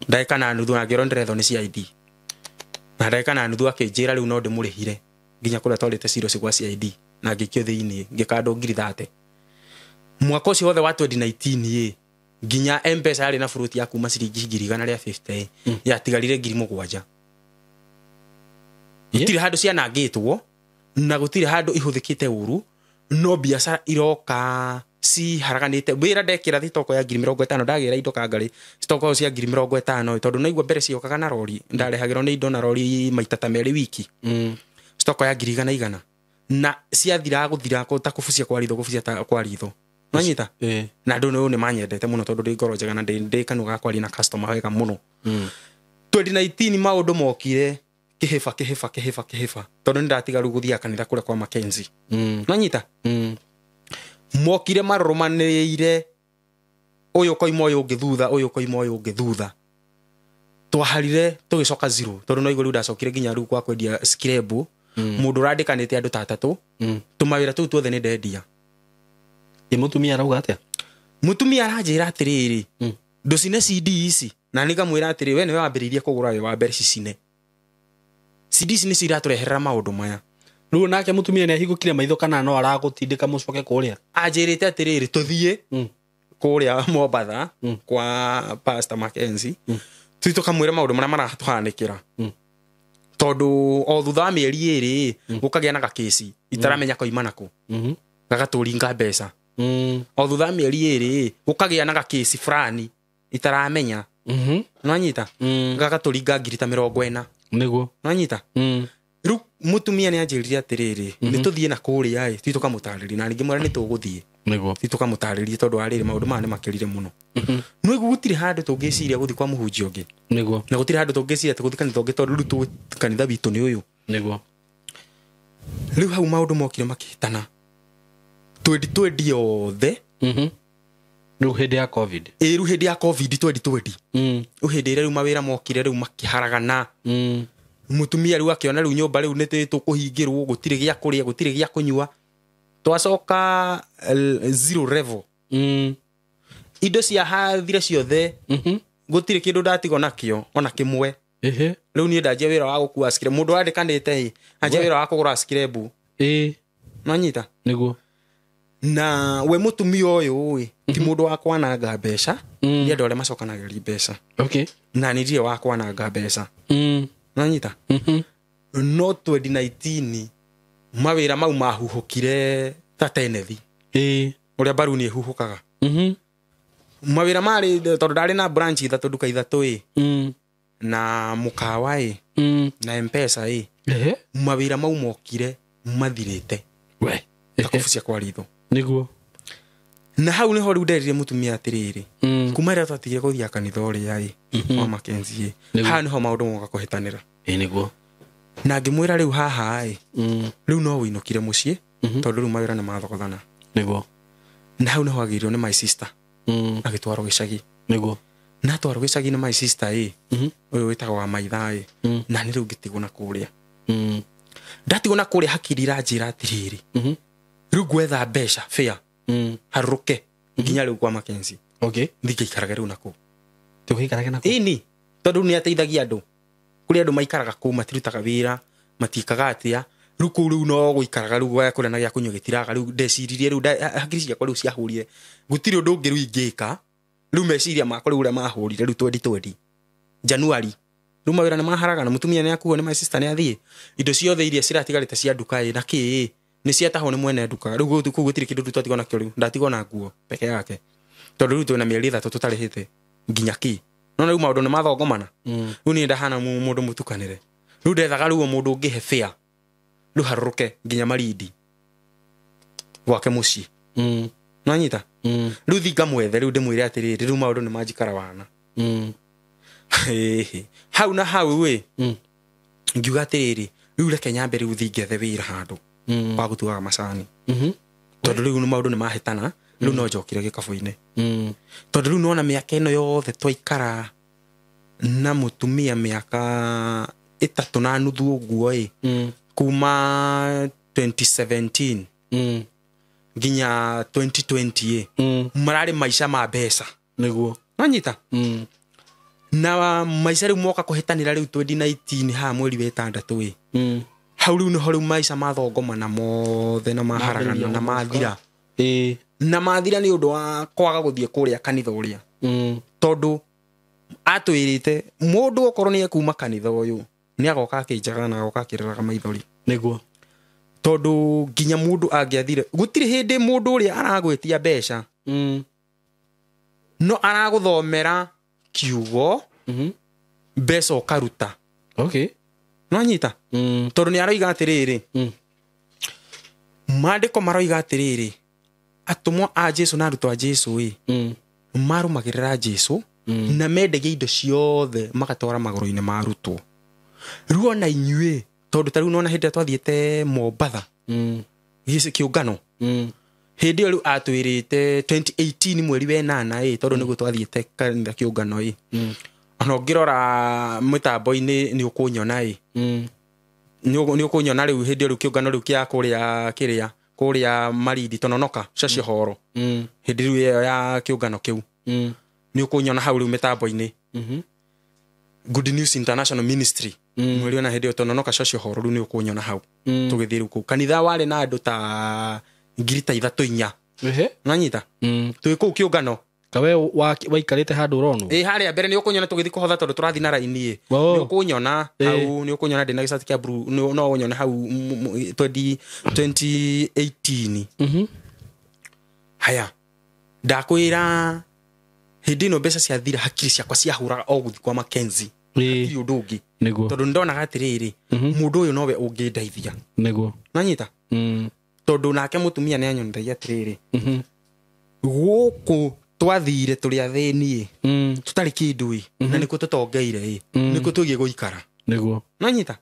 Ndagĩka na nuthu na ngĩrwo ndĩrethwo nĩ CID. Na ndagĩka na nuthu akĩnjĩra rĩu no ndĩmũrĩhire nginya kũrĩa twarĩte ciro cia CID na ngĩikio thĩinĩ ngĩkandwo ngiri 30. Mwaka ũcio wothe wa 2019 ĩ, nginya M-Pesa yarĩ na fruit ya kuma ciringi ngiri 150 yatigarire ngiri 7. Gũtirĩ handũ cianangĩtwo na gũtirĩ handũ ihũthĩkĩte ũru, no biacara iroka ciharaganĩte. Wĩra ndekĩra thitoko ya ngiri 50 ndagĩra indo kangari stoko cia ngiri 50 tondũ naigua mbere ciokaga na rori ndarehagĩrwo nĩ indo na rori maita ta merĩ wiki. Stoko ya ngiri 100 na ciathira gũthira ta kũbucia kwa ritho kũbucia ta kwa ritho. Nanyita? Na andũ nĩ manyendete mũno tondũ ndĩ ngoro njega na ndĩ kanua ga kwaria na customer wega mũno. 2019 maũndũ mokire kĩhĩba kĩhĩba kĩhĩba kĩhĩba tondũ nĩ ndatiga rĩu gũthiaga kanitha kũrĩa kwa Mackenzie. Nanyita? Mokire marũrũmanĩrĩire Ũyũ ũkoima ũyũ ũngĩ thutha, ũyũ ũkoima ũyũ ũngĩ thutha. Twaharire tũgĩcoka zero tondũ no igũrũ ndacokire nginya rĩu kwa kwendia scrap. Mũndũ ũrandĩkanĩte andũ ta atatũ. Tũmawĩra tũu tuothe nĩ ndendia. Ĩ mũtumia arauga atĩa? Mũtumia aranjĩra atĩrĩrĩ, ndũcine CD ici. Na nĩ ngamwĩra atĩrĩ, we nĩwe wambĩrĩirie kũgũra wĩ wa mbere, cicine. CD ici nĩcio iratũreherera maũndũ maya. Rĩu nake mũtumia nĩ ahingũkire maitho kana no aragũtindĩka mũcoke kũrĩa? Anjĩrĩte atĩrĩrĩ, tũthiĩ kũrĩa Mombatha kwa Pastor Mackenzie, tũthiĩ tũkamwĩre maũndũ marĩa maratũhanĩkĩra. Tondũ o thutha wa mĩeri ĩrĩ gũkagĩa na gakĩci itaramenya koima nakũ, gagatũringa mbeca. O thutha wa mĩeri ĩrĩ gũkagĩa na gakĩci fulani itaramenya. Nĩwanyita? Gagatũringa ngiri ta 40. Nĩguo. Nĩwanyita? Rĩu mũtumia nĩ anjĩrire atĩrĩrĩ, nĩ tũthiĩ na kũrĩa ĩ, tũthiĩ tũkamũtarĩrie. Na ningĩ mwĩra nĩ tũgũthiĩ. Nĩguo. Tũthiĩ tũkamũtarĩrie tondũ wa rĩrĩ maũndũ maya nĩ makĩrire mũno. No iguo gũtirĩ handũ tũngĩciria gũthiĩ kwa mũhunjia ũngĩ. Nĩguo. Na gũtirĩ handũ tũngĩciria atĩ gũthiĩ kanitha ũngĩ tondũ rĩu kanitha witũ nĩ ũyũ. Nĩguo. Rĩu hau maũndũ mokire makĩhĩtana. 2020 yothe. Rĩu hĩndĩ ya COVID. Ĩ, rĩu hĩndĩ ya COVID 2020. Rĩu hĩndĩ ĩrĩa rĩu mawĩra mokire rĩu makĩharagana. Mũtumia rĩu akĩona rĩu nyũmba rĩu nĩ tũkũhingĩrwo, gũtirĩ gĩa kũrĩa, gũtirĩ gĩa kũnyua. Twacoka zero level. Indo ciahathire ciothe. Gũtirĩ kĩndũ ndatigwo nakĩo ona kĩmwe. Rĩu niĩ ndanjia wĩra wa gũkua scrap. Mũndũ wandĩkanĩte ĩ, anjia wĩra wa kũgũra scrap. Nĩwanyita? Nĩguo. Na we mũtumia ũyũ ĩ, ti mũndũ wa kwananga mbeca, nĩ andũ arĩa macokanagĩrĩria mbeca. Na nĩ ndirĩ wa kwananga mbeca. Nĩwanyita? No 2019 mawĩra mau mahuhũkire ta tenethi. Ũrĩa mbaruni ĩhuhũkaga. Mawĩra marĩ tondũ ndarĩ na branch ithatũ, nduka ithatũ ĩ. Na mũkawa ĩ. Na M-Pesa ĩ. Mawĩra mau mokire mathirĩte. Ta kobu cia kwa ritho. Nĩguo. Na hau nĩho rĩu nderire mũtumia atĩrĩrĩ, kuma rĩrĩa twatigire gũthiĩ kanitha ũrĩa ĩ, wa Mackenzie ĩ, haha nĩho maũndũ moka kũhĩtanĩra. Nĩguo. Na ngĩmwĩra rĩu haha ĩ, rĩu no wĩinũkire mũciĩ, tondũ rĩu mawĩra nĩ mathogothana. Nĩguo. Na hau nĩho agĩirwo nĩ my sister. Agĩtwarwo gĩcagi. Nĩguo. Na atwarwo gĩcagi nĩ my sister ĩ, ũyũ wĩtagwo wa Maitha ĩ, na nĩ rĩu ngĩtigwo na kũrĩa. Ndatigwo na kũrĩa hakiri iranjĩra atĩrĩrĩ, rĩu ngwetha mbeca fair, harũrũke nginya rĩu kwa Mackenzie. Thiĩ ngĩikarage rĩu na kũu. Tũgĩikarage na kũu? Ĩni, tondũ nĩ ateithagia andũ. Kũrĩ andũ maikaraga kũu matirutaga wĩra, matiĩkaga atĩa. Rĩu kũu rĩu no gũikaraga rĩu gwa kũrĩa na gĩa kũnyua gĩtiraga. Rĩu ndeciririe rĩu hakiri ciakwa rĩu ciahũrire. Gũtirĩ ũndũ ũngĩ rĩu ingĩka. Rĩu meciria makwa rĩu ũrĩa mahũrire rĩu 2020 January. Rĩu mawĩra nĩ maharagana, mũtumia nĩ akuo, nĩ my sister nĩ athiĩ. Indo ciothe iria ciratigarĩte cia nduka ĩ na kĩ ĩ, nĩ ciatahwo nĩ mwene nduka. Rĩu kũu gũtirĩ kĩndũ twatigwo nakĩo rĩu. Ndatigwo na nguo peke yake. Tondũ rĩu twĩna mĩeri 3 tũtarĩhĩte nginya kĩ. No rĩu maũndũ nĩ mathongomana. Rĩu niĩ ndahana mũndũ mũtukanĩre. Rĩu ndethaga rĩu mũndũ ũngĩhe fair. Rĩu harũrũke nginya Malindi gwake mũciĩ. Nĩwanyita? Rĩu thiĩ ngamwethe, rĩu ndĩmwĩre atĩrĩrĩ, rĩu maũndũ nĩ manjikara wana. Hau na hau ĩ, ngiuga atĩrĩrĩ, rĩu reke nyambe rĩu thiĩ ngethe wĩra handũ wa gũtuaga macani. Tondũ rĩu nĩ maũndũ nĩ mahĩtana, rĩu no njokire gĩkabũ-inĩ. Tondũ rĩu nĩwona mĩaka ĩno yothe twaikara na mũtumia mĩaka 3.5 ũguo ĩ, kuma 2017 nginya 2020 ĩ, mararĩ maica ma mbeca. Nĩguo. Nĩwanyita? Na maica rĩu moka kũhĩtanĩra rĩu 2019 haha mweri wa 6 ĩ. Hau rĩu nĩho rĩu maica mathongomana mothe na maharagana na mathira. Na mathira nĩ ũndũ wa kwaga gũthiĩ kũrĩa kanitha ũrĩa. Tondũ atwĩrĩte mũndũ okorwo nĩ ekuma kanitha ũyũ, nĩ agoka akĩnjaga na agoka akĩrĩraga maithori. Nĩguo. Tondũ nginya mũndũ angĩathire, gũtirĩ hĩndĩ mũndũ ũrĩa aragwĩtia mbeca. No aragũthomera kiugo, mbeca ũkaruta. Nĩwanyita? Tondũ nĩ aroiga atĩrĩrĩ, maandĩko maroiga atĩrĩrĩ, atũmwo a Jesũ na arutwo a Jesũ ĩ, marũmagĩrĩra Jesũ, na mendagia indo ciothe magatwara magũrũ-inĩ ma arutwo. Rĩu ona inyuĩ, tondũ ta rĩu nĩwona hĩndĩ ĩrĩa twathiĩte Mombatha, gĩcigo kĩũngano, Hĩndĩ ĩyo rĩu atwĩrĩte 2018 mweri wa ĩnana ĩ tondũ nĩguo twathiĩte kanitha kĩũngano ĩ. Ona ũngĩrora mĩtambo-inĩ nĩ ũkũnyona ĩ. Nĩ ũkũnyona rĩu hĩndĩ ĩyo rĩu kĩũngano rĩu kĩa kũrĩa kĩrĩa kũrĩa Marindi Tononoka Social Hall. Hĩndĩ rĩu ĩyo ya kĩũngano kĩu. Nĩ ũkũnyona hau rĩu mĩtambo-inĩ. Good News International Ministry. Mweri ona hĩndĩ ĩyo Tononoka Social Hall rĩu nĩ ũkũnyona hau. Tũgĩthiĩ rĩu kũu. Kanitha warĩ na andũ ta 3,400. Nanyita? Twĩ kũu kĩũngano. Kawe waikarĩte handũ ũronwo? Ĩ harĩa mbere nĩ ũkũnyona tũgĩthiĩ kũhotha tondũ tũrathiĩ na raini ĩ. Nĩ ũkũnyona hau, nĩ ũkũnyona ndĩna gĩcati kĩa blue, no ũnyone hau 2018. Haya. Ndakwĩra hĩndĩ ĩno mbeca ciathira hakiri ciakwa ciahũraga o gũthiĩ kwa Mackenzie. Hatirĩ ũndũ ũngĩ. Tondũ nĩndonaga atĩrĩrĩ, mũndũ ũyũ nowe ũngĩndeithia. Nĩguo. Nanyita? Tondũ nake mũtumia nĩ anyonithagia atĩrĩrĩ, gũkũ twathire tũrĩ athĩni ĩ, tũtarĩ kĩndũ ĩ, na nĩkuo tũtongeire ĩ, nĩkuo tũgĩe gũikara. Nĩguo. Nanyita?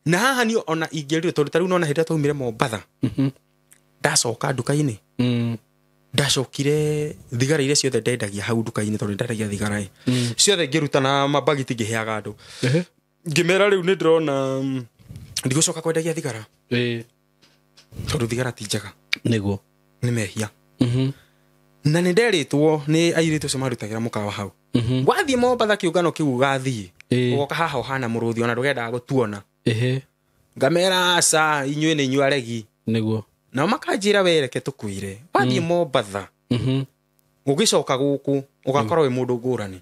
Na haha niĩ ona ingĩrire tondũ ta rĩu nona hĩndĩ ĩrĩa twaumire Mombatha, ndacoka nduka-inĩ. Ndacokire thigara iria ciothe ndendagia hau nduka-inĩ tondũ ndendagia thigara ĩ. Ciothe ngĩruta na mabagiti ngĩheaga andũ. Ngĩmera rĩu nĩ ndĩrona ndigũcoka kwendagia thigara. Tondũ thigara ti njega. Nĩguo. Nĩ mehia. Na nĩ nderĩtwo nĩ airĩtu acio marutagĩra mũkawa hau. Wathiĩ Mombatha kĩũngano kĩu ũgathiĩ, ũgoka haha ũhana mũrũthi ona ndũgendaga gũtuona. Ngamera aca inyuĩ nĩ inyuĩ aregi. Nĩguo. Nao makanjĩra we reke tũkwĩre. Wathiĩ Mombatha, ũgĩcoka gũkũ ũgakorwo wĩ mũndũ ngũrani.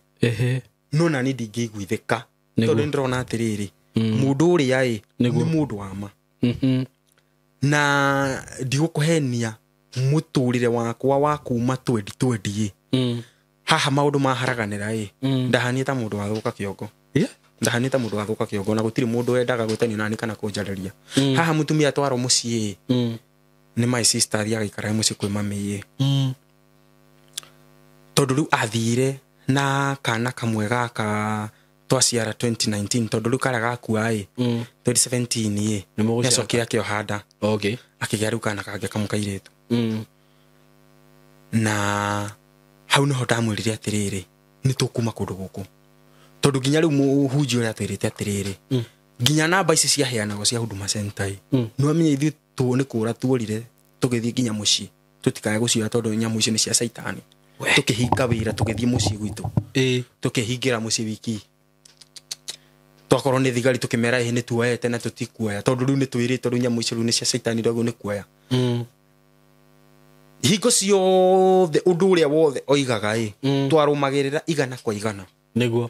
No nani ndingĩiguithĩka tondũ nĩ ndĩrona atĩrĩrĩ, mũndũ ũrĩa ĩ nĩ mũndũ wa ma. Na ndigũkũhenia mũtũrĩre wakwa wa kuma 2020 ĩ. Haha maũndũ maharaganĩra ĩ, ndahanire ta mũndũ wathũka kĩongo. Ndahanire ta mũndũ wathũka kĩongo na gũtirĩ mũndũ wendaga gũtenio nani kana kũnjarĩria. Haha mũtumia atwarwo mũciĩ ĩ, nĩ my sister athiaga aikaraga mũciĩ kwĩ mami ĩ. Tondũ rĩu athire na kana kamwe gaka twaciara 2019 tondũ rĩu karĩa gakua ĩ 2017 ĩ, nĩacokire akĩoha nda. Akĩgĩa rĩu kana kangĩ kamwe kairĩtu. Na hau nĩho ndamwĩrire atĩrĩrĩ, nĩ tũkuma kũndũ gũkũ. Tondũ nginya rĩu mũhunjia ũrĩa atwĩrĩte atĩrĩrĩ, nginya namba ici ciaheanagwo cia Huduma Center ĩ, nĩwamenya ithuĩ nĩ kũra tuorire tũgĩthiĩ nginya mũciĩ, tũtikae gũcioya tondũ nyamũ icio nĩ cia caitani. Tũkĩhinga wĩra tũgĩthiĩ mũciĩ gwitũ. Tũkĩhingĩra mũciĩ wiki. Twakorwo nĩ thigari tũkĩmera ĩ nĩ tuoete na tũtikuoya tondũ rĩu nĩ twĩrĩtwo rĩu nyamũ icio rĩu nĩ cia caitani rĩu nĩ kuoya. Hingo ciothe ũndũ ũrĩa wothe oigaga ĩ, twarũmagĩrĩra igana kwa igana. Nĩguo.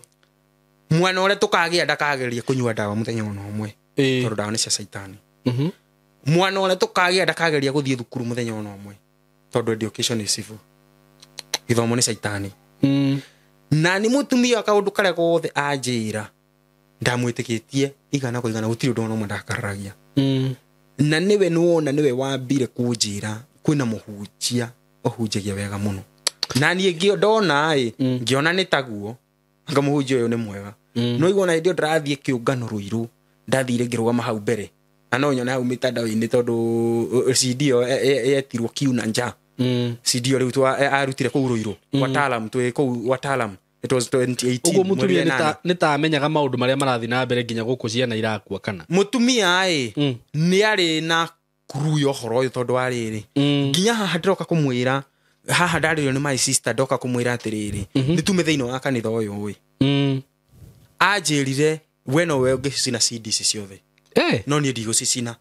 Mwana ũrĩa tũkagĩa ndakagerie kũnyua ndawa mũthenya ona ũmwe, tondũ ndawa nĩ cia caitani. Mwana ũrĩa tũkagĩa ndakageria gũthiĩ thukuru mũthenya ona ũmwe, tondũ education is civil. Gĩthomo nĩ caitani. Na nĩ mũtumia kaũndũ karĩa gothe anjĩra ndamwĩtĩkĩtie igana kwa igana, gũtirĩ ũndũ ona ũmwe ndakararagia. Na nĩwe nĩwona nĩwe wambire kũnjĩra kwĩna mũhunjia ũhunjagia wega mũno. Na niĩ ndona ĩ, ngĩona nĩ taguo, anga mũhunjia ũyũ nĩ mwega. No igua ona hĩndĩ ĩyo ndĩrathiĩ kĩũngano Rũirũ, ndathire ngĩrũgama hau mbere. Na no nyone hau mĩtandao-inĩ tondũ CD ĩyo yetirwo kiu na nja. CD ĩyo rĩu arutire kũu Rũirũ, Wataalam, twĩ kũu Wataalam. It was 2018. Ũguo mũtumia nĩ ta amenyaga maũndũ marĩa marathiĩ na mbere nginya gũkũ ciana irakua kana? Mũtumia ĩ, nĩ arĩ na kuru ya ũhoro ũyũ tondũ wa rĩrĩ. Nginya haha ndĩroka kũmwĩra, haha ndarĩrio nĩ my sister ndoka kũmwĩra atĩrĩrĩ, nĩ tume thĩinĩ wa kanitha ũyũ ĩ. Anjĩrire we nowe ũngĩcina CD ici ciothe. No niĩ ndigũcicina.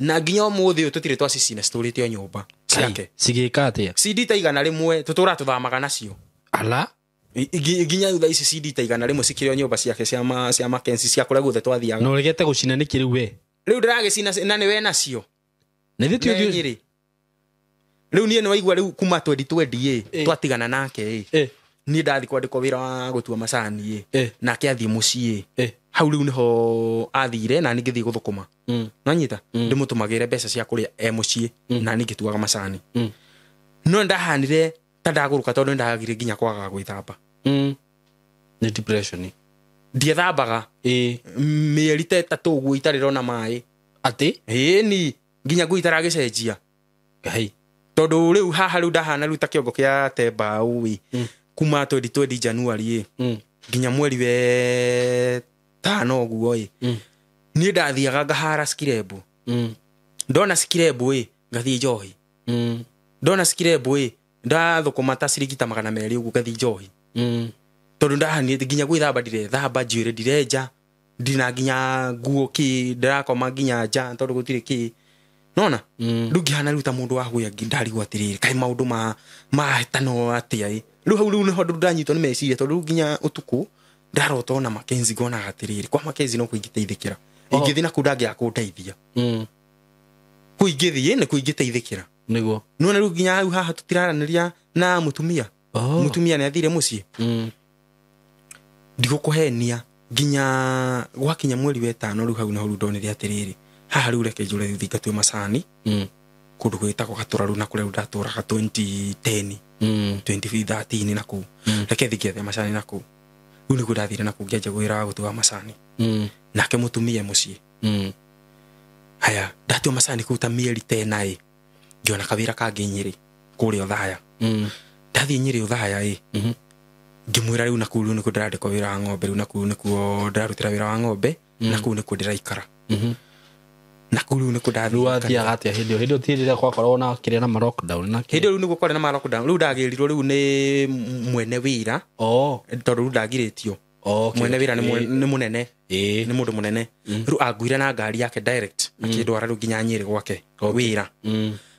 Na nginya ũmũthĩ ũyũ tũtirĩ twacicina, citũrĩte o nyũmba ciake. Cigĩka atĩa? CD ta 100 tũtũraga tũthamaga nacio. Ala? Nginya thaa ici CD ta 100 cikĩrĩ o nyũmba ciake cia Mackenzie cia kũrĩa guothe twathiaga. Na ũregete gũcina nĩkĩ rĩu we? Rĩu ndĩragĩcina na nĩ we nacio. Na ithuĩ ti ũthiũ- Nyĩrĩ. Rĩu niĩ nĩwaigua rĩu kuma 2020 ĩ, twatigana nake ĩ. Niĩ ndathiĩ kwandĩkwo wĩra wa gũtua macani ĩ. Nake athiĩ mũciĩ ĩ. Hau rĩu nĩho athire na niĩ ngĩthiĩ gũthũkũma. Nanyita? Ndĩmũtũmagĩre mbeca cia kũrĩa e mũciĩ na niĩ ngĩtuaga macani. No ndahanire ta ndagũrũka tondũ nĩndagire nginya kwaga gwĩthamba. Nĩ depression. Ndiethambaga. Mĩeri ta ĩtatũ ũguo itarĩ ndona maĩ. Atĩ? Ĩni, nginya nguo itaragĩcenjia. Ngai. Tondu riu haha riu ndahana riu ta kiongo kia tembau ĩ kuma 2020 January ĩ nginya mweri we tano ũguo ĩ niĩ ndathiaga ngahara skirembo. Ndona skirembo ĩ ngathiĩ njohi. Ndona skirembo ĩ ndathũkũma ta ciringi ta 200 ũguo ngathiĩ njohi. Tondu ndahanire nginya gwĩthamba ndirethamba njuĩrĩ ndirenja ndina nginya nguo kĩ ndirakoma nginya nja tondu gũtirĩ kĩ nona rĩu ngĩhana rĩu ta mũndũ wa hũya ndarigwo atĩrĩrĩ kaĩ maũndũ mahĩtano atĩa ĩ rĩu hau rĩu nĩho ndanyitwo nĩ meciria tondũ rĩu nginya ũtukũ ndarota ona Mackenzie ngonaga atĩrĩrĩ kwa Mackenzie no kũingĩteithĩkĩra ingĩthiĩ na kũu ndangĩaga kũndeithia kũu ingĩthiĩ nĩ kũu ingĩteithĩkĩra nĩguo nona rĩu nginya hau haha tũtiraranĩria na mũtumia mũtumia nĩ athire mũciĩ ndigũkũhenia nginya gwakinya mweri wa ĩtano rĩu hau naho rĩu ndonire atĩrĩrĩ haha rĩu reke njũre thiĩ ngatue macani kũndũ gwĩtagwo Gatũra rĩu na kũrĩa rĩu ndatũraga 2010 2013 na kũu reke thiĩ ngethe macani na kũu rĩu nĩguo ndathire na kũu ngĩanjia gwĩra gũtua macani nake mũtumia mũciĩ haya ndatua macani kũu ta mĩeri tena ĩ ngĩona kawĩra kangĩ Nyĩrĩ kũrĩa Othaya ndathiĩ Nyĩrĩ Othaya ĩ ngĩmwĩra rĩu na kũu rĩu nĩkuo ndĩrandĩkwo wĩra wa ng'ombe rĩu na kũu nĩkuo ndĩrarutĩra wĩra wa ng'ombe na kũu nĩkuo ndĩraikara na kũu rĩu nĩkuo rĩu wathiaga atĩa hĩndĩ ĩyo ti rĩrĩa gwakoragwo na kĩrĩa na ma lockdown na hĩndĩ ĩyo rĩu nĩguo kwarĩ na ma lockdown rĩu ndagĩrirwo rĩu nĩ mwene wĩra tondũ rĩu ndagirĩtio mwene wĩra nĩ mũnene nĩ mũndũ mũnene rĩu anguire na ngari yake direct akĩndwara rĩu nginya Nyĩrĩ gwake wĩra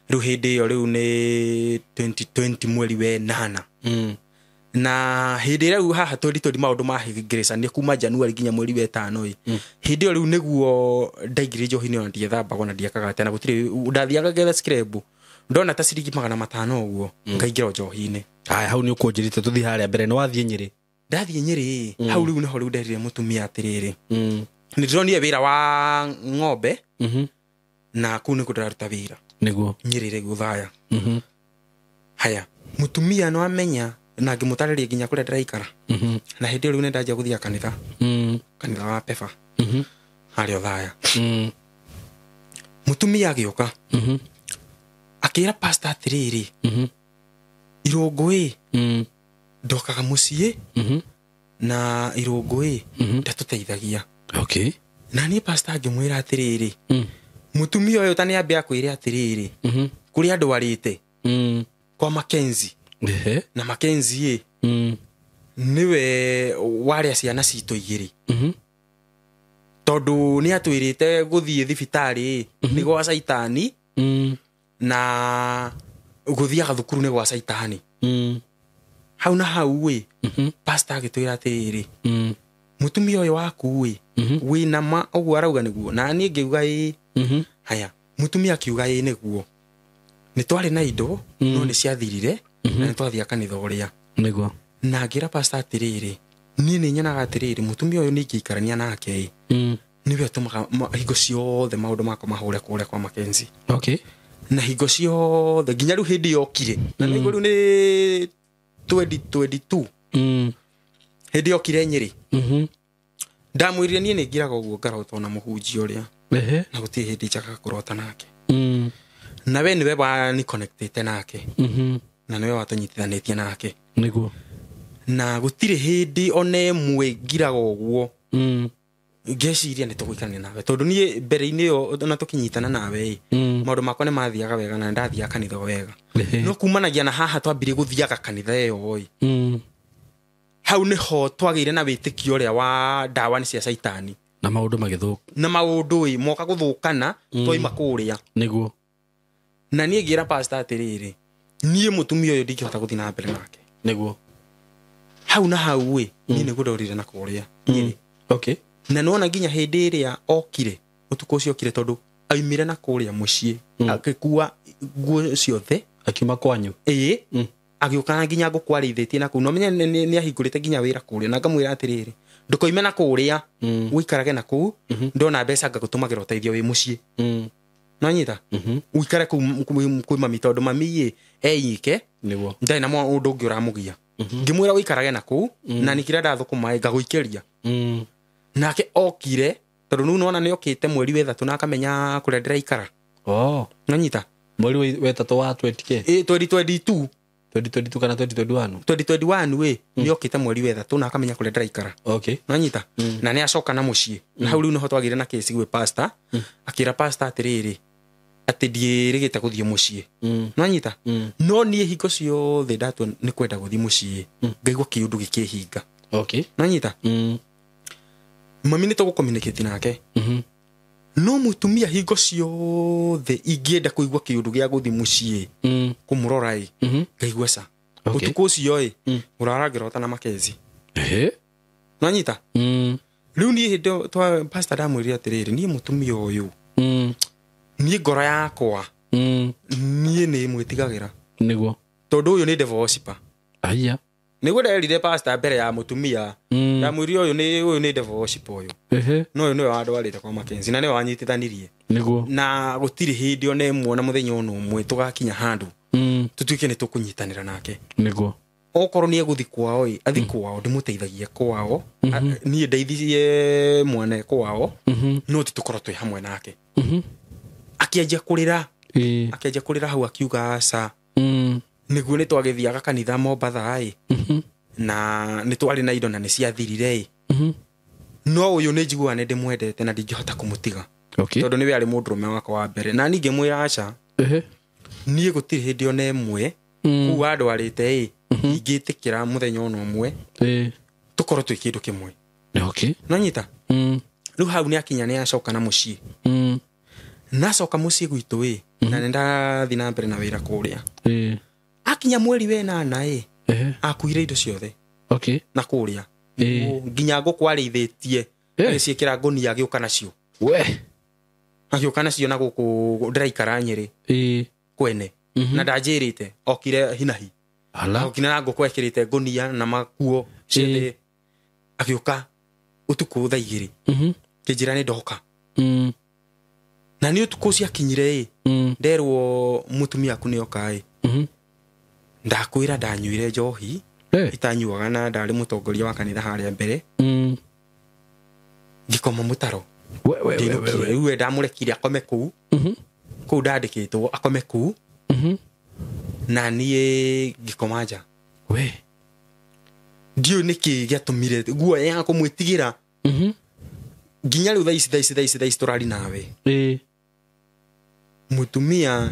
rĩu hĩndĩ ĩyo rĩu nĩ 2020 mweri wa ĩnana na hĩndĩ ĩrĩa rĩu haha 2020 maũndũ mahĩngĩrĩcanire kuma January nginya mweri wa ĩtano ĩ hĩndĩ ĩyo rĩu nĩguo ndaingĩrire njohi-inĩ ona ndiethambagwo na ndiekaga atĩa na gũtirĩ ndathiaga ngetha skirembo ndona ta ciringi 500 ũguo ngaingĩra njohi-inĩ haya hau nĩ ũkũnjĩrĩte tũthiĩ harĩa mbere nĩ wathiĩ Nyĩrĩ ndathiĩ Nyĩrĩ hau rĩu nĩho rĩu nderire mũtumia atĩrĩrĩ nĩ ndĩronire wĩra wa ng'ombe na kũu nĩkuo ndĩraruta wĩra nĩguo Nyĩrĩ rĩu Othaya haya mũtumia no amenya na ngĩmũtarĩria nginya kũrĩa ndĩraikara na hĩndĩ ĩyo rĩu nĩ ndanjia gũthiĩ kanitha kanitha wa Pefa harĩa Othaya mũtumia agĩũka akĩra pastor atĩrĩrĩ Irũngũ ĩ ndokaga mũciĩ na Irũngũ ĩ ndatũteithagia okay na niĩ pastor ngĩmwĩra atĩrĩrĩ mũtumia ũyũ ta nĩ ambe akwĩre atĩrĩrĩ kũrĩa andwarĩte kwa Mackenzie na Mackenzie ĩ nĩwe warĩa ciana citũ igĩrĩ tondũ nĩ atwĩrĩte gũthiĩ thibitarĩ nĩ gwa caitani na gũthiaga thukuru nĩ gwa caitani hau na hau ĩ pastor agĩtwĩra atĩrĩrĩ mũtumia ũyũ waku ĩ wĩna ma ũguo arauga nĩguo na niĩ ngĩuga ĩ haya mũtumia akiuga ĩ nĩguo nĩ twarĩ na indo no nĩ ciathirire na nĩ twathiaga kanitha ũrĩa nĩguo na ngĩra pastor atĩrĩrĩ niĩ nĩ nyonaga atĩrĩrĩ mũtumia ũyũ nĩ ingĩikarania nake ĩ nĩwe atũmaga hingo ciothe maũndũ makwa mahũre kũrĩa kwa Mackenzie okay na hingo ciothe nginya rĩu hĩndĩ yokire na nĩguo rĩu nĩ 2022 hĩndĩ yokire Nyĩrĩ ndamwĩrire niĩ nĩ ngiraga ũguo ngarota ona mũhunjia ũrĩa na gũtirĩ hĩndĩ njagaga kũrota nake na we nĩwe waniconnectĩte nake na nĩwe watũnyitithanĩtie nake nĩguo na gũtirĩ hĩndĩ ona ĩmwe ngiraga ũguo ngeciria nĩ tũgũikarania nawe tondũ niĩ mbere-inĩ ĩyo ona tũkĩnyitana nawe ĩ maũndũ makwa nĩ mathiaga wega na ndathiaga kanitha wega no kumanagia na haha twambirie gũthiaga kanitha ĩyo ĩ hau nĩho twagĩire na wĩtĩkio ũrĩa wa ndawa nĩ cia caitani na maũndũ magĩthũka na maũndũ ĩ moka gũthũkana twaima kũrĩa nĩguo na niĩ ngĩra pastor atĩrĩrĩ niĩ mũtumia ũyũ ndingĩhota gũthiĩ na mbere nake nĩguo hau na hau ĩ niĩ nĩguo ndorire na kũrĩa Nyĩrĩ okay na nĩwona nginya hĩndĩ ĩrĩa okire ũtukũ ũcio okire tondũ aumire na kũrĩa mũciĩ agĩkua nguo ciothe akiuma kwanyu ĩĩ agĩũka nginya ngũkũ arĩithĩtie na kũu no menye nĩ ahingũrĩte nginya wĩra kũrĩa na ngamwĩra atĩrĩrĩ ndũkoime na kũrĩa ũikarage na kũu ndona mbeca ngagũtũmagĩra ũteithio wĩ mũciĩ nonyita ũikare kũu kwĩ mami tondũ mami ĩ eike nĩguo ndarĩ na ũndũ ũngĩ ũramũgia ngĩmwĩra ũikarage na kũu na nĩ kĩrĩa ndathũkũma ĩ ngagũikĩria nake okire tondũ rĩu nona nĩ okĩte mweri wa ĩthatũ na akamenya kũrĩa ndĩraikara nonyita Mweri wetatũ wa 20k. 2022. 2022 kana 2021? 2021 ĩ, nĩ okĩte mweri wa ĩtatũ na akamenya kũrĩa ndĩraikara. Okay. Nanyita na nĩ acoka na mũciĩ na hau rĩu nĩho twagĩire na kĩci gwĩ pastor, akĩra pastor atĩrĩrĩ atĩ ndiĩrĩgĩte gũthiĩ mũciĩ. Nanyita no niĩ hingo ciothe ndatua nĩ kwenda gũthiĩ mũciĩ, ngaigua kĩũndũ gĩkĩhinga. Okay. Nanyita mami nĩ tũgũcommunicate nake, no mũtumia hingo ciothe ingĩenda kũigua kĩũndũ gĩa gũthiĩ mũciĩ kũmũrora ĩ, ngaigua ca. Okay. Ũtukũ ũcio ĩ, ũrara ngĩrota na Makenzi. Ehe. Nanyita rĩu niĩ hĩndĩ ĩyo pastor ndamwĩrire atĩrĩrĩ, niĩ mũtumia ũyũ, niĩ ngoro yakwa niĩ nĩ mwĩtigagĩra. Nĩguo. Tondũ ũyũ nĩ devil worshiper. Aya. Nĩguo nderire pastor mbere ya mũtumia, ndamwĩrire ũyũ nĩ devil worshiper ũyũ. Ehe. No ũyũ nĩwe wandwarĩte kwa Makenzi na nĩwe wanyitithanirie. Nĩguo. Na gũtirĩ hĩndĩ ona ĩmwe ona mũthenya ona ũmwe tũgakinya handũ tũtuĩke nĩ tũkũnyitanĩra nake. Nĩguo. Okorwo nĩ egũthiĩ kwao ĩ, athiĩ kwao, ndĩmũteithagie kwao, niĩ ndeithirie mwana kwao, no ti tũkorwo twĩ hamwe nake. Akĩanjia kũrĩra. Akĩanjia kũrĩra hau akiuga aca. Nĩguo nĩ twagĩthiaga kanitha Mombatha ĩ, na nĩ twarĩ na indo na nĩ ciathirire ĩ. No ũyũ nĩ njiguaga nĩ ndĩmwendete na ndingĩhota kũmũtiga. Okay. Tondũ nĩwe arĩ mũndũrũme wakwa wa mbere. Na niĩ ngĩmwĩra aca, Ehe. niĩ gũtirĩ hĩndĩ ona ĩmwe kũu andwarĩte ĩ, ingĩtĩkĩra mũthenya ona ũmwe tũkorwo twĩ kĩndũ kĩmwe. Okay. Nonyita rĩu hau nĩ akinya nĩ acoka na mũciĩ. Nacoka mũciĩ gwitũ ĩ, na nĩ ndathiĩ na mbere na wĩra kũrĩa. Akinya mweri wa ĩnana ĩ, akuire indo ciothe. Okay. Na kũrĩa nginya ngũkũ arĩithĩtie, agĩciĩkĩra ngũnia agĩũka nacio. We. Agĩũka nacio na gũkũ ndĩraikara Nyĩrĩ kwene. Na ndanjĩrĩte okire hinahi. Ala. Okire na ngũkũ ekĩrĩte ngũnia na makuo ciothe. Agĩũka ũtukũ thaa igĩrĩ. Kĩnjĩra nĩ ndoka. Na nĩ ũtukũ ũcio akinyire ĩ, nderwo mũtumia aku nĩ oka ĩ. Ndakwĩra ndanyuire njohi itanyuaga na ndarĩ mũtongoria wa kanitha harĩa mbere. Ngĩkoma mũtaro. We. Rĩu we ndamũrekire akome kũu. Kũu ndandĩkĩtwo akome kũu. Na niĩ ngĩkoma nja. We. Ndiũĩ nĩkĩ gĩatũmire guoya ya kũmwĩtigĩra. Nginya rĩu thaa ici tũrari nawe. Mũtumia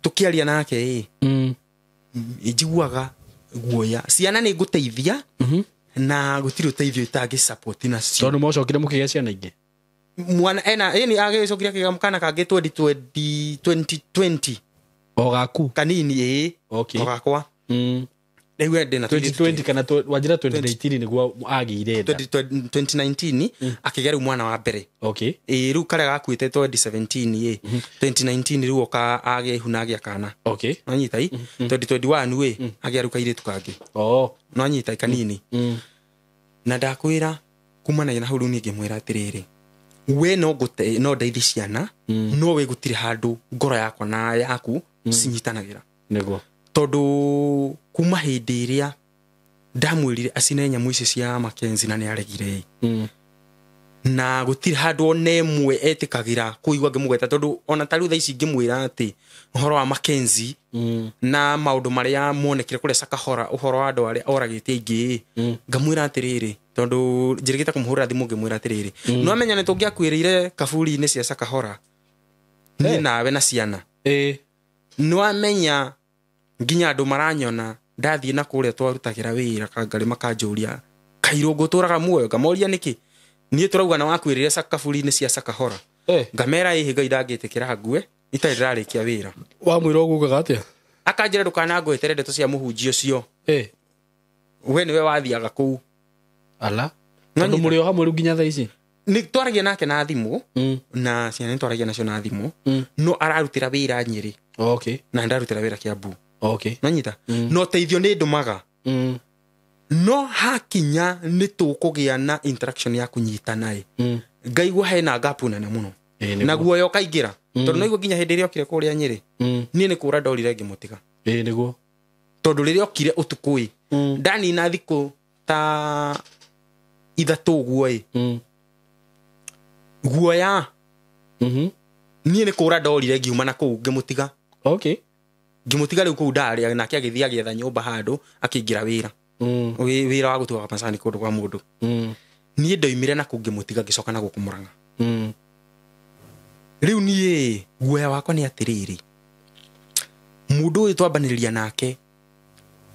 tũkĩaria nake ĩ, njiguaga guoya. Ciana nĩ ngũteithia na gũtirĩ ũteithio itangĩ support nacio. Tondũ mwacokire mũkĩgĩa ciana ingĩ? Mwana ena ĩni agĩcokire akĩgĩa kana kangĩ 2020. O gaku? Kanini ĩ. Okay. O gakwa. Rĩu ndĩna 2020 kana wanjĩra 2019 nĩguo agĩire nda. 2019 akĩgĩa rĩu mwana wa mbere. Okay. Ĩ rĩu karĩa gakuĩte 2017 ĩ, 2019 rĩu oka agĩa ihu na agĩa kana. Okay. Nonyita i 2021 ĩ, agĩa rĩu kairĩtu kangĩ. Oh. Nonyita i kanini. Na ndakwĩra kumanagia na hau rĩu niĩ ngĩmwĩra atĩrĩrĩ, we no ngũte no ndeithi ciana, no we gũtirĩ handũ ngoro yakwa na yaku cinyitanagĩra. Nĩguo. Tondũ kuma hĩndĩ ĩrĩa ndamwĩrire acine nyamũ ici cia Makenzi na nĩaregire ĩ. Na gũtirĩ handũ ona ĩmwe etĩkagĩra kũigua ngĩmũgweta, tondũ ona ta rĩu thaa ici ngĩmwĩra atĩ ũhoro wa Makenzi na maũndũ marĩa monekire kũrĩa Sakahora, ũhoro wa andũ arĩa oragĩte aingĩ ĩ, ngamwĩra atĩrĩrĩ, tondũ njĩrĩgĩte kũmũhũrĩra thimũ ngĩmwĩra atĩrĩrĩ, no amenya nĩ tũngĩakuĩrĩire kaburi-inĩ cia Sakahora niĩ nawe na ciana. No amenya nginya andũ maranyona ndathiĩ na kũrĩa twarutagĩra wĩra Kangarĩ makanjũria kairũ ngũtũraga muoyo, ngamoria nĩkĩ niĩ tũrauga na wakuĩrĩire kaburi-inĩ cia Sakahora. Ngamera ĩhĩ Ngai ndangĩtĩkĩra ngue itarĩ ndĩrarĩkia wĩra. Wamwĩra ũguo ugaga atĩa? Akanjĩra ndũkanangwetere ndeto cia mũhunjia ũcio. We nĩwe wathiaga kũu. Ala. No Tondũ nyita. mũrĩ o hamwe rĩu nginya thaa ici? Nĩ twaragia nake na thimũ, na ciana nĩ twaragia nacio na thimũ, no ararutĩra wĩra Nyĩrĩ. Okay. Na ndarutĩra wĩra Kiambu. Okay. Nonyita? No teithio nĩ ndũmaga. No hakinya nĩ tũkũgĩa na interaction ya kũnyitana ĩ. Ngaigua hena gap nene mũno. Na guoya ũkaingĩra. Tondũ naigua nginya hĩndĩ ĩrĩa okire kũrĩa Nyĩrĩ, niĩ nĩ kũra ndorire ngĩmũtiga. Nĩguo. Tondũ rĩrĩa okire ũtukũ ĩ, ndanina thikũ ta ithatũ ũguo ĩ, guoya niĩ nĩ kũra ndorire ngiuma na kũu ngĩmũtiga. Okay. Ngĩmũtiga rĩu kũu ndarĩ nake agĩthiĩ agĩetha nyũmba handũ akĩingĩra wĩra. Wĩra wa gũtuaga macani kũndũ kwa mũndũ. Niĩ ndoimire na kũu ngĩmũtiga ngĩcoka na gũkũ Murang'a. Rĩu niĩ guoya wakwa nĩ atĩrĩrĩ, mũndũ ũyũ twambanĩrĩria nake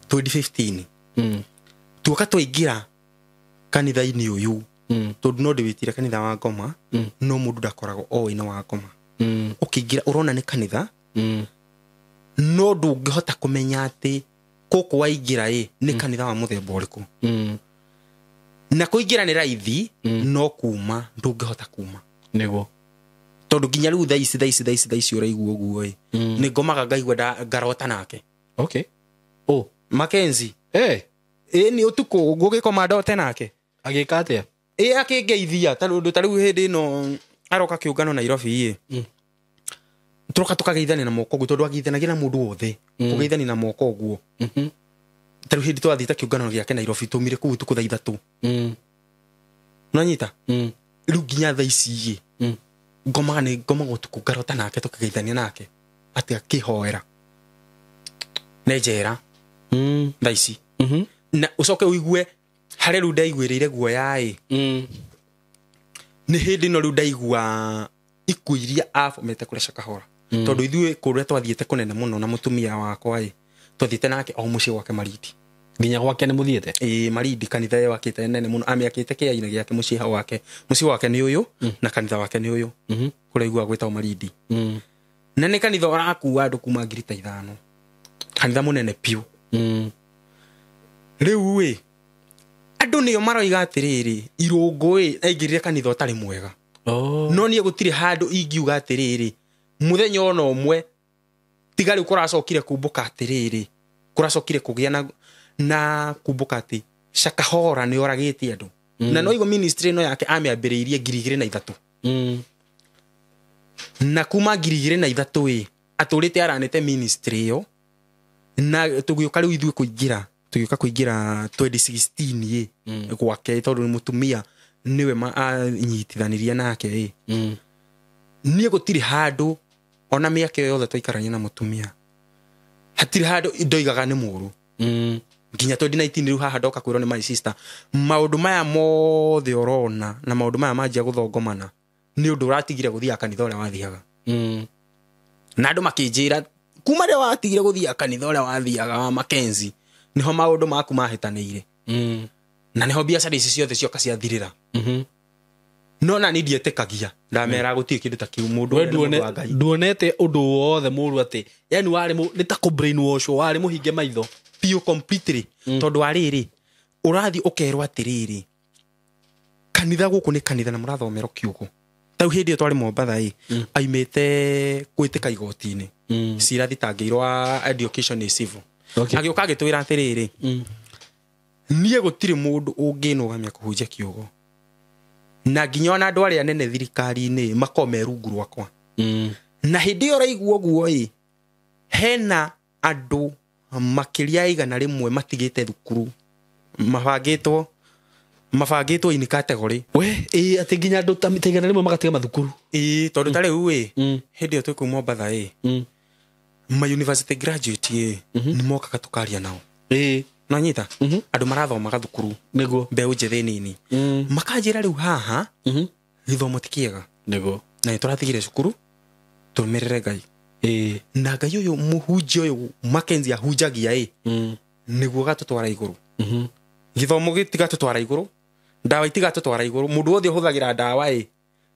2015 tuoka twaingĩra kanitha-inĩ ũyũ tondũ no ndĩwĩtire kanitha wa ngoma no mũndũ ndakoragwo oĩ nĩ wa ngoma. Ũkĩingĩra ũrona nĩ kanitha no ndũngĩhota kũmenya atĩ gũkũ waingĩra ĩ nĩ kanitha wa mũthemba ũrĩkũ. Na kũingĩra nĩ raithi no kuma ndũngĩhota kuma. Nĩguo. Tondũ nginya rĩu thaa ici ũraigua ũguo ĩ nĩ ngomaga ngaigua ngarota nake. Okay. Oh, Mackenzie. Eh. Ĩ nĩ ũtukũ ngũgĩkoma ndote nake. Agĩka atĩa? Ĩ akĩngeithia tondũ ta rĩu hĩndĩ ĩno aroka kĩũngano Nairobi ĩ. Tũroka tũkageithania na moko ũguo tondũ ageithanagia na mũndũ wothe. Kũgeithania na moko ũguo. Ta rĩu hĩndĩ twathiĩte kĩũngano gĩake Nairobi tũmire kũu ũtukũ thaa 3. Nĩwanyita? Rĩu nginya thaa ici ĩ. Ngomaga nĩ ngomaga ũtukũ ngarota nake tũkĩgeithania nake atĩ akĩhoera. Nĩ njera. Thaa ici. Na ũcoke ũigue harĩa rĩu ndaiguĩrĩire guoya ĩ. Nĩ hĩndĩ ĩno rĩu ndaigua ikuũ iria abomete kũrĩa Shakahola. Tondũ ithuĩ kũrĩa twathiĩte kũnene mũno na mũtumia wakwa ĩ twathiĩte nake o mũciĩ gwake Marindi. Nginya gwake nĩ mũthiĩte? Ĩ Marindi kanitha ĩyo akĩte nene mũno amĩakĩte kĩainĩ gĩake mũciĩ hau wake. Mũciĩ wake nĩ ũyũ na kanitha wake nĩ ũyũ. Kũrĩa iguaga gwĩtagwo Marindi. Na nĩ kanitha ũrakua andũ kuma 5,000. Kanitha mũnene piũ. Rĩu ĩ andũ nĩo maroiga atĩrĩrĩ irũngũ ĩ aingĩrire kanitha ũtarĩ mwega. No niĩ gũtirĩ handũ ingiuga atĩrĩrĩ mũthenya ona ũmwe tiga rĩu kũracokire kumbũka atĩrĩrĩ kũracokire kũgĩa na kumbũka atĩ Shakahola nĩ oragĩte andũ. Na no igo ministry ĩno yake amĩambĩrĩirie 2003. Na kuma 2003 ĩ atũrĩte aranĩte ministry ĩyo na tũgĩũka rĩu ithuĩ kũingĩra tũgĩũka kũingĩra 2016 ĩ gwake tondũ nĩ mũtumia nĩwe anyitithanirie nake ĩ. Niĩ gũtirĩ handũ ona mĩaka ĩyo yothe twaikarania na mũtumia hatirĩ handũ ndoigaga nĩ mũũru. Nginya 2019 rĩu haha ndoka kwĩrwo nĩ my sister maũndũ maya mothe ũrona na maũndũ maya manjia gũthongomana nĩ ũndũ ũratigire gũthiaga kanitha ũrĩa wathiaga. Na andũ makĩnjĩra kuma rĩrĩa watigire gũthiaga kanitha ũrĩa wathiaga wa Mackenzie nĩho maũndũ maku mahĩtanĩire. Na nĩho biacara ici ciothe cioka ciathirĩra. No na niĩ ndietĩkagia ndamera gũtirĩ kĩndũ ta kĩu mũndũ ũrĩa nĩ mũndũ wa Ngai. Nduonete ũndũ wothe mũũru atĩ yani warĩ nĩ ta kũ brainwash warĩ mũhinge maitho piũ completely. Tondũ wa rĩrĩ ũrathiĩ ũkerwo atĩrĩrĩ kanitha gũkũ nĩ kanitha na mũrathomera kiugo. Ta rĩu hĩndĩ ĩyo twarĩ Mombatha ĩ aimĩte gwĩtĩka igoti-inĩ cira thitangĩirwo wa education is civil. Agĩũka agĩtwĩra atĩrĩrĩ niĩ gũtirĩ mũndũ ũngĩnũgamia kũhunjia kiugo na nginya ona andũ arĩa anene thirikari-inĩ makorwo me rungu rwakwa. Na hĩndĩ ĩyo ũraigua ũguo ĩ hena andũ makĩria 100 matigĩte thukuru mabangĩtwo in category. We ĩ atĩ nginya andũ ta 100 magatiga mathukuru. Ĩ tondũ ta rĩu ĩ hĩndĩ ĩyo twĩ kũu Mombatha ĩ ma university graduate ĩ nĩ mokaga tũkaria nao. Ĩ nonyita andũ marathomaga thukuru nĩguo mbeũ njĩthĩ nini makanjĩra rĩu haha gĩthomo ti kĩega nĩguo na nĩ tũratigire cukuru tũrũmĩrĩre Ngai. Ĩ na Ngai ũyũ mũhunjia ũyũ Mackenzie ahunjagia ĩ nĩguo gatũtwara igũrũ. Gĩthomo gĩtigatũtwara igũrũ, ndawa itigatũtwara igũrũ. Mũndũ wothe ũhũthagĩra ndawa ĩ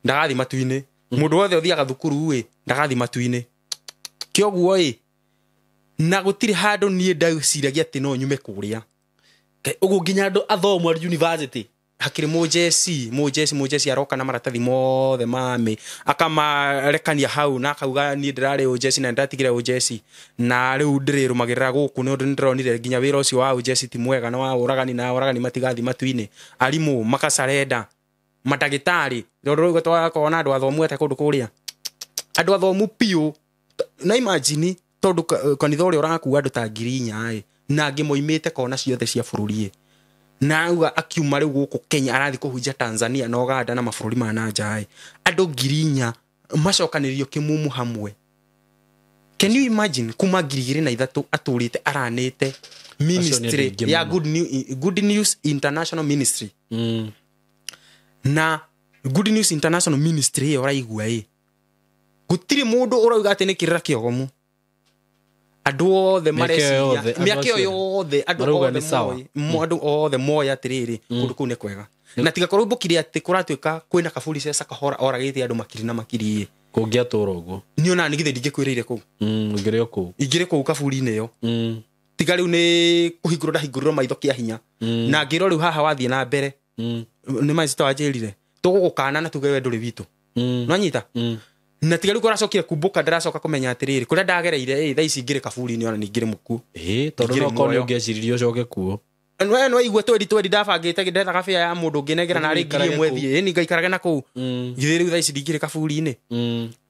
ndagathi matu-inĩ. Mũndũ wothe ũthiaga thukuru ĩ ndagathi matu-inĩ. Kĩoguo ĩ na gũtirĩ handũ niĩ ndaciragia atĩ no nyume kũrĩa. Ũguo nginya andũ athomu a university hakĩrĩ mũjeci aroka na maratathi mothe mami akamarekania hau na akauga niĩ ndĩrarĩ ũjeci na nĩndatigire ũjeci na rĩu ndĩrĩrũmagĩrĩra gũkũ nĩ ũndũ nĩndĩronire nginya wĩra ũcio wa ũjeci ti mwega na wa ũragani na oragani matigathi matu-inĩ. Arimũ makacarenda, mandagĩtarĩ tondũ rĩu twakorwo na andũ athomu ate kũndũ kũrĩa andũ athomu piũ. Na imagine tondũ kanitha ũrĩa ũrakua andũ ta 4,000 ĩ na angĩ moimĩte kona ciothe cia bũrũri ĩ na auga akiuma rĩu gũkũ Kenya arathiĩ kũhunjia Tanzania na Uganda na mabũrũri ma na nja ĩ andũ 4,000 macokanĩrĩrio kĩmumu hamwe. Can you imagine kuma 2003 atũrĩte aranĩte ministry ya Good News International Ministry. Na Good News International Ministry ĩyo ũraigua ĩ gũtirĩ mũndũ ũrauga atĩ nĩ kĩrĩra kĩogomu. Andũ othe mareciria mĩaka ĩyo yothe andũ othe moĩ atĩrĩrĩ kũndũ kũu nĩ kwega. Na tiga korwo mbũkire atĩ kũratuĩka kwĩna kaburi cia Kahora oragĩte andũ makiri na makiri kũngĩatũra ũguo niĩ ona nĩ githĩ ndingĩkwĩrĩire kũu. Ingĩrĩ o kũu ingĩrĩ kũu kaburi-inĩ ĩyo. Tiga rĩu nĩ kũhingũrwo ndahingũrirwo maitho kĩa hinya na ngĩrwo rĩu haha wathiĩ na mbere nĩ maicito wanjĩrire tũgũgũkana na tuge we ndũrĩ witũ. Nĩwanyita? Na tiga rĩu kũracokire kumbũka ndĩracoka kũmenya atĩrĩrĩ kũrĩa ndagereire thaa ici ngĩrĩ kaburi-inĩ ona ningĩrĩ mũkuũ. Tondũ no korwo nĩ ũngĩeciririe ũcoke kuo. No igwe twendi ndabangĩte ndethaga bĩa ya mũndũ ũngĩnengera narĩ 1000 thiĩ ĩni ngaikarage na kũu. Githĩ rĩu thaa ici ndingĩrĩ kaburi-inĩ.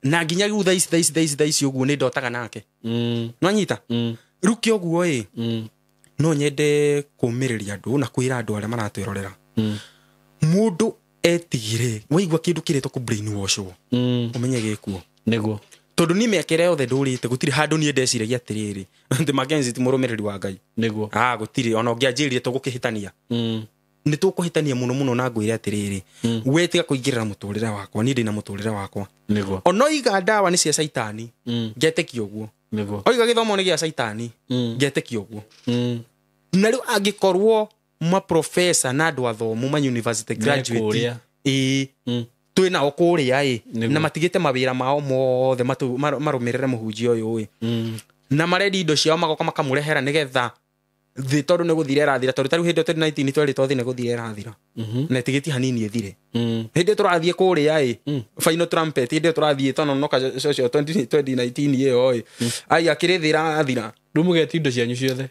Na nginya rĩu thaa ici ũguo nĩ ndotaga nake. Nĩwanyita? Rĩu kĩoguo ĩ no nyende kũmĩrĩria andũ na kwĩra andũ arĩa maratwĩrorera. Mũndũ etigire waigua kĩndũ kĩretwo kũ brainwashwo ũmenye gĩkuo. Nĩguo. Tondũ niĩ mĩaka ĩrĩa yothe ndũrĩte gũtirĩ handũ niĩ ndeciragia atĩrĩrĩ atĩ Mackenzie ti mũrũmĩrĩri wa Ngai. Nĩguo. Gũtirĩ ona ũngĩanjĩrire tũgũkĩhĩtania. Nĩ tũkũhĩtania mũno mũno na ngwĩre atĩrĩrĩ we tiga kũingĩrĩra mũtũrĩre wakwa niĩ ndĩna mũtũrĩre wakwa. Nĩguo. Ona oiga ndawa nĩ cia caitani ngetĩkia ũguo. Nĩguo. Oiga gĩthomo nĩ gĩa caitani ngetĩkia ũguo. Na rĩu angĩkorwo maprofesa na andũ athomu ma university graduate ĩ twĩ nao kũrĩa ĩ na matigĩte mawĩra mao mothe marũmĩrĩre mũhunjia ũyũ ĩ na marendi indo ciao magoka makamũrehera nĩgetha thĩ tondũ nĩ gũthira ĩrathira tondũ tarĩu hĩndĩ ĩyo 2019 twerĩtwo thĩ nĩ gũthira ĩrathira na ĩtigĩtie hanini ĩthire. Hĩndĩ ĩyo tũrathiĩ kũrĩa ĩ final trumpet hĩndĩ ĩyo tũrathiĩ Tononoka social 2019 ĩyo ĩ ai akĩrĩ thĩ ĩrathira. Rĩu mũgetia indo cianyu ciothe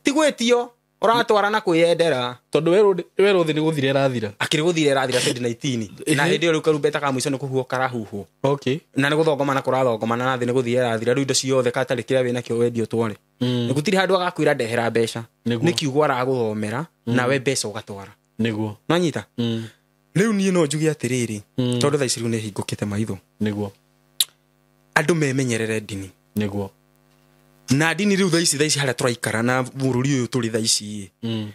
ti gwĩtio ũratwara na kwĩyendera tondũ werwo thĩ nĩ gũthira ĩrathira. Akĩrĩ gũthira ĩrathira 2019 na hĩndĩ ĩyo rĩu karumbeta ka mũico nĩ kũhuhwo karahuhwo. Okay. Na nĩ gũthongomana kũrathongomana na thĩ nĩ gũthira ĩrathira rĩu indo ciothe katarĩ kĩrĩa wĩnakĩo wendio ũtware. Gũtirĩ handũ agakwĩra ndehera mbeca. Nĩ kiugo aragũthomera nawe mbeca ũgatwara. Nĩguo. Nĩwanyita? Rĩu niĩ no njuge atĩrĩrĩ tondũ thaa ici rĩu nĩ hingũkĩte maitho. Nĩguo. Andũ memenyerere ndini. Nĩguo. Na ndini rĩu thaa ici harĩa tũraikara na bũrũri ũyũ tũrĩ thaa ici ĩ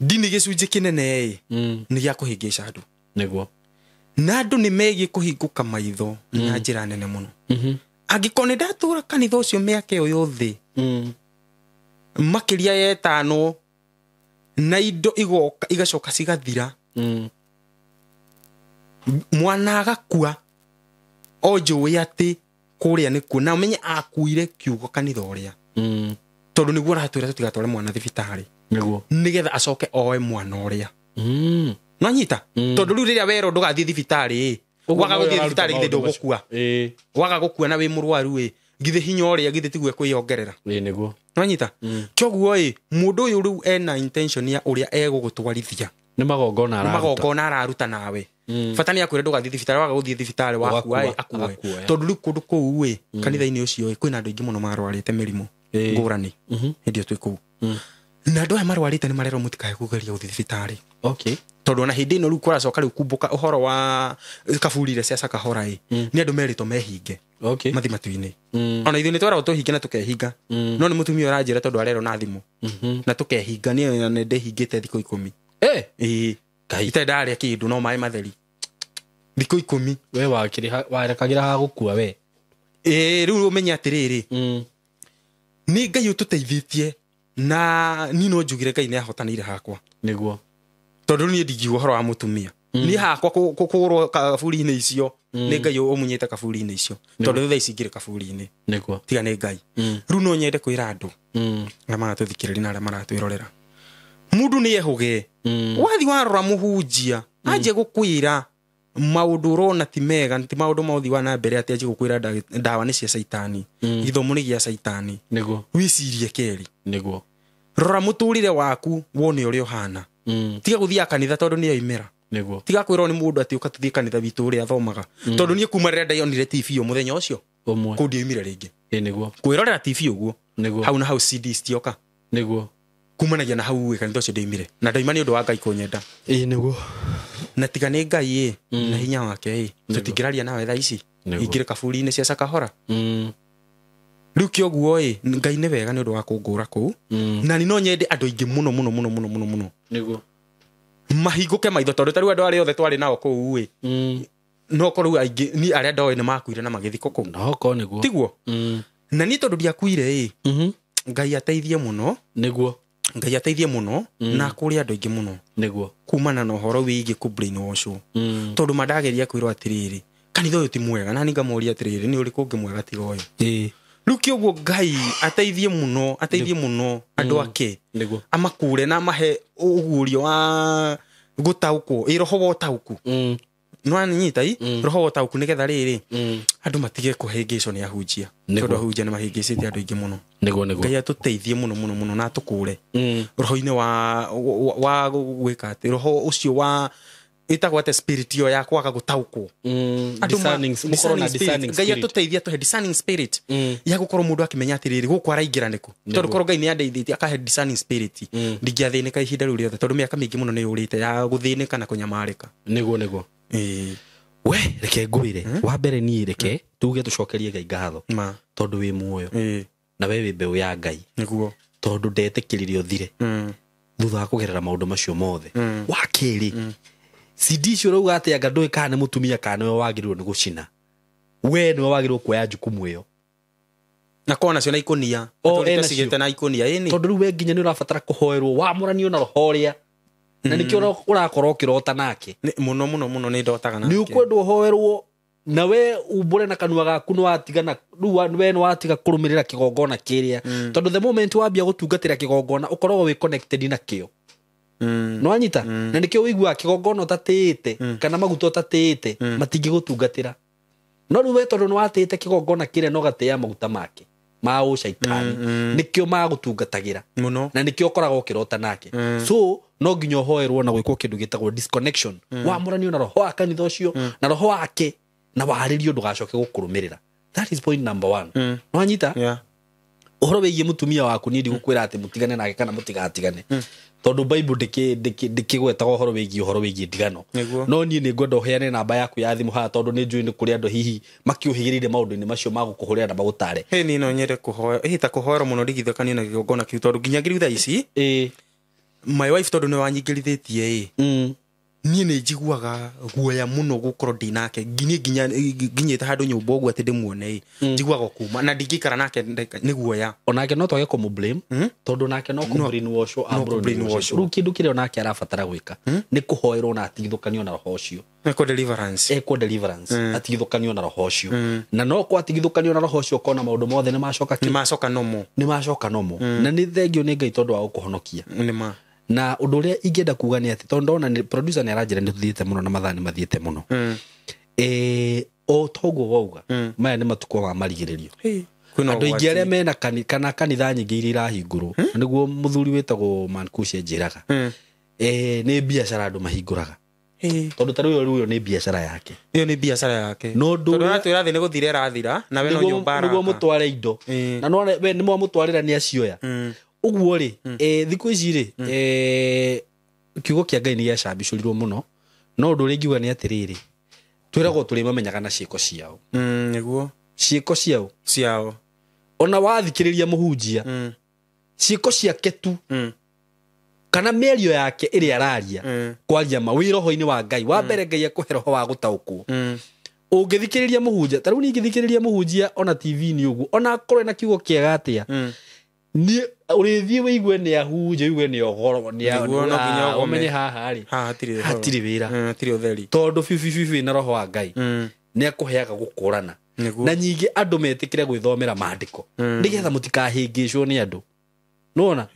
ndini gĩcunjĩ kĩnene ĩ nĩ gĩa kũhĩngĩca andũ. Nĩguo. Na andũ nĩ megiĩ kũhingũka maitho na njĩra nene mũno. Angĩkorwo nĩ ndatũra kanitha ũcio mĩaka ĩyo yothe makĩria ya ĩtano na indo igoka igacoka cigathira mwana agakua o njũĩ atĩ kũrĩa nĩkuo na ũmenye akuire kiugo kanitha ũrĩa tondũ nĩguo aratwĩra tũtigatware mwana thibitarĩ. Nĩguo. Nĩgetha acoke oe mwana ũrĩa. Nĩwanyita? Tondũ rĩu rĩrĩa werwo ndũgathiĩ thibitarĩ ĩ waga gũthiĩ thibitarĩ githĩ ndũgũkua. Waga gũkua na wĩ mũrwaru ĩ githĩ hinya ũrĩa githĩ tiguo kwĩyongerera. Nĩguo. Nĩwanyita? Kĩoguo ĩ mũndũ ũyũ rĩu ena intention ya ũrĩa egũgũtwarithia. Nĩ magongona araruta. Nĩ magongona araruta nawe. Bata nĩ akwĩre ndũgathiĩ thibitarĩ waga gũthiĩ thibitarĩ wakua ĩ akue. Tondũ rĩu kũndũ kũu ĩ kanitha-inĩ ũcio ĩ kwĩna andũ aingĩ mũno marwarĩte mĩrimũ ngũrani hĩndĩ ĩyo twĩ kũu. Na andũ aya marwarĩte nĩ marerwo mũtikae kũgeria gũthiĩ thibitarĩ. Okay. Tondũ ona hĩndĩ ĩno rĩu kũracoka rĩu kumbũka ũhoro wa kaburi iria cia Sakahora ĩ nĩ andũ merĩtwo mehinge. Okay. Mathiĩ matu-inĩ. Ona ithuĩ nĩ tweragwo tũhinge na tũkehinga. No nĩ mũtumia ũranjĩra tondũ arerwo na thimũ. Na tũkehinga niĩ nĩ ndĩhingĩte thikũ 10. Ĩĩ. Itarĩ ndarĩa kĩndũ no maĩ matheri. Thikũ 10. We warekagĩra ha gũkua we. Ĩĩ rĩu ũmenye atĩrĩrĩ. Nĩ Ngai ũtũteithĩtie na niĩ no njugire Ngai nĩ ahotanĩire hakwa. Nĩguo. Tondũ niĩ ndingiuga ũhoro wa mũtumia. Niĩ hakwa kũgũrwo kaburi-inĩ icio nĩ Ngai ũmunyĩte kaburi-inĩ icio. Tondũ thaa ici ngĩrĩ kaburi-inĩ. Nĩguo. Tiga nĩ Ngai. Rĩu no nyende kwĩra andũ arĩa maratũthikĩrĩria na arĩa maratwĩrorera. Mũndũ nĩ ehũge. Wathi warora mũhunjia anjie gũkwĩra maũndũ ũrona ti mega ti maũndũ ma ũthii wa na mbere atĩ anjie gũkwĩra ndawa nĩ cia caitani. Gĩthomo nĩ gĩa caitani. Nĩguo. Wĩcirie kerĩ. Nĩguo. Rora mũtũrĩre waku wone ũrĩa ũhana. Tiga gũthiaga kanitha tondũ nĩ yoimĩra. Nĩguo. Tiga kwĩrwo nĩ mũndũ atĩ ũka tũthiĩ kanitha witũ ũrĩa athomaga. Tondũ niĩ kuma rĩrĩa ndayonire TV o mũthenya ũcio Ũmwe. kũu ndioimire rĩngĩ. Nĩguo. Kwĩrorera TV ũguo. Nĩguo. Hau na hau CD citioka. Nĩguo. Kumanagia na hau kanitha ũcio ndioimire. Na ndoima nĩ ũndũ wa Ngai kũnyenda. Nĩguo. Na tiga nĩ Ngai ĩ na hinya wake ĩ tũtingĩraria nawe thaa ici. Ingĩrĩ kaburi-inĩ cia Sakahora. Rĩu kĩoguo ĩ Ngai nĩ wega nĩ ũndũ wa kũngũra kũu. Na ni no nyende andũ aingĩ mũno mũno mũno mũno mũno mũno Nĩguo. mahingũke maitho tondũ ta rĩu andũ arĩa othe twarĩ nao kũu ĩ no korwo aingĩ ni arĩa ndoĩ nĩ makuire na magĩthikwo kũu. No korwo nĩguo. Tiguo? Na niĩ tondũ ndiakuire ĩ Ngai ateithie mũno. Nĩguo. Ngai ateithie mũno na kũrĩ andũ aingĩ mũno. Nĩguo. Kumana na ũhoro wĩgiĩ kũ brainwash. Tondũ mandageria kwĩrwo atĩrĩrĩ kanitha ũyũ ti mwega na niĩ ngamũria atĩrĩrĩ nĩ ũrĩkũ ũngĩ mwega tiga ũyũ. Rĩu kĩoguo Ngai ateithie mũno ateithie mũno andũ ake. Nĩguo. Amakure na amahe ũguũrio wa gũtaũkwo ĩ roho wa ũtaũku. No anyita i roho wa ũtaũku nĩgetha rĩrĩ andũ matige kũhĩngĩcwo nĩ ahunjia. Tondũ ahunjia nĩ mahĩngĩcĩte andũ aingĩ mũno. Nĩguo nĩguo. Ngai atũteithie mũno mũno mũno na atũkũre roho-inĩ wa gwĩka atĩ roho ũcio wa ĩtagwo atĩ spirit ĩyo ya kwaga gũtaũkwo. Ngai atũteithie atũhe discerning spirit ya gũkorwo mũndũ akĩmenya atĩrĩrĩ gũkũ araingĩra nĩkũ. Tondũ korwo Ngai nĩ andeithĩtie akahe discerning spirit ndingĩathĩnĩka ihinda rĩu rĩothe tondũ mĩaka mĩingĩ mũno nĩ yũrĩte ya gũthĩnĩka na kũnyamarĩka. Nĩguo nĩguo. We reke ngwĩre wa mbere niĩ reke tuge tũcokerie Ngai ngatho tondũ wĩ muoyo na we wĩ mbeũ ya Ngai. Nĩguo. Tondũ ndetĩkĩrire ũthire thutha wa kũgerera maũndũ macio mothe. Wa kerĩ CD icio ũrauga atĩ anga ndũĩ kana nĩ mũtumia kana nĩwe wagĩrĩirwo nĩ gũcina. We nĩwe wagĩrĩirwo kuoya jukumu ĩyo. Na kona nacio na ikonia. Tũrĩte na ikonia ĩni. Tondũ rĩu we nginya nĩ ũrabatara kũhoerwo wamũranio na roho ũrĩa. Na nĩkĩo ũrakorwo ũkĩrota nake. Mũno mũno mũno nĩ ndotaga nake. Nĩ ũkwenda ũhoerwo na we umbũre na kanua gaku nĩ watigana rĩu we nĩ watiga kũrũmĩrĩra kĩgongona kĩrĩa. Tondũ the moment wambia gũtungatĩra kĩgongona ũkoragwo wĩ connected nakĩo. No anyita na nĩkĩo ũiguaga kĩgongona ũtatĩĩte kana maguta ũtatĩĩte matingĩgũtungatĩra. No rĩu we tondũ nĩ watĩĩte kĩgongona kĩrĩa no gatĩĩa maguta make ma ũcaitani nĩkĩo magũtungatagĩra mũno na nĩkĩo ũkoragwo ũkĩrota nake. So no nginya ũhoerwo na gwĩkwo kĩndũ gĩtagwo disconnection. Wamũranio na roho wa kanitha ũcio na roho wake na warĩrio ndũgacoke gũkũrũmĩrĩra. That is point number 1. No anyita ũhoro wĩgiĩ mũtumia waku niĩ ndigũkwĩra atĩ mũtigane nake kana mũtigatigane. Tondũ Bible ndĩkĩgwetaga ũhoro wĩgiĩ ndigano. No niĩ nĩ ngwenda ũheane namba yaku ya thimũ haha tondũ nĩ njũĩ nĩ kũrĩ andũ hihi makĩũhĩgĩrĩire maũndũ-inĩ macio ma gũkũhũrĩra na magũtare. Hĩ niĩ no nyende kũhoya ĩ ta kũhoera mũno ndigithũkanio na kĩgongona kĩu tondũ nginya rĩu thaa ici my wife tondũ nĩ wanyingĩrithĩtie ĩ niĩ nĩ njiguaga guoya mũno gũkorwo ndĩ nake nginya nginyĩte handũ nyũmba ũguo atĩ ndĩmuone ĩ njiguaga kuma na ndingĩikara nake nĩ guoya. Onake no twage kũmũ-blame tondũ nake no kũ-brainwash. Rĩu kĩndũ kĩrĩa onake arabatara gwĩka nĩ kũhoerwo na atigithũkanio na roho ũcio. Ekwo deliverance. Ekwo deliverance atigithũkanio na roho ũcio. Na no kwa atigithũkanio na roho ũcio ũkona maũndũ mothe nĩ macoka nĩ macoka nomo. Nĩ macoka nomo. Na nĩ thengio nĩ Ngai tondũ wa gũkũhonokia. Nĩ ma. Na ũndũ ũrĩa ingĩenda kuga nĩ atĩ tondũ ndona producer nĩ aranjĩra nĩ tũthiĩte mũno na mathaa nĩ mathiĩte mũno. O toguo wauga maya nĩ matukũ ma marigĩrĩrio. Andũ aingĩ arĩa mena kana kanitha nyingĩ iria irahingũrwo nĩguo mũthuri wĩtagwo Mankushi anjĩraga nĩ biacara andũ mahingũraga. Tondũ ta rĩu ĩyo nĩ biacara yake. Ĩyo nĩ biacara yake. Tondũ aratwĩra thĩ nĩ gũthira ĩrathira na we no nyũmba araka. Nĩguo mũtware indo. Na no we nĩ mwamũtwarĩra nĩ acioya. Ũguo rĩ thikũ ici rĩ kiugo kĩa Ngai nĩ gĩacambicũrirwo mũno no ũndũ ũrĩa ingiuga nĩ atĩrĩrĩ twĩragwo tũrĩmamenyaga na ciĩko ciao. Nĩguo. Ciĩko ciao ciao. Ona wathikĩrĩria mũhunjia ciĩko ciake tu kana mĩario yake ĩrĩa araria kwaria ma wĩ roho-inĩ wa Ngai. Wa mbere Ngai akũhe roho wa gũtaũkwo. Ũngĩthikĩrĩria mũhunjia ta rĩu niĩ ingĩthikĩrĩria mũhunjia ona TV-inĩ ũguo ona akorwo ena kiugo kĩega atĩa ni ũrĩthiĩ wĩigue nĩ ahunjia ũigue nĩ ogoro nĩ ũmenye haha rĩ hatirĩ wĩra hatirĩ ũtheri tondũ biũ na roho wa Ngai nĩ akũheaga gũkũrana. Na nyingĩ andũ metĩkĩre gwĩthomera maandĩko nĩgetha mũtikahĩngĩcwo nĩ andũ. Nĩwona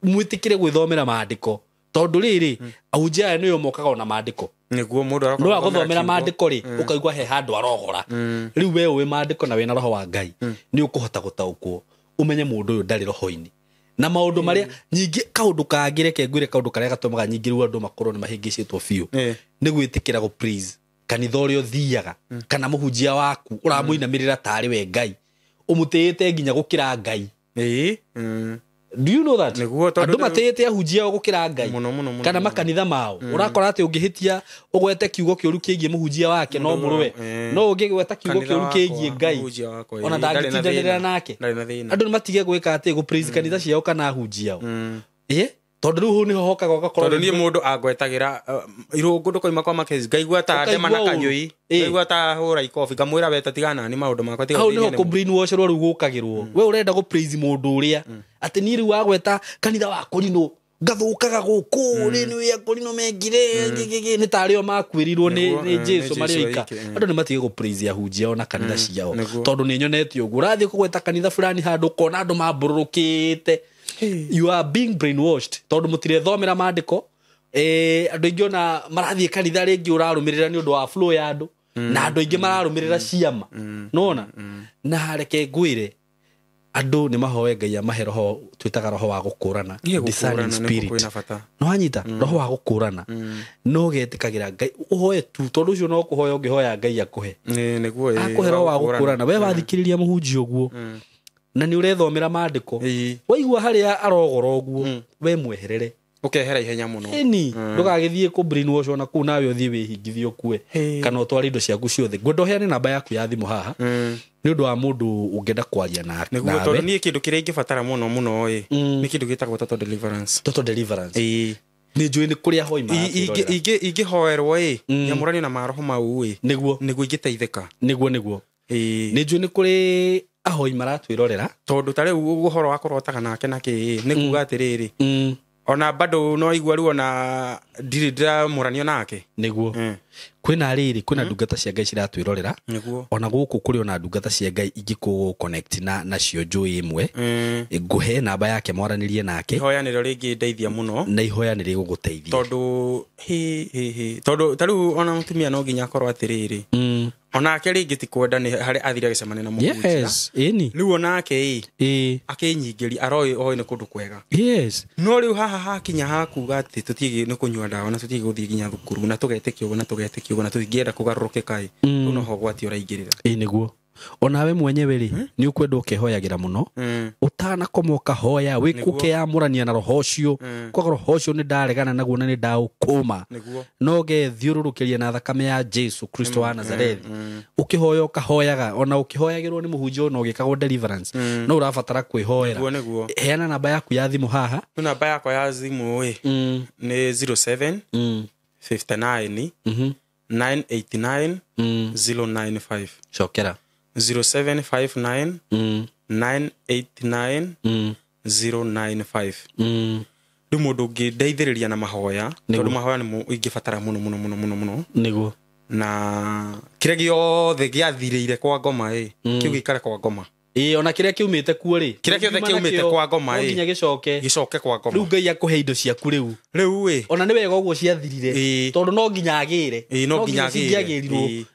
mwĩtĩkĩre gwĩthomera maandĩko tondũ rĩrĩ ahunjia aya nĩo mokaga ona maandĩko. Nĩguo mũndũ arakorwo no agũthomera maandĩko rĩ ũkaigua he handũ arogora. Rĩu we ũĩ maandĩko na wĩna roho wa Ngai nĩ ũkũhota gũtaũkwo umenye mũndũ ũyũ ndarĩ roho-inĩ. Na maũndũ marĩa nyingĩ kaũndũ kangĩ reke ngwĩre kaũndũ karĩa gatũmaga nyingĩ rĩu andũ makorwo nĩ mahĩngĩcĩtwo biũ nĩ gwĩtĩkĩra gũ please kanitha ũrĩa ũthiaga kana mũhunjia waku ũramũinamĩrĩra tarĩ we Ngai ũmũtĩĩte nginya gũkĩra Ngai. Do you know that? Andũ matĩĩte ahunjia ao gũkĩra Ngai kana makanitha mao. Ũrakora atĩ ũngĩhĩtia ũgwete kiugo kĩũru kĩgiĩ mũhunjia wake no mũrũe, no ũngĩgweta kiugo kĩũru kĩgiĩ Ngai ona ndangĩtindanĩrĩra nake. Andũ nĩ matige gwĩka atĩ gũ praise kanitha ciao kana ahunjia ao. Tondũ rĩu hau nĩho hokaga ũgakorwo tondũ niĩ mũndũ angwetagĩra irũngũ ndũkoima kwa Mackenzie ngaigua ta ndema na kanyũi, ngaigua ta hũra ikobi, ngamwĩra we ta tigana nĩ maũndũ makwa tiga hau nĩho kũ brainwash-rwo rĩu gũkagĩrwo. We ũrenda gũ praise mũndũ ũrĩa atĩ niĩ rĩu wagweta kanitha wa Kũrinũ ngathũkaga gũkũ rĩ nĩ Kũrinũ mengire nĩ tarĩ o makuĩrirwo nĩ Jesu marĩ oika. Andũ nĩ matige gũ praise ahunjia ona kanitha ciao tondũ nĩ nyonete ũguo ũrathiĩ kũgweta kanitha fulani handũ ũkona andũ mambũrũrũkĩte. You are being brainwashed tondũ mũtirethomera maandĩko. Andũ aingĩ ona marathiĩ kanitha rĩngĩ ũrarũmĩrĩra nĩ ũndũ wa flow ya andũ, na andũ aingĩ mararũmĩrĩra ciama nona. Na reke ngwĩre andũ nĩ mahoe Ngai amahe roho twĩtaga roho wa gũkũrana, discerning spirit. No wanyita roho wa gũkũrana no getĩkagĩra Ngai ũhoe tu tondũ ũcio no kũhoya ũngĩhoya Ngai akũhe akũhe roho wa gũkũrana. We wathikĩrĩria mũhunjia ũguo na nĩ ũrethomera maandĩko, waigua harĩa arogora ũguo we mweherere ũkehera ihenya mũno. Ĩni ndũgagĩthiĩ kũ brainwash ona kũu nawe ũthiĩ wĩhingithie ũkue kana ũtware indo ciaku ciothe. Ngwenda ũheane namba yaku ya thimũ haha nĩ ũndũ wa mũndũ ũngĩenda kwaria nawe. Nĩguo tondũ niĩ kĩndũ kĩrĩa ingĩbatara mũno mũno ĩ nĩ kĩndũ gĩtagwo total deliverance. Total deliverance nĩ njũĩ nĩ kũrĩa hoi ingĩhoerwo ĩ nyamũranio na maroho mau ĩ nĩguo ingĩteithĩka. Nĩguo nĩ njũĩ nĩ kũrĩ ahoi maratwĩrorera tondũ ta rĩu ũhoro wa kũrotaga nake na kĩ nĩ kuga atĩrĩrĩ ona bado no igua rĩu ona ndirĩ ndĩramũranio nake. Nĩguo kwĩna rĩrĩ kwĩna ndungata cia Ngai ciratwĩrorera ona gũkũ kũrĩ ona ndungata cia Ngai ingĩkũ connect na nacio njũĩ ĩmwe. Ngũhe namba yake mwaranĩrie nake. Ihoya nĩrĩo rĩngĩndeithia mũno na ihoya nĩ rĩgũgũteithia tondũ tondũ ta rĩu ona mũtumia no nginya akorwo atĩrĩrĩ onake rĩngĩ ti kwenda nĩ harĩ athire agĩcemania na mũhunjia. Yes, ĩni rĩu onake ĩ akĩnyingĩria aroĩ oĩ nĩ kũndũ kwega. Yes, no rĩu haha hakinya hakuga atĩ tũtiĩ nĩ kũnyua ndawa na tũtiĩ gũthiĩ nginya thukuru na tũgetĩkia ũguo na tũgetĩkia ũguo na tũtingĩenda kũgarũrũkĩka ĩ rĩu noho ũgwati ũraingĩrĩra. Ĩ nĩguo onawe mwenyewe rĩ nĩ ũkwenda ũkehoyagĩra mũno ũtanakoma ũkahoya wĩkũkeyamũrania na roho ũcio kwaga roho ũcio nĩ ndaregana naguo na nĩ ndaũkũma no gethiũrũrũkĩria na thakame ya Jesu Kristo wa Nazarethi. Ũkĩhoya ũkahoyaga ona ũkĩhoyagĩrwo nĩ mũhunjia ona ũgĩkagwo deliverance no ũrabatara kwĩhoera. Heana namba yaku ya thimũ haha. Namba yakwa ya thimũ ĩ nĩ 07 59 989 095. Cokera 0759 989 095. Rĩu mũndũ ũngĩndeithĩrĩria na mahoya tondũ mahoya nĩmo ingĩbatara mũno mũno mũno mũno mũno. Nĩguo na kĩrĩa gĩothe gĩathirĩire kwa ngoma ĩ kĩu gĩikare kwa ngoma. Ĩ ona kĩrĩa kĩumĩte kuo rĩ kĩrĩa gĩothe kĩumĩte kwa ngoma ĩ nginya gĩcoke kwa ngoma. Rĩu Ngai akũhe indo ciaku rĩu ĩ ona nĩ wega ũguo ciathirire tondũ no nginya agĩre no nginya agĩre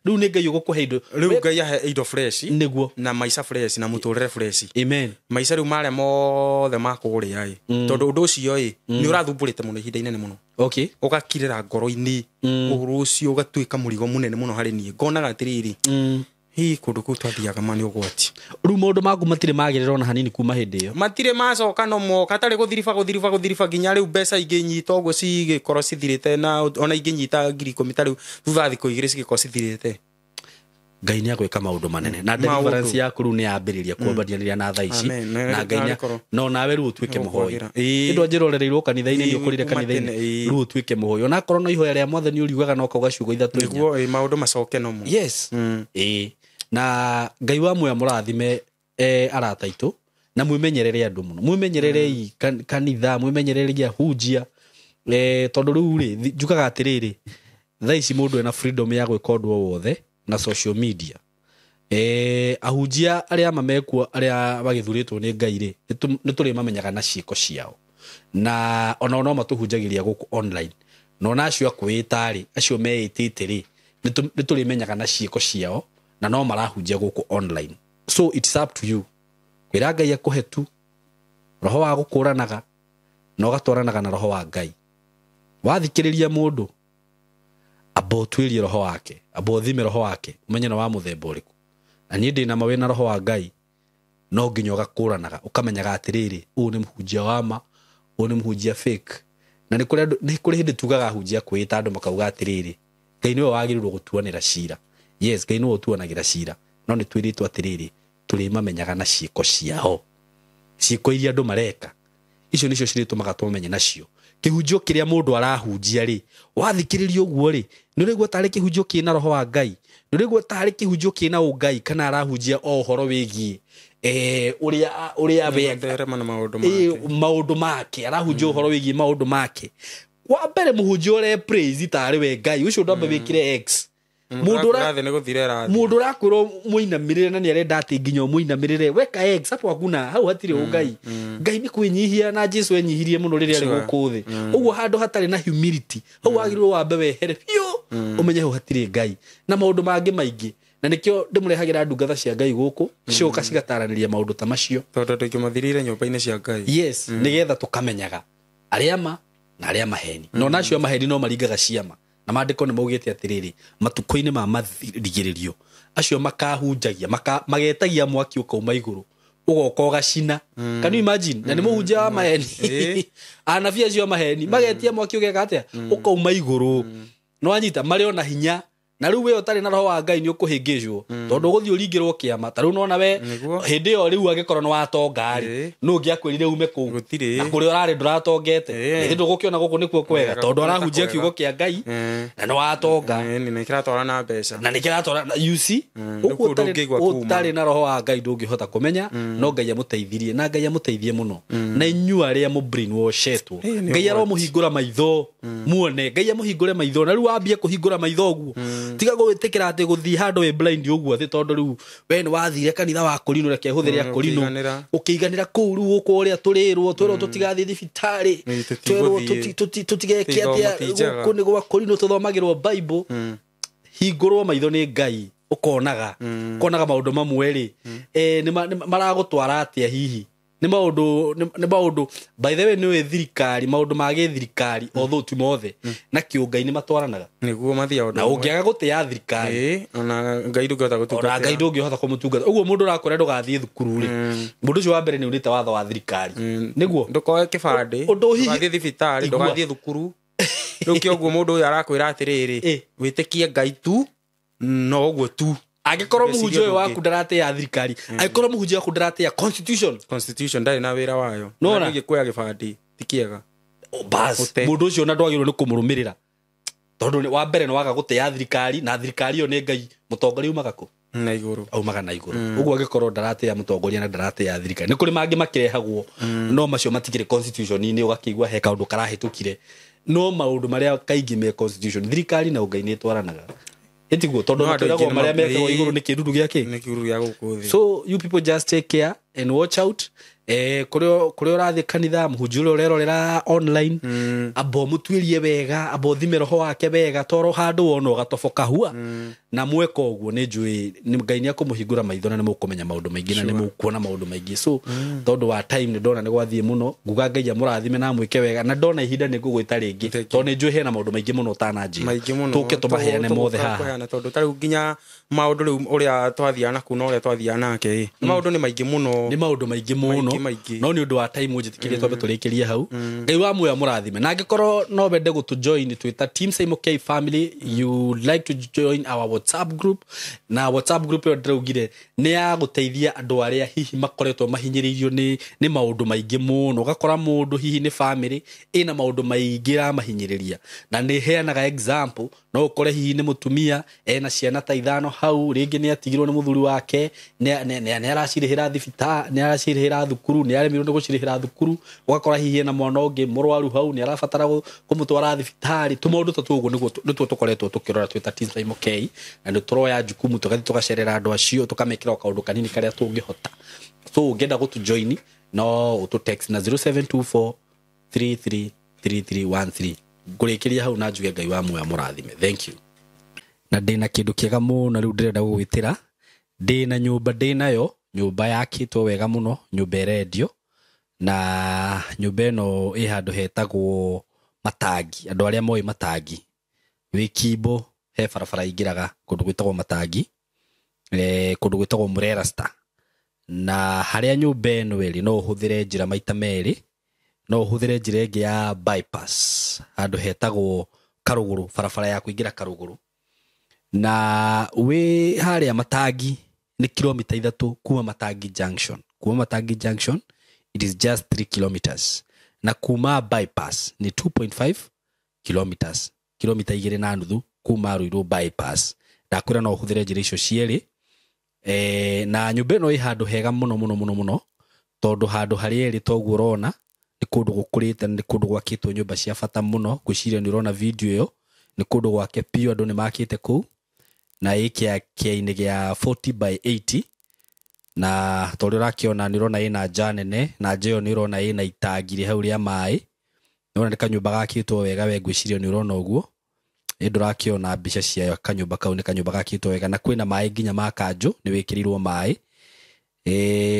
rĩu nĩ Ngai ũgũkũhe indo rĩu Ngai ahe indo fresh. Nĩguo na maica fresh na mũtũrĩre fresh. Amen. Maica rĩu marĩa mothe ma kũrĩa ĩ tondũ ũndũ ũcio ĩ nĩ ũrathumbũrĩte mũno ihinda inene mũno. Okay, ũgakirĩra ngoro-inĩ ũhoro ũcio ũgatuĩka mũrigo mũnene mũno harĩ niĩ ngonaga atĩrĩrĩ hi kũndũ kũu twathiaga ma nĩ ũgwati. Rĩu maũndũ maku matirĩ magĩrĩra ona hanini kuma hĩndĩ ĩyo matirĩ macoka no moka tarĩ gũthiriba nginya rĩu mbeca ingĩnyita ũguo cigĩkorwo cithirĩte na ona ingĩnyita 10,000 ta rĩu thutha thikũ igĩrĩ cigĩkorwo cithirĩte. Ngai nĩ agwĩka maũndũ manene na deliverance yaku rĩu nĩ yambĩrĩria kwambanĩria na thaa ici na Ngai no nawe rĩu ũtuĩke mũhoi. Ĩndũ njĩrorereirwo kanitha-inĩ nĩ ũkũrire kanitha-inĩ rĩu ũtuĩke mũhoi ona akorwo no ihoya rĩa Mwathani ũriugaga no kauga ciugo ithatũ inya nĩguo maũndũ macoke nomo. Yes, ĩ na Ngai wa muoyo mũrathime arata aitũ na mwĩmenyerere andũ mũno mwĩmenyererei kanitha mwĩmenyererei ahunjia tondũ rĩu rĩ njugaga atĩrĩrĩ thaa ici mũndũ ena freedom ya gwĩka ũndũ o wothe na social media. Ahunjia arĩa mamekuo arĩa magĩthurĩtwo nĩ Ngai rĩ nĩ tũrĩmamenyaga na ciĩko ciao na ona no matũhunjagĩria gũkũ online no na acio akwĩta rĩ acio meĩtĩte rĩ nĩ tũrĩmenyaga na ciĩko ciao na no marahunjia gũkũ online. So it's up to you kwĩra Ngai akũhe tu roho wa gũkũranaga na ũgatwaranaga na roho wa Ngai. Wathikĩrĩria mũndũ amba ũtuĩrie roho wake amba ũthime roho wake ũmenye nĩ wa mũthemba ũrĩkũ. Na niĩ ndĩna ma wĩna roho wa Ngai No nginya ũgakũranaga ũkamenyaga atĩrĩrĩ, ũyũ nĩ mũhunjia wa ma, ũyũ nĩ mũhunjia fake. Na nĩ kũrĩ hĩndĩ tugaga ahunjia kwĩĩta andũ makauga atĩrĩrĩ, Ngai nĩwe wagĩrĩirwo gũtuanĩra cira. Yes, Ngai nĩwe ũtuanagĩra cira, no nĩ twĩrĩtwo atĩrĩrĩ, tũrĩmamenyaga na ciĩko ciao. Ciĩko iria andũ mareka icio nĩcio cirĩtũmaga tũmenye nacio. Kĩhunjio kĩrĩa mũndũ arahunjia rĩ, wathikĩrĩria ũguo rĩ, nĩ ũraigua tarĩ kĩhunjio kĩna roho wa Ngai, nĩ ũraigua tarĩ kĩhunjio kĩna ũngai, kana arahunjia o ũhoro wĩgiĩ ũrĩa maũndũ make, arahunjia ũhoro wĩgiĩ maũndũ make. Wa mbere mũhunjia ũrĩa praise tarĩ we Ngai, ũcio ndambe wĩkĩre X. Mũndũ ũrakwĩrwo mũinamĩrĩre na nĩ arenda atĩ nginya ũmũinamĩrĩre, weka X hapo hakuna, hau hatirĩ ũngai. Ngai nĩ kwĩnyihia, na Jesu enyihirie mũno rĩrĩa arĩ gũkũ thĩ. Ũguo handũ hatarĩ na humility, hau wagĩrĩirwo wambe wehere biũ, ũmenye hau hatirĩ Ngai na maũndũ mangĩ maingĩ. Na nĩkĩo ndĩmũrehagĩra ndungata cia Ngai gũkũ, cigoka cigataranĩria maũndũ ta macio, tondũ ndĩngĩmathirire nyũmba-inĩ cia Ngai. Yes, nĩgetha tũkamenyaga arĩa ma na arĩa maheni. No nacio maheni no maringaga ciama. Na maandĩko nĩ maugĩte atĩrĩrĩ, matukũ-inĩ ma marigĩrĩrio acio makahunjagia, magetagia mwaki ũkauma igũrũ ũgoka ũgacina. Can you imagine? Na nĩ mũhunjia wa maheni, anabii acio maheni magetia mwaki ũgeka atĩa, ũkauma igũrũ. No anyita marĩ ona hinya, na rĩu we ũtarĩ na roho wa Ngai nĩ ũkũhĩngĩcwo, tondũ ũgũthiĩ ũringĩrwo kĩama. Ta rĩu nona we hĩndĩ ĩyo rĩu angĩkorwo nĩ watonga rĩ, nũ ũngĩakwĩrire ume kũu? Na kũrĩa ũrarĩ ndũratongete, hĩndĩ ndũgũkĩona gũkũ nĩkuo kwega, tondũ arahunjia kiugo kĩa Ngai na nĩ watonga, na nĩkĩratwara na mbeca, na nĩkĩratwara. You see, ũguo ũtarĩ na roho wa Ngai ndũngĩhota kũmenya. No Ngai amũteithirie, na Ngai amũteithie mũno. Na inyuĩ arĩa mũ brainwashetwo, Ngai aromũhingũra maitho muone, Ngai amũhingũre maitho. Na rĩu wambie kũhingũra maitho ũguo, tiga gwĩtĩkĩra atĩ gũthiĩ handũ wĩ blind ũguo atĩ tondũ rĩu we nĩ wathire kanitha wa Kũrinũ, reke hũthĩre Kũrinũ, ũkĩiganĩra kũu. Rĩu gũkũ ũrĩa tũrĩrwo, twĩrwo tũtigathiĩ thibitarĩ, twĩrwo tũtigeke atĩa, gũkũ nĩ gwa Kũrinũ tũthomagĩrwo Bible. Hingũrwo maitho nĩ Ngai, ũkonaga ũkonaga maũndũ mamwe rĩ, nĩ maragũtwara atĩa hihi. Nĩ maũndũ by the way, nĩ thirikari, maũndũ ma gĩthirikari although ti mothe na kĩũngai nĩ matwaranaga, nĩguo mathiaga. Na ũngĩaga gũtĩa thirikari, ona Ngai ndũngĩhota gũtungata, ona Ngai ndũngĩhota kũmũtungata. Ũguo mũndũ ũrakwĩra ndũgathiĩ thukuru rĩ, mũndũ ũcio wa mbere nĩ unĩte watho wa thirikari, nĩguo ndũkoe kĩbandĩ, ndũgathiĩ thibitarĩ, ndũgathiĩ thukuru. Rĩu kĩoguo mũndũ ũyũ arakwĩra atĩrĩrĩ, wĩtĩkie Ngai tu, no ũguo tu. Angĩkorwo mũhunjia ũyũ waku ndaratĩa thirikari, angĩkorwo mũhunjia waku ndaratĩa constitution ndarĩ na wĩra wayo, no kuoya gĩbandĩ ti kĩega, bas mũndũ ũcio ona ndwagĩrĩirwo nĩ kũmũrũmĩrĩra, tondũ wa mbere nĩ waga gũtĩa thirikari, na thirikari ĩyo nĩ Ngai. Mũtongoria umaga kũ? Na igũrũ, aumaga na igũrũ. Ũguo angĩkorwo ndaratĩa mũtongoria na ndaratĩa thirikari, nĩ kũrĩ mangĩ makĩrehagwo, no macio matikĩrĩ constitution-inĩ, ũgakĩigua he kaũndũ karahĩtũkire. No maũndũ marĩa kaingĩ me constitution, thirikari na ũngai nĩ ĩtwaranaga. Ĩtiguo, tondũ matwĩragwo marĩa mekagwo igũrũ nĩ kĩruru gĩa kĩ? Nĩ kĩruru gĩa gũkũ thĩ. So you people just take care and watch out. Kũrĩa ũrathiĩ kanitha, mũhunjia ũrĩa ũrerorera online, amba ũmũtuĩrie wega, amba ũthime roho wake wega, toro handũ wona ũgatoboka hua. Na mweka ũguo nĩ njũĩ Ngai nĩ akũmũhingũra maitho, na nĩ mũkũmenya maũndũ maingĩ, na nĩ mũkuona maũndũ maingĩ. So tondũ wa time nĩ ndona nĩ gwathiĩ mũno, nguga Ngai amũrathime na amwĩke wega, na ndona ihinda nĩ ngũgwĩta rĩngĩ, tondũ nĩ njũĩ hena maũndũ maingĩ mũno ũtananjĩra, tũke tũmaheane mothe haha. Tondũ ta rĩu nginya maũndũ rĩu ũrĩa twathiaga naku na ũrĩa twathiaga nake, maũndũ nĩ maingĩ mũno, nĩ maũndũ maingĩ mũno, no nĩ ũndũ wa time ũnjĩtĩkĩrie twambe tũrĩkĩrie hau. Ngai wa muoyo amũrathime. Na angĩkorwo no wende gũtũ join twĩta Team Saimo K family, you like to join our WhatsApp group, na WhatsApp group ĩyo ndĩraugire nĩ ya gũteithia andũ arĩa hihi makoretwo mahinyĩrĩirio nĩ maũndũ maingĩ mũno. Ũgakora mũndũ hihi nĩ family ĩna maũndũ maingĩ ĩramahinyĩrĩria, na nĩ heanaga example. No ũkore hihi nĩ mũtumia ena ciana ta 5 hau, rĩngĩ nĩ atigirwo nĩ mũthuri wake, nĩ aracirĩhĩra thibitarĩ, nĩ aracirĩhĩra thukuru, nĩ aremirwo nĩ gũcirĩhĩra thukuru. Ũgakora hihi ena mwana ũngĩ mũrwaru hau, nĩ arabatara kũmũtwara thibitarĩ. Tũmaũndũ ta tũu ũguo nĩtuo tũkoretwo tũkĩrora twĩ ta Team Saimo K, na nĩ tũroya jukumu tũgathiĩ tũgacerera andũ acio, tũkamekĩra o kaũndũ kanini karĩa tũngĩhota. So ũngĩenda gũtũ join no ũtũ text na 0724 333313. Ngũrĩkĩria hau na njuge Ngai wa muoyo amũrathime. Thank you. Na ndĩna kĩndũ kĩega mũno rĩu ndĩrenda gũgwĩtĩra. Ndĩna nyũmba, ndĩnayo nyũmba yakĩtwo wega mũno, nyũmba ĩrendio, na nyũmba ĩno ĩ handũ hetagwo Matangi. Andũ arĩa moĩ Matangi, wĩ Kimbo he barabara ingĩraga kũndũ gwĩtagwo Matangi, kũndũ gwĩtagwo Murera Star. Na harĩa nyũmba ĩno ĩrĩ no ũhũthĩre njĩra maita merĩ, no ũhũthĩre njĩra ĩngĩ ya bypass handũ hetagwo Karũgũrũ, barabara ya kũingĩra Karũgũrũ. Na wĩ harĩa Matangi nĩ kilomita 3 kuma Matangi Junction. Kuma Matangi Junction it is just 3 kilometers. Na kuma bypass ni 2.5 kilometers, kilomita 2.5 kuma Ruiru bypass. Ndakwĩra no ũhũthĩre njĩra icio cierĩ. Na nyũmba ĩno ĩ handũ hega mũno mũno mũno mũno, tondũ handũ harĩa ĩrĩ toguo ũrona nĩ kũndũ gũkũrĩte, nĩ kũndũ gwakĩtwo nyũmba cia bata mũno. Ngwĩciria nĩ ũrona video ĩyo, nĩ kũndũ gwake biũ, andũ nĩ makĩte kũu, na ĩ kĩainĩ gĩa 40 by 80. Na tondũ ũrakĩona nĩ ũrona ĩna nja nene, na nja ĩyo nĩ ũrona ĩna itangi rĩ hau rĩa maĩ. Nĩ ũrona nĩ kanyũmba gakĩtwo wega, we ngwĩciria nĩ ũrona ũguo. Ĩ ndũrakĩona mbica cia kanyũmba kau, nĩ kanyũmba gakĩtwo wega, na kwĩna maĩ nginya ma kanjũ, nĩ wĩkĩrĩirwo maĩ.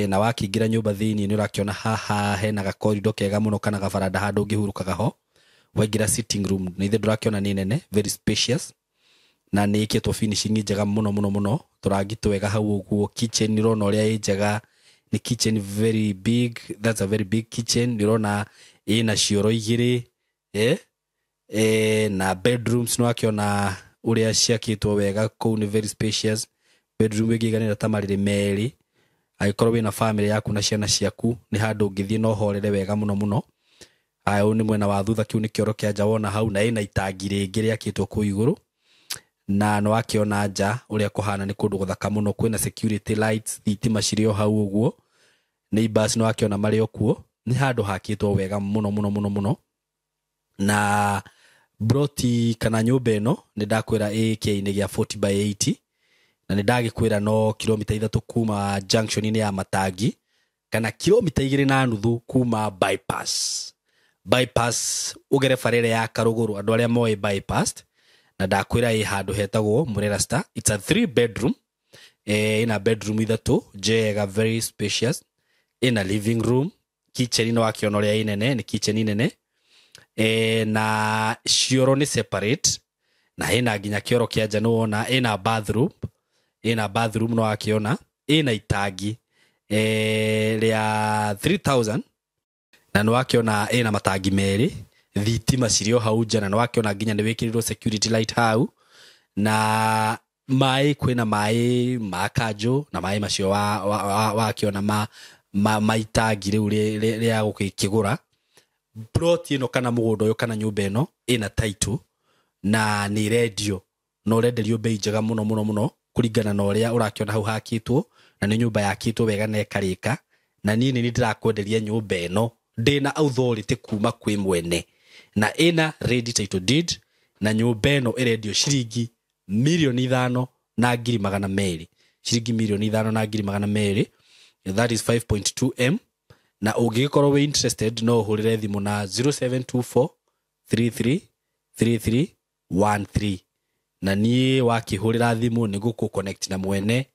Na wakĩingĩra nyũmba thĩiniĩ nĩ ũrakĩona haha hena gakorido kega mũno kana gabaranda handũ ũngĩhurũkaga ho. Waingĩra sitting room nĩ ithe ndũrakĩona nĩ nene, very spacious, na nĩ ĩkĩtwo finishing njega mũno mũno mũno, tũrangi twega hau ũguo. Kitchen nĩ ũrona ũrĩa ĩ njega, nĩ kitchen very big, that's a very big kitchen. Nĩ ũrona ĩna cioro igĩrĩ, na bedrooms nĩ wakĩona ũrĩa ciakĩtwo wega kũu, nĩ very spacious. Bedroom ĩngĩiganĩra ta marĩrĩ merĩ, angĩkorwo wĩna family yaku na ciana ciaku nĩ handũ ũngĩthiĩ na ũhorere wega mũno mũno. Aya, ũyũ nĩ mwena wa thutha, kĩu nĩ kĩoro kĩa nja wona hau, na ĩna itangi rĩngĩ rĩakĩtwo kũu igũrũ. Na nĩ wakĩona nja ũrĩa kũhana, nĩ kũndũ gũthaka mũno, kwĩna security lights, thitima cirĩ o hau ũguo, neighbors nĩ wakĩona marĩ o kuo, nĩ handũ hakĩtwo wega mũno mũno mũno mũno. Na broti kana nyũmba ĩno nĩ ndakwĩra ĩ kĩainĩ gĩa 40 by 80, na nĩ ndagĩkwĩra no kilomita 3 kuma junction-inĩ ya Matangi, kana kilomita 2.5 kuma bypass. Bypass ũgere bara ĩrĩa ya Karũgũrũ, andũ arĩa moĩ bypass, na ndakwĩra ĩ handũ hetagwo Murera Star. It's a 3 bedroom, ĩna bedroom 3 njega, very spacious, ĩna living room, kitchen nĩ wakĩona ũrĩa ĩ nene, nĩ kitchen nene, na cioro nĩ separate, na ĩna nginya kĩoro kĩa nja nĩ wona, ĩna bathroom, ĩna bathroom nĩ wakĩona, ĩna itangi rĩa 3000, na nĩ wakĩona ĩna matangi merĩ, thitima cirĩ o hau nja, na nĩ wakĩona nginya nĩ wĩkĩrĩirwo security light hau, na maĩ, kwĩna maĩ ma kanjũ, na maĩ macio wakĩona ma itangi rĩu rĩa gũkĩgũra. Plot ĩno kana mũgũnda ũyũ kana nyũmba ĩno ĩna title na nĩ ĩrendio, na ũrenderio bei njega mũno mũno mũno kũringana na ũrĩa ũrakĩona hau hakĩtwo, na nĩ nyũmba yakĩtwo wega na ĩkarĩka. Na niĩ nĩ ndĩrakwenderia nyũmba ĩno ndĩna authority kuma kwĩ mwene, na ĩna ready title deed, na nyũmba ĩno ĩrendio ciringi 5,200,000, ciringi 5,200,000, that is 5.2 m. Na ũngĩgĩkorwo wĩ interested no ũhũrĩre thimũ na 0724 33 33 13, na niĩ wakĩhũrĩra thimũ nĩ gũkũ connect na mwene,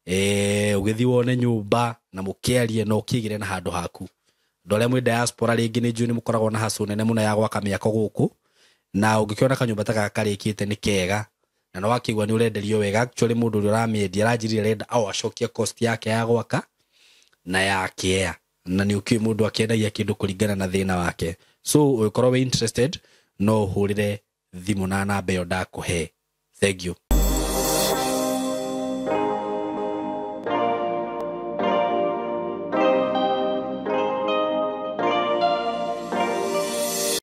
ũgĩthiĩ wone nyũmba na mũkĩarie na ũkĩgĩre na handũ haku. Andũ arĩa mwĩ diaspora rĩngĩ nĩ njũĩ nĩ mũkoragwo na hustle nene mũno ya gwaka mĩako gũkũ, na ũngĩkĩona kanyũmba ta gaka karĩkĩte nĩ kega, na nĩ wakĩigua nĩ ũrenderio wega. Actually mũndũ ũrĩa ũramĩendia aranjĩrire arenda o acokie cost yake ya gwaka na ya care, na nĩ ũkĩũĩ mũndũ akĩendagia kĩndũ kũringana na thĩna wake. So ũngĩkorwo wĩ interested no ũhũrĩre thimũ na namba ĩyo ndakũhe. Thank you.